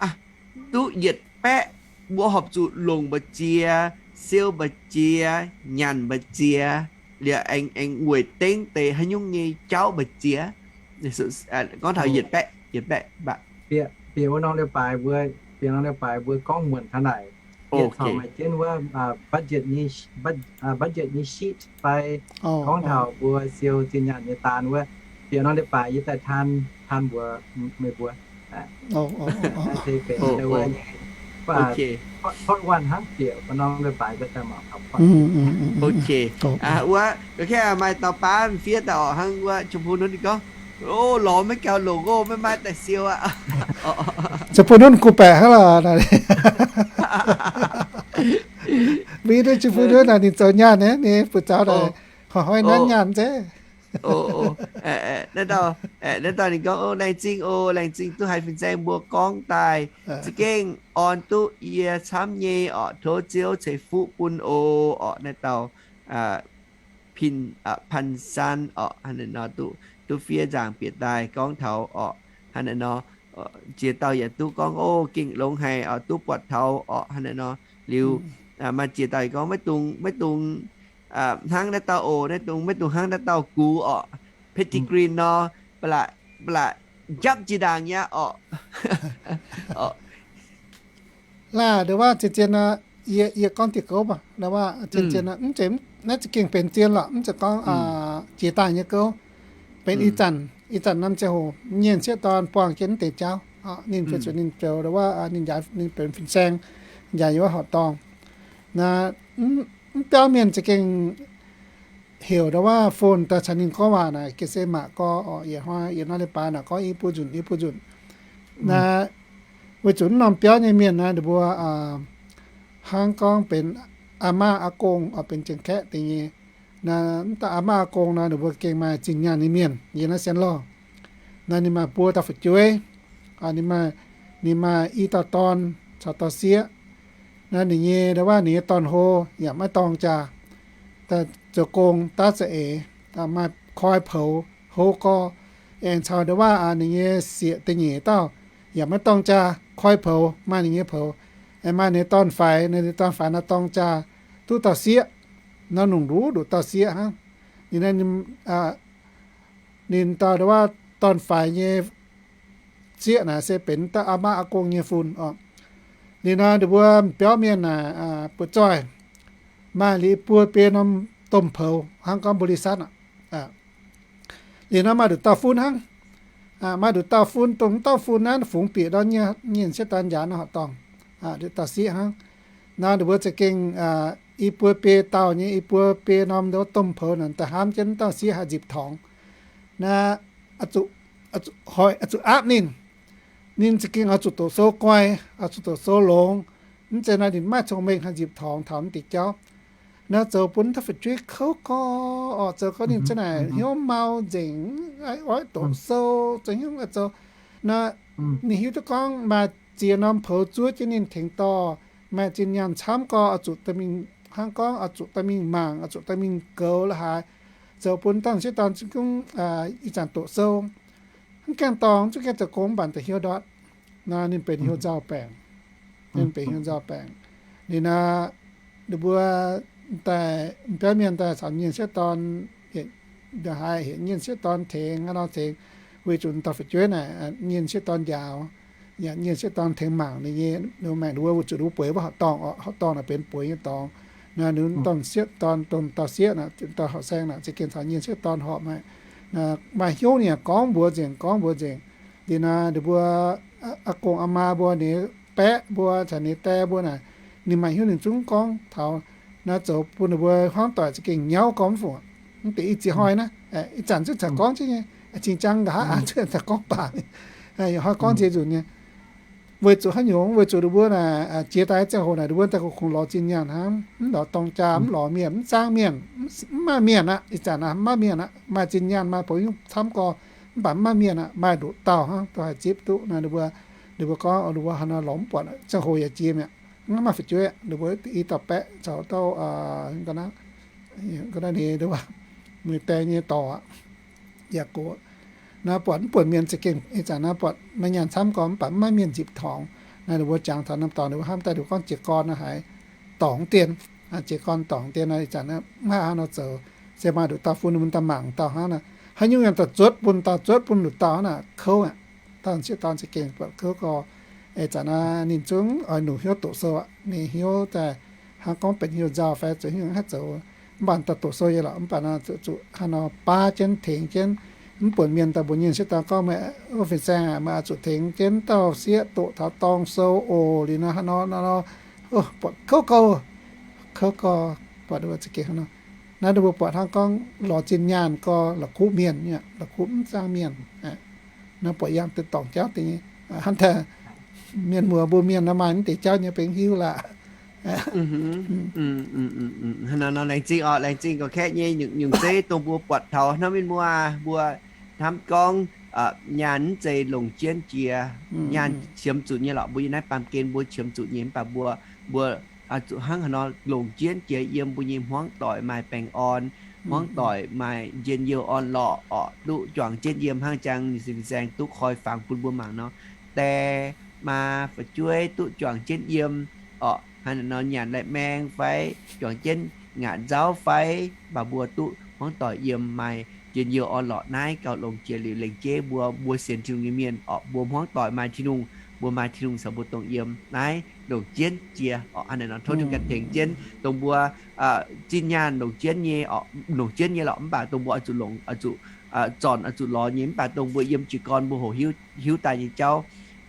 duqv yietc baeqv, mbuo horpc zuqc longc mbu'ziex, siou mbu'ziex, nyanc mbu'ziex, liuz aengx, aengx weic dengv deix haaix nyungc nyei jauv mbu'ziex. Gorngv taux yietc baeqv, yietc baeqv, bieqc wuov norm leiz-baaix mbuo, bieqc norm leiz-baaix mbuo gorngv muonc taux naaic, yietc caux maaih jienv wuov budget nyei, budget nyei sheet fai gorngv taux mbuo siou zinh nyaanh nyei daan wuov, bieqc norm leiz-baaix yie daaih taan, taan mbuox meih mbuo. Wuov, maaih dauh baav m'fiev daaih orqc, hnangv wuov Chum Pun Nunv ninh gorngv, o, lorz maiv gaux longc o, maiv maaih daaih siou aqv. Chum Pun Nunv kuh baeqc hnangv lorqc. Mbuo yie duqv Chum Pun Nunv naaic ninh zoux nyaanh naaiv, ninh buoz-zaux naaic, hnoi-hnoi nanv nyaanh zeiv. Naaiv dauh, naaiv dauh ninh gorngv, o, laengz zingh o, laengz zingh duqv haiz fin-saeng mbuo gorngv daaih, za'gengh orn duqv yie camv nyei orqc, tov Ziouv ceix fuqv bun o, orqc, naaiv dauh Pin, Pan San orqc, hnangv naaic nor duqv, duqv fiev nzaangc bieqc daaih gorngv taux orqc, hnangv naaic nor, ziex dauh yaac duqv gorngv, o, gengh longx haic orqc, duqv buatc taux orqc, hnangv naaic nor. Liuz, maaih ziex dauh gorngv, maiv dungx, maiv dungx hnangv naaiv dauh oc, naaiv dungx, maiv dungx hnangv naaiv dauh gux orqc, Petty Green nor, ba'laqc, ba'laqc njapv jiex ndaangc nyei orqc. Laah, ndo wuov zien-zien nor, yie, yie gorngv diuh gouv maah, ndo wuov zien-zien nor, mv zeiz, naaiv za'gengh benx zien lorqc, mv zeiz gorngv jiex daaih nyei gouv. Benx ih zanc, ih zanc norm ziangh hoc nyienh sieqv dorn buangh jienv deix jauv. Ninh feix zuqc ninh zoux ndau wuov, ninh njaaux ninh benx fin-saeng, njaaux yiem wuov horqc dorngh. Naaiv mv biauv mienh za'gengh heuc ndau wuov phone daaih caux ninh gorngv waac naaic, ga'sie maac gorx, yietc hnoi yietc hnoi leiz-baaix naaic gorngv i buo nzunc i buo nzunc. Naaiv weic zuqc mv norm biauv nyei mienh naaiv ninh mbuo hnangv gorngv benx aa maav aa gong oix benx Janx-Kaeqv deix nyei. Naaiv mv dauh aa maav aa gong naaiv ninh mbuo gengh maaih zinh nyaanh nyei mienh yiem naaiv Sien Lorh. Naaiv ninh maaih buo dauh fu'jueiv, ninh maaih, ninh maaih i dauh dorn caux dauh sieqv. Naaiv ninh nyei ndau wuov ninh nyei dorn-hlo yaac maiv dorng jaa, zoux gong daav za'eix, maaih koi poux hlo gorx. Aengx caux ndau wuov ninh nyei sieqv da'nyeic dauh yaac maiv dorng jaa, koi poux, maaih ninh nyei poux. Aengx maaih ninh nyei dorn-faix, ninh nyei dorn-faix naaiv dorng jaa, duqv dauh sieqv, naaiv lungh nduqc nduqc dauh sieqv hnangv. Ninh, ninh dauh ndau wuov dorn-faix nyei sieqv naaic se benx dauh aa maav aa gong nyei fun oc. Liuz nor ninh mbuo biauv mienh naaic buoz-zoih maaih liuz i buo biei norm domh poux hnangv gorngv บริษัท aqv. Liuz nor maaih nduqc dauh fun hnangv. Maaih nduqc dauh fun, dongh dauh fun naaiv fungx bieqc ndortv nyienh sieqv dorn njaaux nor horqc dorngh, nduqc dauh sieqv hnangv. Naaiv ninh mbuo za'gengh i buo biei dauh nyei i buo biei norm nduov domh poux naaic daaih hnamv jienv dauh sieqv haih nzipc torngx. Naaiv oix zuqc aapv ninh. Ninh za'gengh oix zuqc doqc sou guai, oix zuqc doqc sou longx. Mv zeiz naaiv ninh maiv cong-mengh haih nzipc torngx taux mv deix jauv. Naaiv zoux bun da'feix jueiv kouv gorx oc, zoux gorngv ninh za'naaic hnyouv mau nzengc, oix doqc sou, zoux hnyouv zoux. Naaiv ninh hiuv duqv gorngv maaih ziex norm poux zuov jienv ninh tengx dorh, maaih zinh nyaanh camv gorx oix zuqc daaih mingh, hnangv gorngv oix zuqc daaih mingh mangc, oix zuqc daaih mingh goux la'haaix, zoux bun dauh sieqv dorn zungv ih zanc doqc sou. Mv gaengh dorngx, zungv gaengh zoux gong mv baac da'faanh hnyouv ndortv. Naaiv ninh benx hnyouv nzauh baengc. Ninh benx hnyouv nzauh baengc. Liuz naaiv ninh mbuo daaih biauv mienh daaih caux nyienh sieqv dorn, haiz heuc nyienh sieqv dorn tengx, hnangv nor tengx, weic zuqc dauh fu'jueiv naaic nyienh sieqv dorn njaaux, yaac nyienh sieqv dorn tengx mangc ninh nyei, maengc ninh mbuo weic zuqc ninh mbuo bueix wuov horqc dorngh, horqc dorngh naaic benx bueix nyei dorngx. Naaiv ninh dorn sieqv dorn, dongh dauh sieqv naaic, dauh horqc saeng naaic za'gengh caux nyienh sieqv dorn horpc, maaih hnyouv ninh yaac gorngv mbuox nzengc, gorngv mbuox nzengc. Liuz naaiv ninh mbuo aa gong aa maa mbuo, ninh baeqv mbuo caux ninh die mbuo naaic, ninh maaih hnyouv ninh zungv gorngv taux. Naaiv zoux bun ninh mbuo hmuangv doic za'gengh nyauv gorngv mv fungc. Mv deix ih ziex hnoi naaiv, ih zanc zungv caux gorngv jienv nyei, cing-jang nqa'haav aqv, zungv caux gorngv baac, hnoi gorngv nziex nzunc nyei. Weic zuqc haaix nyungc? Weic zuqc ninh mbuo naaic jiex daaih ziangh hoc naaic ninh mbuo daaih kungx lorz zinh nyaanh hnangv, mv lorz dorng jaa, mv lorz mienh, mv zaangv mienh, mv maaih mienh aqv. Ih zanc mv maaih mienh aqv. Maaih zinh nyaanh maaih bouc nyungc camv gorx, mv baac mv maaih mienh aqv. Maaih nduqc dauh hnangv, dongh haih zipv duqv naaiv ninh mbuo. Ninh mbuo gorngv ninh mbuo hnangv nor lorz mv buatc, ziangh hoc yaac jiex mi'aqv. Mv maaih fu'jueiv, ninh mbuo i dauh baeqv caux dauh, ninh die nyei dorc aqv. Yaac gox. Naaiv buatc mv buonc mienh za'gengh ih zanc naaiv buatc maaih nyaanh camv gorx mv baac mv maaih mienh nzipc torngx. Naaiv ninh mbuo jangx taux norm dorngx ninh mbuo hnamv daaih ninh mbuo gorngv jiez gorn naaiv haiz dorngx dien. Jiez gorn dorngx dien naaiv ih zanc mv haih hnangv nor zoux. Se maaih nduqc dauh fun ninh mbuo daaih mangc dauh hnangv naaic, haaix nyungc yaac daaih zuotv bun dauh, zuotv bun nduqc dauh hnangv naaic kouv aqv. Dauh sieqv dorn za'gengh buatc kouv gorx. Ih zanc naaiv ninh zungv oix nungx hnyouv doqc sou aqv. Ninh hnyouv daaih hnangv gorngv benx hnyouv nzauh fai zoux hnyouv haih zoux, mv baac daaih doqc sou nyei lorqc. Mv baac naaiv zuqc zuqc hnangv nor baav jienv tengx jienv. Mv buonc mienh daaih mbuox nyienh sieqv dorn gorngv, meih wuov fin-saeng aac, meih oix zuqc tengx jienv dauh sieqv doqc taux dorng sou oc. Liuz nor hnangv nor nor, buatc kouv gouh, kouv gouh, buatc za'gengh hnangv nor. Naaiv ninh mbuo buatc hnangv gorngv lorz zinh nyaanh gorx la'kuqv mienh, la'kuqv mv zaangv mienh. Naaiv buatc yangh deix dorngc jauv deix nyei. Hnangv daaih mienh muoz mbuo mienh nor maaih mv deix jauv nyei benx hiuv laac. Hnangv nor nor laengz zingh oc, laengz zingh gorx-kaeqv nyei nyungc zeiv dongh mbuo buatc taux hnangv mienh muoz mbuo hnamv gorngv nyaanh mv zeiz longc jienv jiex, nyaanh qiemx zuqc nyei lorqc. Mbuo yiem naaiv baamh gen mbuo qiemx zuqc nyei mv baac mbuo, mbuo zuqc hnangv haaix nor longc jienv jiex yiem mbuo nyei hmuangv doic maaih baengh orn, hmuangv doic maaih njien-youh orn-lorqc orqc, duqv juangc jienv yiem hnangv jang ninh fin-saeng duqv koi fangx bun mbuo mangc nor. Die, maa, fu'jueiv duqv juangc jienv yiem orqc, hnangv nor nyanc lai-maeng fai juangc jienv ngaatc nzauv fai, mv baac mbuo duqv hmuangv doic yiem maaih njien-youh orn-lorqc naaiv gauh longc jiex liuz lengc jeiv mbuo, mbuo sienx Tin-Hungh nyei mienh orqc, mbuo hmuangv doic maaih Tin-Hungh, mbuo maaih Tin-Hungh caux mbuo dongh yiem naaiv longc jienv jiex orqc. Hnangv naaiv nor tov Tin-Hungh ganh tengx jienv dongh mbuo zinh nyaanh longc jienv nyei orqc, longc jienv nyei lorqc, mv baac dongh mbuo oix zuqc longc, oix zuqc zornc, oix zuqc lorz nyei, mv baac dongh mbuo yiem jiez gorn mbuo hoqc hiuv, hiuv daaih nyei jauv,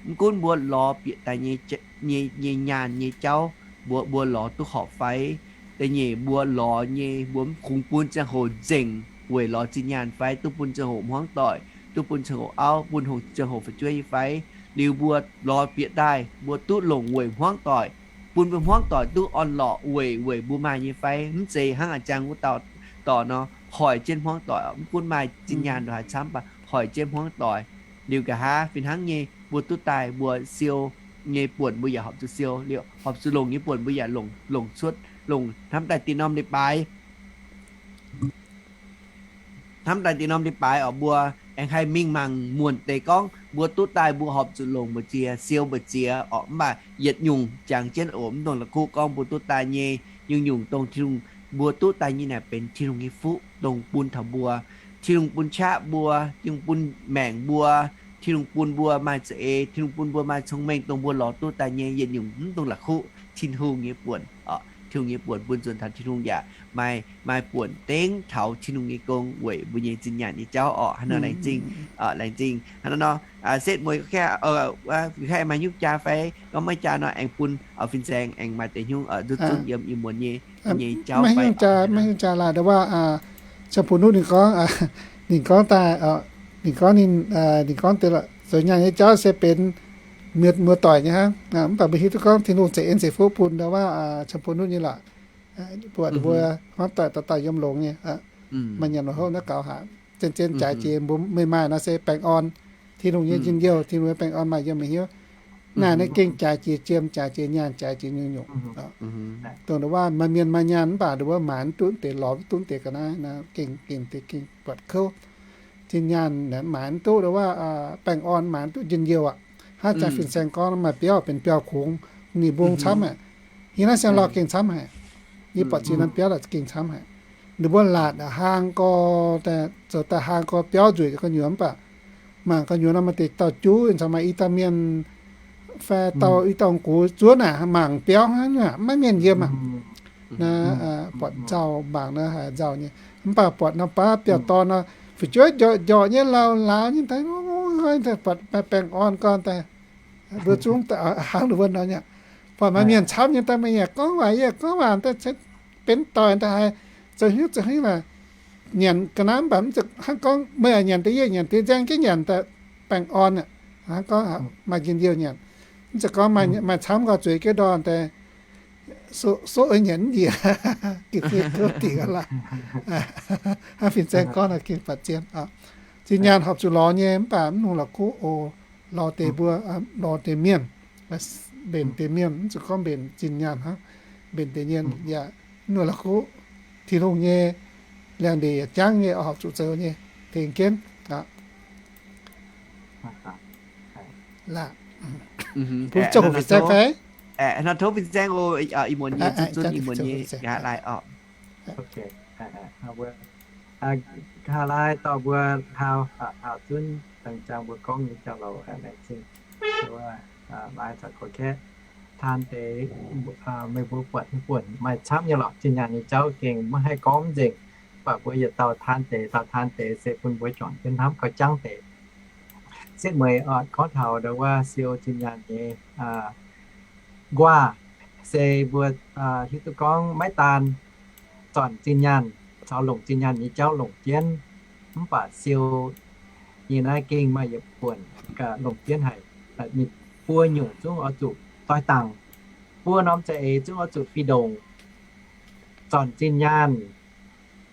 Mv gunv mbuo lorz bieqc daaih nyei, nyei, nyei nyaanh nyei jauv, mbuo, mbuo lorz duqv horpc fai? Da'nyeic, mbuo lorz nyei, mbuo mv kungx bun ziangh hoc nzengc weic lorz zinh nyaanh fai? Duqv bun ziangh hoc hmuangv doic, duqv bun ziangh hoc auv, bun hungh ziangh hoc fu'jueiv nyei fai? Liuz mbuo lorz bieqc daaih, mbuo duqv longc weic hmuangv doic, bun mbuo hmuangv doic duqv orn-lorqc weic, weic mbuo maaih nyei fai? Mv zeiz hnangv a'jang wuov dauh dorh nor, hoic jienv hmuangv doic, mv gunv maaih zinh nyaanh ndongc haaix camv, mv baac hoic jienv hmuangv doic. Liuz nqa'haav fih hnangv nyei, mbuo duqv daaih mbuo siou nyei buonc mbuo yaac horpc zuqc siou, liuz horpc zuqc longc nyei buonc mbuo yaac longc, longc cuotv, longc hnamv daaih dinh norm leiz-baaix. Hnamv daaih dinh norm leiz-baaix oc, mbuo aengx haih mingh mangc muonc deix gorngv mbuo duqv daaih mbuo horpc zuqc longc mbu'ziex, siou mbu'ziex oc. Mv baac yietc nyungc jangx jienv oc, mv dongh la'kuqv gorngv mbuo duqv daaih nyei. Nyungc-nyungc dongh Tin-Hungh, mbuo duqv daaih nyei naaic benx Tin-Hungh nyei fuqv dongh bun taux mbuo. Tin-Hungh bun qaqv mbuo, Tin-Hungh bun maengc mbuo, Tin-Hungh bun mbuo maaih za'eix, Tin-Hungh bun mbuo maaih cong-mengh dongh mbuo lorz duqv daaih nyei. Yietc nyungc mv dongh la'kuqv, Tin-Hungh nyei buonc oc. Tin-Hungh nyei buonc bun nzuonx taux Tin-Hungh yaac maaih, maaih buonc dengv taux Tin-Hungh nyei gong weic mbuo nyei zinh nyaanh nyei jauv oc. Hnangv nor laengz zingh, laengz zingh. Hnangv nor nor, setv mueiz, haih maaih nyungc jaa fai gorngv maiv jaa nor aengx bun fin-saeng aengx maaih deix hnyouv nzunv zunv yiem ih muonz nyei, nyei jauv fai. Maiv nyungc jaa laaix, ndo waac, Ziangh Bun Nutv ninh gorngv, ninh gorngv daaih, ninh gorngv ninh, ninh gorngv deix zoux nyaanh nyei jauv se benx muoz-doic nyei hnangv. Mv baac mbuo hiuv duqv gorngv Tin-Hungh za'eix en za'eix fuqv bun, ndo waac, Ziangh Bun Nutv nyei lorqc. Buatc mbuo hmuangv doic dauh dauh yiem longx nyei, maaih nyanc maaih hopv naaiv gaux haic. Zien-zien jaaix jiex mbuo meih maaih nor se baengh orn. Tin-Hungh nyei njien-youh, Tin-Hungh nyei baengh orn maaih yiem meih hnyouv. Naaiv naaiv gengh jaaix jiex jiem, jaaix jiex nyaanh, jaaix jiex nyungc-nyungc. Dongh ndo waac maaih mienh maaih nyaanh mv baac ndo waac maaiz mv duqv deix, lorz mv duqv deix ga'naaiv, gengh, gengh deix gengh buatc kouv. Zinh nyaanh maaiz mv duqv, ndo waac baengh orn maaiz mv duqv njien-youh aqv. Hnangv jaax fin-saeng gorngv maaih biauv benx biauv kungx, ninh mbungv camv haic. Yie naaiv siang-lauh gengh camv haic. Yie buatc zinh nyaanh biauv la'gengh camv haic. Ninh mbuo laatc hlang gorx, zoux daaih hlang gorx biauv nzueic gu'nyuoz mv baac mangc gu'nyuoz nor maaih deix dauh juv caux maaih i dauh mienh fai dauh i dauh gux zuov naaic mangc biauv hnangv, maiv mienh yiem aqv. Naaiv buatc nzauh, mangc naaiv haiz nzauh nyei. Mv baac buatc norm baav biauv-dorn nor, fu'jueiv njorqc njorqc nyei, lauz lauz nyei daaih, buatc baengh orn gorn daaih. Mbuo zungv hnangv ninh mbuo nor nyei. Buatc maaih mienh camv nyei daaih, meih yaac gorngv waac, yie gorngv waac daaih, benx doic daaih haiz zoux hnyouv zoux hnyouv laaix nyanc ga'naaiv mv baac mv zeiz hnangv gorngv meih yaac nyanc deix, yie nyanc deix, nzaeng jienv nyanc daaih baengh orn aqv. Hnangv gorngv maaih njien-youh nyanc. Mv zeiz gorngv maaih camv nqoi zueiz jienv ndorm daaih soqv nyanc mv njiec, gengh fiev kouv dingc laaix. Hnangv fin-saeng gorngv naaic gengh batc zien. Zinh nyaanh horpc zuqc lorz nyei, mv baac mv longc la'kuqv oc. Lorz deix mbuo, lorz deix mienh, mbenc deix mienh, mv zuqc gorngv mbenc zinh nyaanh hnangv, mbenc deix mienh yaac mv longc la'kuqv. Tin-Hungh nyei liangx-ndeic yaac jangv nyei, horpc zuqc zoux nyei, tengx jienv. Bun ziangh hoc fin-saeng fai? Nor tov fin-saeng oc, ih muonz nyei, zunv ih muonz nyei, nqa'haav laai oc. Nqa'haav laai dorh mbuo hlauv, hlauv zunv dangh jangx mbuo gorngv nyei jauv-louc laengz zingh. Mbuo maaih caux gorx-kaeqv taan deix, meih mbuo buatc nyei buonc maaih camv nyei lorqc. Zinh nyaanh nyei jauv gengh maiv haih gorngv nzengc, mv baac mbuo yietc dauh taan deix, dauh taan deix se bun mbuo juangc jienv hnamv gauh jangv deix. Setv mueiz oc, gorngv taux ndo wuov siou zinh nyaanh nyei nquaah, se mbuo hiuv duqv gorngv maiv daan zornc zinh nyaanh caux longc zinh nyaanh nyei jauv longc jienv, mv baac siou nyei naaiv gengh maaih yietc buonc longc jienv haic. Ninh buo nyungc zungv oix zuqc doix-dangc. Buo norm za'eix zungv oix zuqc fih ndongc. Zornc zinh nyaanh,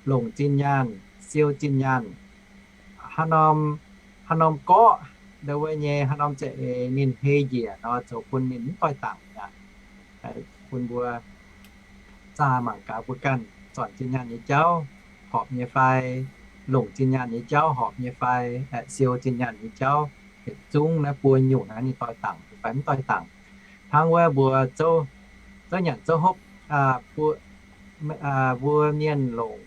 longc zinh nyaanh, siou zinh nyaanh. Haaix norm, haaix norm gorqv ndo wuov nyei, haaix norm za'eix ninh hei njiec nor, zoux bun ninh mv doix-dangc aqv. Bun mbuo zaah mangc gaax mbuo ganh zornc zinh nyaanh nyei jauv horpc nyei fai, longc zinh nyaanh nyei jauv horpc nyei fai, siou zinh nyaanh nyei jauv, yietc zungv naaiv buo nyungc naaiv ninh doix-dangc fai mv doix-dangc. Hnangv wuov mbuo zouv, zouv nyanc zouv hopv, mbuo mienh longc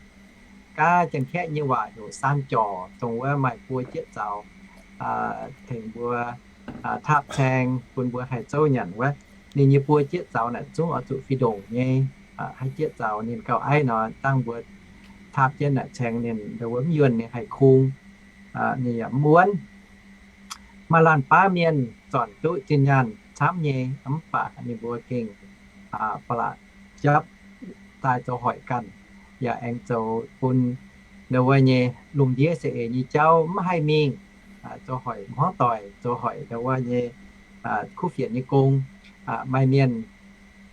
gaav Janx-Kaeqv nyei waac heuc saan jorc, dongh wuov maaih buo jieqv zaux tengx mbuo taapv caeng bun mbuo haih zouv nyanc wuov. Ninh nyei buo jieqv zaux naaic zungv oix zuqc fih ndongc nyei, haaix jieqv zaux ninh gauh aiv nor, dangh mbuo taapv jienv naaic caeng ninh ndo wuov mv yuonh ninh haih kung, ninh yaac mv wuonv. Maaih laanh baav mienh zornc duqv zinh nyaanh camv nyei, mv baac ninh mbuo gengh ba'laqc japv daaih zoux hoic ganh, yaac aengx zoux bun ndau wuov nyei lungh ndiev saeng-eix nyei jauv mv haih mingh, zoux hoic hmuangv doic, zoux hoic ndau wuov nyei kuv fienx nyei gong. Maaih mienh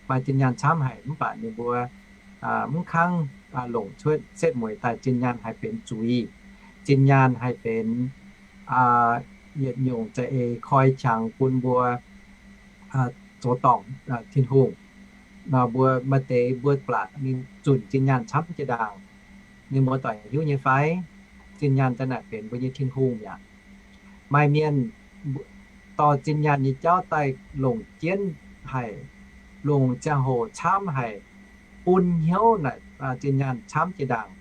maaih zinh nyaanh camv haic mv baac ninh mbuo mv kangv longc cuotv setv mueiz daaih zinh nyaanh haih benx zuiz. Zinh nyaanh haih benx yietc nyungc za'eix koi qangx bun mbuo zoux dorngc Tin-Hungh. Nor mbuo maaih deix mbuo ba'laqc ninh zunc zinh nyaanh camv jiex ndaangc, ninh muoz-doic hiuv nyei fai? Zinh nyaanh za'naaic benx mbuo nyei Tin-Hungh mi'aqv. Maaih mienh dorh zinh nyaanh nyei jauv daaih longc jienv haic, longc ziangh hoc camv haic, bun hnyouv naaic zinh nyaanh camv jiex ndaangc.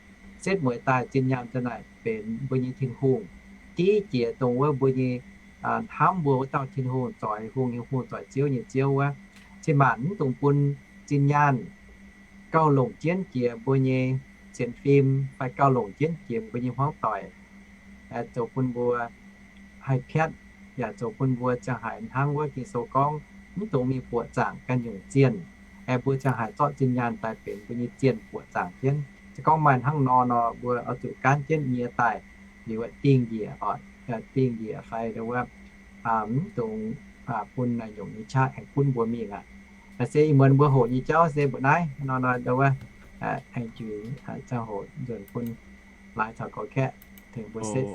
Setv mueiz daaih zinh nyaanh za'naaic benx mbuo nyei Tin-Hungh, div jiex dongh wuov mbuo nyei hnamv mbuo wuov dauh Tin-Hungh, zoix hungh nyei Hungh, zoix Ziouv nyei Ziouv wuov. Cin-maanc mv dungx bun zinh nyaanh gauh longc jienv jiex mbuo nyei sienx fim fai gauh longc jienv jiex mbuo nyei hmuangv doic, zoux bun mbuo haih piatv, yaac zoux bun mbuo ziangh haiz hnangv wuov Ging-Sou gorngv, mv dungx mingh buoqc zaangc ganh nyungc zienh. Aengx mbuo ziangh haiz zorqv zinh nyaanh daaih benx mbuo nyei zienh buoqc zaangc jienv. Se gorngv maaih hnangv nor nor, mbuo oix zuqc gaanv jienv nyie daaih, liuz dingh njiec, dingh njiec fai wuov, mv dungx bun naaiv nyungc nyei qaqv aengx gunv mbuo mingh aqv. Se ih muonz mbuo hoqc nyei jauv se mbuo naaiv nor nor, wuov, aengx juix ziangh hoc nzunc bun laaix caux gorx-kaeqv tengx mbuo setv.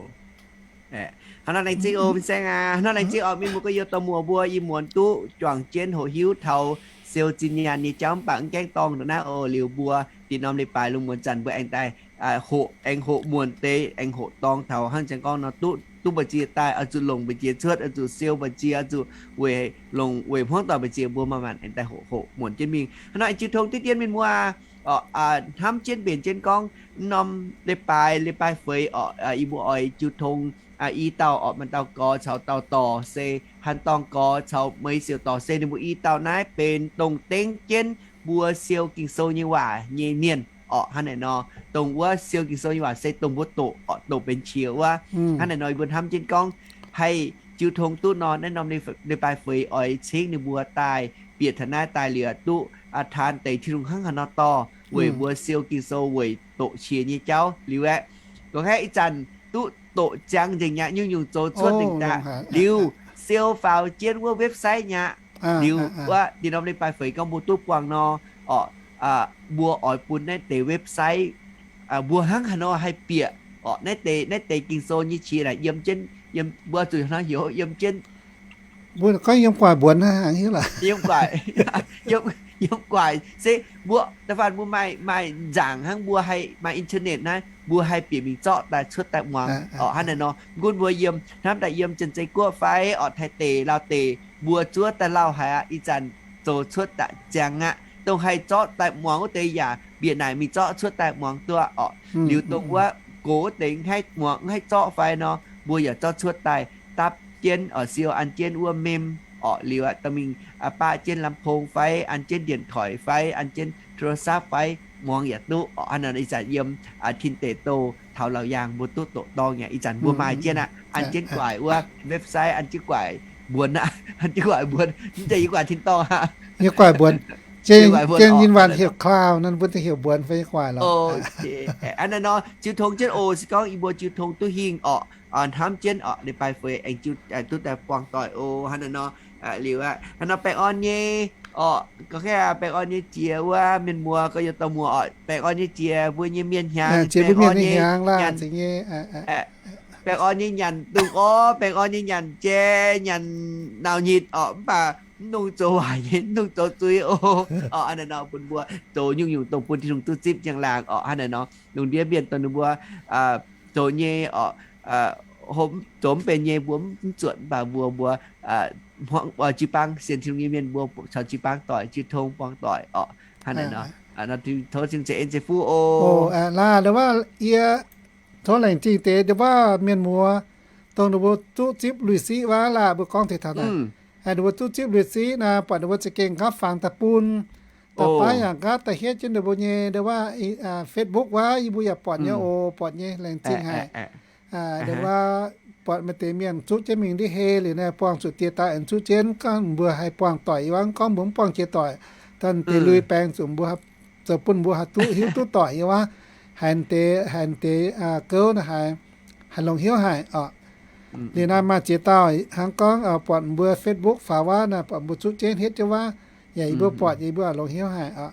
Hnangv nor laengz zingh oc, fin-saeng aac. Hnangv nor laengz zingh oc, mienh muoz gorx-youz dorh muoz mbuo ih muonz duqv juangc jienv hoqc hiuv taux siou zinh nyaanh nyei jauv mv baac mv gaengh dorngh ndongc naaiv oc. Liuz mbuo dinh norm leiz-baaix lungh muonz zanc mbuo aengx daaih hoqc, aengx hoqc muonc deix, aengx hoqc dorng taux hnangv jangx gorngv nor duqv, duqv mbu'ziex daaih oix zuqc longc mbu'ziex cuotv, oix zuqc siou mbu'ziex, oix zuqc weic longc weic hmuangv doic mbu'ziex mbuo maaih maanc aengx daaih hoqc hoqc muonc jienv mingh. Hnangv nor jiex tong diqv dien mienh muoz hnamv jienv mbenc jienv gorngv norm leiz-baaix, leiz-baaix feix oc, yie mbuo oix jiu tong i dauh oc, maaih dauh gorx caux dauh dorc se, han dorngh gorx caux meix siouc dorc se, ninh mbuo i dauh naaiv benx dongh dengv jienv mbuo siou Ging-Sou nyei waac nyei mienh oc. Hnangv naaic nor, dongh wuov siou Ging-Sou nyei waac se dongh mbuo doqc oc, doqc benx qiex wuov. Hnangv naaic nor yie mbuo hnamv jienv gorngv haih jiu tong duqv nor, naaiv norm leiz-baaix feix oix cingv ninh mbuo daaih bieqc taux naaiv daaih liuz duqv taan deix Tin-Hungh hnangv haaix nor dorh weic mbuo siou Ging-Sou weic doqc qiex nyei jauv liuz aeqv, gorngv haeqv ih zanc duqv doqc ziangx nzengc nyei aqv, nyungc-nyungc zoux cuotv nzengc daaih. Liuz siou faaux jienv wuov website nyei aqv. Liuz wuov dinh norm leiz-baaix feix gorngv mbuo duqv buangh nor, oc, mbuo oix bun naaiv deix website mbuo hnangv haaix nor haih bieqc oc, naaiv deix, naaiv deix Ging-Sou nyei qiex naaic yiem jienv, yiem, mbuo zuqc hnangv heuc yiem jienv Mbuo gorngv yiem guaic mbuonx hnangv hiuv laaix. Yiem guaic, yiem guaic se mbuo da'faanh mbuo maaih, maaih nzaangc hnangv, mbuo haih maaih internet naaiv, mbuo haih bieqc mingh zorqv daaih cuotv daaih muangx oc. Hnangv naaiv nor, gunv mbuo yiem hnamv daaih yiem Janx-Zei Guoqv fai oc, Taiv deic, Laauv deic, mbuo zuov daaih lauh haic aqv. Ih zanc zoux cuotv daaih ziangx aqv. Dongh haih zorqv daaih muangx wuov deix yaac bieqc naaic mingh zorqv cuotv daaih muangx duqv oc. Liuz dongh wuov gox wuov deix mv haih muangx, mv haih zorqv fai nor, mbuo yaac zorqv cuotv daaih dapv jienv oc, siou an jienv wuov mem oc, liuz aqv, dorh mingh baqv jienv ลำโพง fai an jienv điện thoại fai an jienv โทรศัพท์ fai muangx yaac duqv oc. Hnangv naaiv nor ih zanc yiem tin deic douh taux laauc yaangh mbuo duqv doqc dorngh yaac ih zanc mbuo maaih jienv aqv. An jienv guaic wuov website, an jienv guaic mbuonx aqv, an jienv guaic mbuonx, mv zeiz yie guaic tin-dorngh aqv. Yie guaic mbuonx. Zinh, zinh nyinh waanc heuc cloud, naaiv mbuo za'gengh heuc mbuonx fai yie guaic lorqc. Hnangv naaiv nor jiu tong jienv oc. Se gorngv yie mbuo jiu tong duqv hingh oc, hnamv jienv oc, leiz-baaix feix aengx jiu, duqv daaih buangh doic oc. Hnangv naaiv nor, liuz aqv, hnangv nor baengh orn nyei oc, gorngv baengh orn nyei jiex wuov mienh muoz, gorx-youz dorh muoz oc, baengh orn nyei jiex mbuo nyei mienh hnyangx, baengh orn nyei nyanc, baengh orn nyei nyanc dungz orv, baengh orn nyei nyanc jai, nyanc nauc nyitc oc, mv baac mv dungx zoux waaic nyei, mv dungx zoux zuiz oc. Oc, hnangv naaiv nor bun mbuo zoux nyungc-nyungc dongh bun Tin-Hungh duqv zipv njang-laangc oc. Hnangv naaiv nor lungh ndiev mienh dongh ninh mbuo zoux nyei oc, zoux mv benx nyei mbuo mv zuotc, mv baac mbuo, mbuo jiu-baang sienx Tin-Hungh nyei mienh mbuo caux jiu-baang doic jiu tong buangh doic oc. Hnangv naaiv nor, tov Tin-Hungh ceix en ceix fuqv oc. Laaix ndongc wuov yie tov laengz zingh deix ndongc wuov mienh muoz, dongh ninh mbuo duqv zipv lui-siqv wuov laah, mbuo gorngv taux naaic, ninh mbuo duqv zipv lui-siqv naaic, buatc ninh mbuo za'gengh nqaapv fangx daaih bun, da'faanh yaac nqaapv daaih hietv jienv ninh mbuo nyei ndongc wuov Facebook wuov, yie mbuo yaac buatc nyei oc, buatc nyei, laengz zingh haic. Ndongc wuov buatc maaih deix mienh zuqv jienv mingh ndiev hei liuz naaiv buangh zuqc dieh daaih aengx zuqv jienv, gorngv mbuo haih buangh doic yie wuov, gorngv mbuo mv buangh jiex doic, daaih deix lui baeng zuqc mbuo zoux bun mbuo haih duqv hiuv duqv doic yie wuov, haiz deix, haiz deix gouv naaiv haiz, haiz longc hnyouv haic oc. Liuz naaiv maaih ziex dauh hnangv gorngv buatc mbuo Facebook faaux wuov naaiv, buatc mbuo zuqv jienv hietv jienv wuov, yaac yie mbuo buatc yie mbuo longc hnyouv haic oc.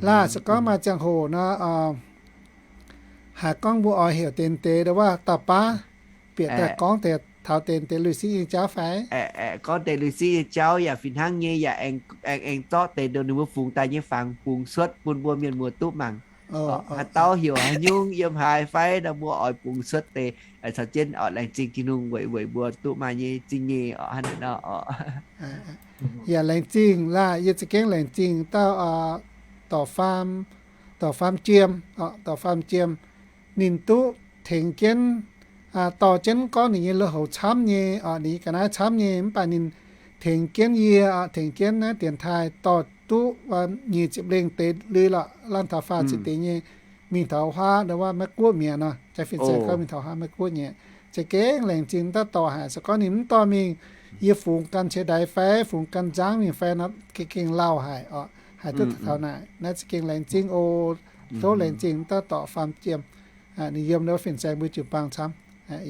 Laah se gorngv maaih ziangh hoc nor, haiz gorngv mbuo oix heuc deix deix wuov dauh baav bieqc daaih gorngv deix taux deix deix lui-siqv nyei jauv fai? Gorngv deix lui-siqv nyei jauv yaac fih hnangv nyei, yaac aengx, aengx, aengx zorqv deix ndo ninh mbuo fungx daaih nyei fangx fungx cuotv bun mbuo mienh muoz duqv mangc. Haaix dauh heuc haaix nyungc yiem haaix fai nor mbuo oix bungx cuotv deix caux jienv oc. Laengz zingh Tin-Hungh weic, weic mbuo duqv maaih nyei zingh nyei oc, hnangv naaiv nor oc. Yaac laengz zingh laah, yie za'gengh laengz zingh dauh dorc faam, dorc faam jiem, dorc faam jiem, ninh duqv tengx jienv, dorh jienv gorngv ninh nyei lui-houx camv nyei oc, ninh nyei ga'naaiv camv nyei, mv baac ninh tengx jienv yie, tengx jienv naaiv dienx taaih dorh duqv nyic ziepc lengh deix lui lorqc, laanh taux faah ziepc deix nyei, mingh taux huaav nor wuov Meiv Guoqv mi'aqv nor, jaax fin-saeng gorngv mingh taux huaav Meiv Guoqv nyei. Za'gengh laengz zingh dauh dorc haic, se gorngv ninh mv dorh mingh, yie fungx gan cie ndaix fai fungx gan nzangv mingh fai nor, gengh, gengh lauh haic oc, haiz duqv taux naaic. Naaiv za'gengh laengz zingh oc. Tov laengz zingh dauh dorc faam jiem. Ninh yiem nor fin-saeng mbuo jiu-baang camv.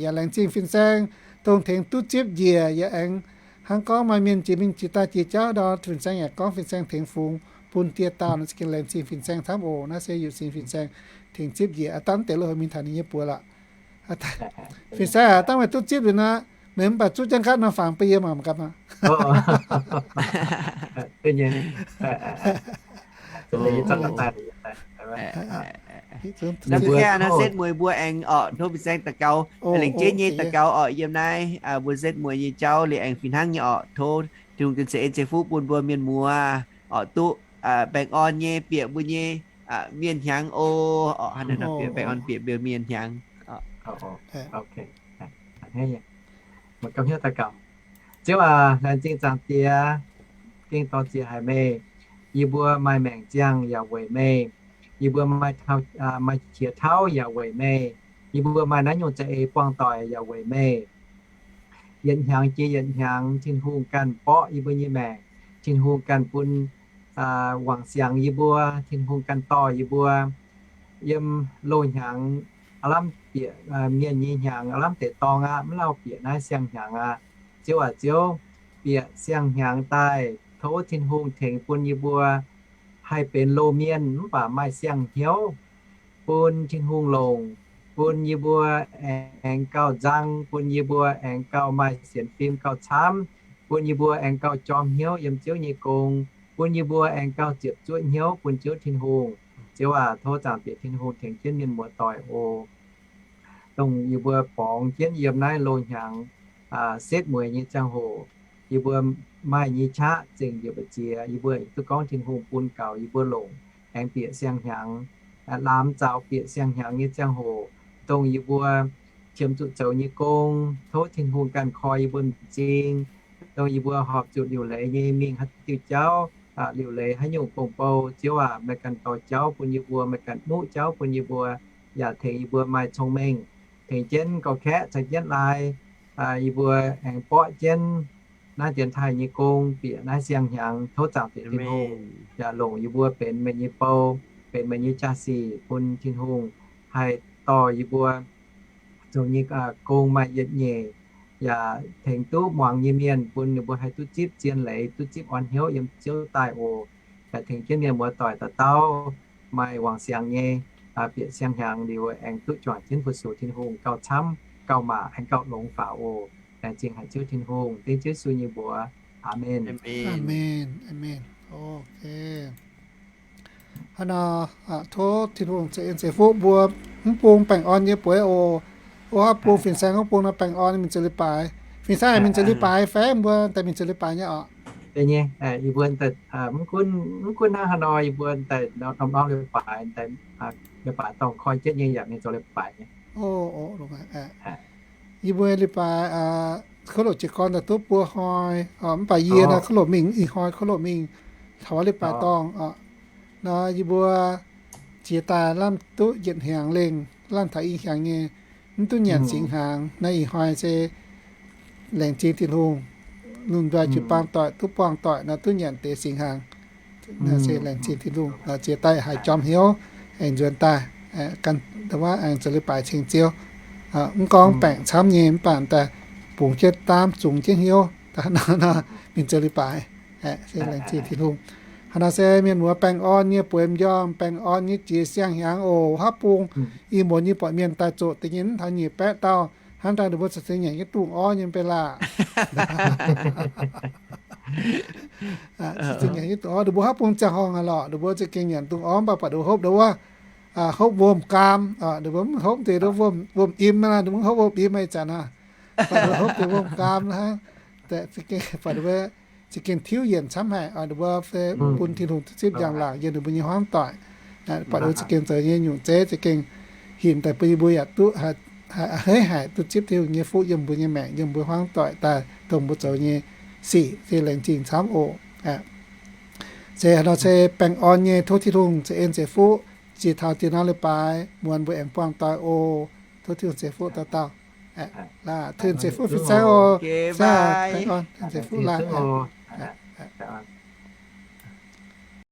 Yaac laengz zingh fin-saeng dongh tengx duqv zipv njiec, yaac aengx hnangv gorngv maaih mienh jiex mingh jiex daaih jiex jauv nor, fin-saeng yaac gorngv fin-saeng tengx fungx bun dieh dauh nor, za'gengh laengz zingh fin-saeng camv oc. Naaiv se yietc sin fin-saeng tengx zipv njiec, aa, dangv deix lui-houx mingh taux ninh nyei buoz lorqc. Fin-saeng aac, dangv meih duqv zipv liuz nor, meih mv baac zuqv jienv nqaatv nor fangx bun yie mangc gaax maah. Naaiv setv mueiz mbuo aengx oc, tov fin-saeng daux gaux, lengc jeiv nyei daux gaux oc. Yiem naaiv mbuo setv mueiz nyei jauv liuz aengx fih hnangv nyei oc. Tov Tin-Hungh ganh ceix en ceix fuqv bun mbuo mienh muoz oc, duqv baengh orn nyei bieqc mbuo nyei mienh hnyangx oc. Oc, hnangv naaiv nor bieqc baengh orn bieqc mbuo mienh hnyangx. Ziouv aac, laengz zingh Zaangc Diex, gengh dorh ziex haic meih. Yie mbuo maaih maengc ziangh yaac weic meih. Yie mbuo maaih, maaih qiex tauv yaac weic meih. Yie mbuo maaih naaiv nyungc za'eix buangh doic yaac weic meih. Yietc hnyangx jiex yietc hnyangx, Tin-Hungh ganh mborqv yie mbuo nyei maengc. Tin-Hungh ganh bun wangc siangx yie mbuo. Tin-Hungh ganh dorh yie mbuo yiem loz-hnyangx, aav lamh bieqc mienh nyei hnyangx, aav lamh deix dorngx aqv, mv lauh bieqc naaiv siang-hnyangx aqv. Ziouv aac, Ziouv, bieqc siang-hnyangx daaih, tov Tin-Hungh tengx bun yie mbuo haih benx loz-mienh mv baac maaih siang-hnyouv, bun Tin-Hungh longc, bun yie mbuo aengx gauh nzang, bun yie mbuo aengx gauh maaih sienx fim gauh camv, bun yie mbuo aengx gauh jorm hnyouv yiem Ziouv nyei gong, bun yie mbuo aengx gauh ziepc zuoqv hnyouv bun Ziouv Tin-Hungh. Ziouv aac, tov Zaangc Diex Tin-Hungh tengx jienv mienh muoz-doic oc. Dongh yie mbuo borngz jienv yiem naaiv loz-hnyangx setv mueiz nyei ziangh hoc, yie mbuo maaih nyei qaqv zengc njiec mbu'ziex, yie mbuo duqv gorngv Tin-Hungh bun gaux yie mbuo longc, aengx bieqc siang-hnyangx, laamx zaux bieqc siang-hnyangx nyei ziangh hoc, dongh yie mbuo qiemx zuqc zoux nyei gong, tov Tin-Hungh ganh koi yie mbuo m'zing. Dongh yie mbuo horpc zuqc liuc leiz nyei mingh haaix diuh jauv, liuc leiz haaix nyungc gong-bou, Ziouv aac, meih ganh dorh jauv bun yie mbuo, meih ganh nuqv jauv bun yie mbuo, yaac tengx yie mbuo maaih cong-mengh, tengx jienv gauh kaeqv caux jienv lai. Yie mbuo aengx borqv jienv naaiv dienx taaih nyei gong, bieqc naaiv siang-hnyangx, tov Zaangc Diex Tin-Hungh yaac longc yie mbuo benx meih nyei bou, benx meih nyei jaa-sic bun Tin-Hungh haih dorh yie mbuo zoux nyei gong maaih yietc nyeic, yaac tengx duqv muangx nyei mienh bun ninh mbuo haih duqv zipv zien leiz, duqv zipv orn hnyouv yiem Ziouv daaih oc. Yaac tengx jienv mienh muoz-doic dauh dauh maaih wangc siangx nyei, bieqc siang-hnyangx liuz aengx duqv juangc jienv fu-sux Tin-Hungh gauh camv, gauh maac, aengx gauh longx faaux oc. Laengz zingh haic Ziouv Tin-Hungh, dengv Ziouv Yesu nyei mbuox. Aamen. Aamen. Aamen. Ok. Hnangv nor, tov Tin-Hungh ceix en ceix fuqv mbuo, mv bung baengh orn nyei bueix oc. Wuov bung fin-saeng wuov bung nor baengh orn mingh zoux leiz-baaix. Fin-saeng mingh zoux leiz-baaix fai mbuo daaih mingh zoux leiz-baaix nyei oc? Deix nyei, yie mbuo daaih, mv gunv, mv gunv hnangv haaix nor, yie mbuo daaih norm-norm leiz-baaix, daaih leiz-baaix dorngh koi jienv nyei yaac mingh zoux leiz-baaix nyei. Yie mbuo leiz-baaix, kouv loc jiez gorn daaih duqv buo hnoi, mv baac yie nor kouv loc mingh ih hnoi, kouv loc mingh taux wuov leiz-baaix dorngh oc. Nor yie mbuo jiex daaih lamh duqv yietc hnyangx lengh, lamh taux i hnyangx nyei. mv duqv nyanc singx hnaangx. Naaiv ih hnoi se laengz zingh Tin-Hungh, lungh ndorm jiu-baang doic duqv buangh doic nor duqv nyanc deix singx hnaangx. Naaiv se laengz zingh Tin-Hungh. Ziex daaih haiz jorm hnyouv, aengx nzuonx daaih, aengx zoux leiz-baaix ceng Ziouv. Mv gorngv baengc camv nyei mv baac daaih bungx jienv daamv zungx jienv hnyouv nor, mingh zoux leiz-baaix. Se laengz zingh Tin-Hungh. Hnangv naaiv se mienh muoz baengh orn nyei bueix m'njormh, baengh orn nyei jiex siang-hnyangx oc. Haav bung i muonz nyei buatc mienh daaih zoqc deix nyei mv taux nyic baeqv dauh, hnangv daaih ninh mbuo cingx nyanc jienv dungz orv nyei mv bei laah. Ninh mbuo haav bung ziangh horngh aqv lorqc, ninh mbuo za'gengh nyanc dungz orv mv baac buatc ninh mbuo hopv ndau wuov, hopv wuom-gaam. Ninh mbuo mv hopv deix wuom-im, ninh mbuo mv hopv wuom-im ih zanc aqv. Buatc ninh mbuo hopv deix wuom-gaam hnangv. Buatc ninh mbuo za'gengh tiuv yienc camv haic. Ninh mbuo bun Tin-Hungh duqv zipv njang-laangc yiem ninh mbuo nyei hmuangv doic. Buatc ninh mbuo za'gengh zoux nyei nyungc zeiv za'gengh hinc daaih bun yie mbuo yaac duqv haiz haic, duqv zipv Tin-Hungh nyei fuqv yiem mbuo nyei maengc, yiem mbuo hmuangv doic daaih dongh mbuo zoux nyei sic. Se laengz zingh camv oc. Se haaix nor se baengh orn nyei, tov Tin-Hungh ceix en ceix fuqv. Zinh taux diex norm leiz-baaix muonz mbuo aengx buangh doic oc. Tov Tin-Hungh ceix fuqv dauh dauh. Tov Tin-Hungh ceix fuqv fin-saeng oc. Baengh orn, Tin-Hungh ceix fuqv laanh.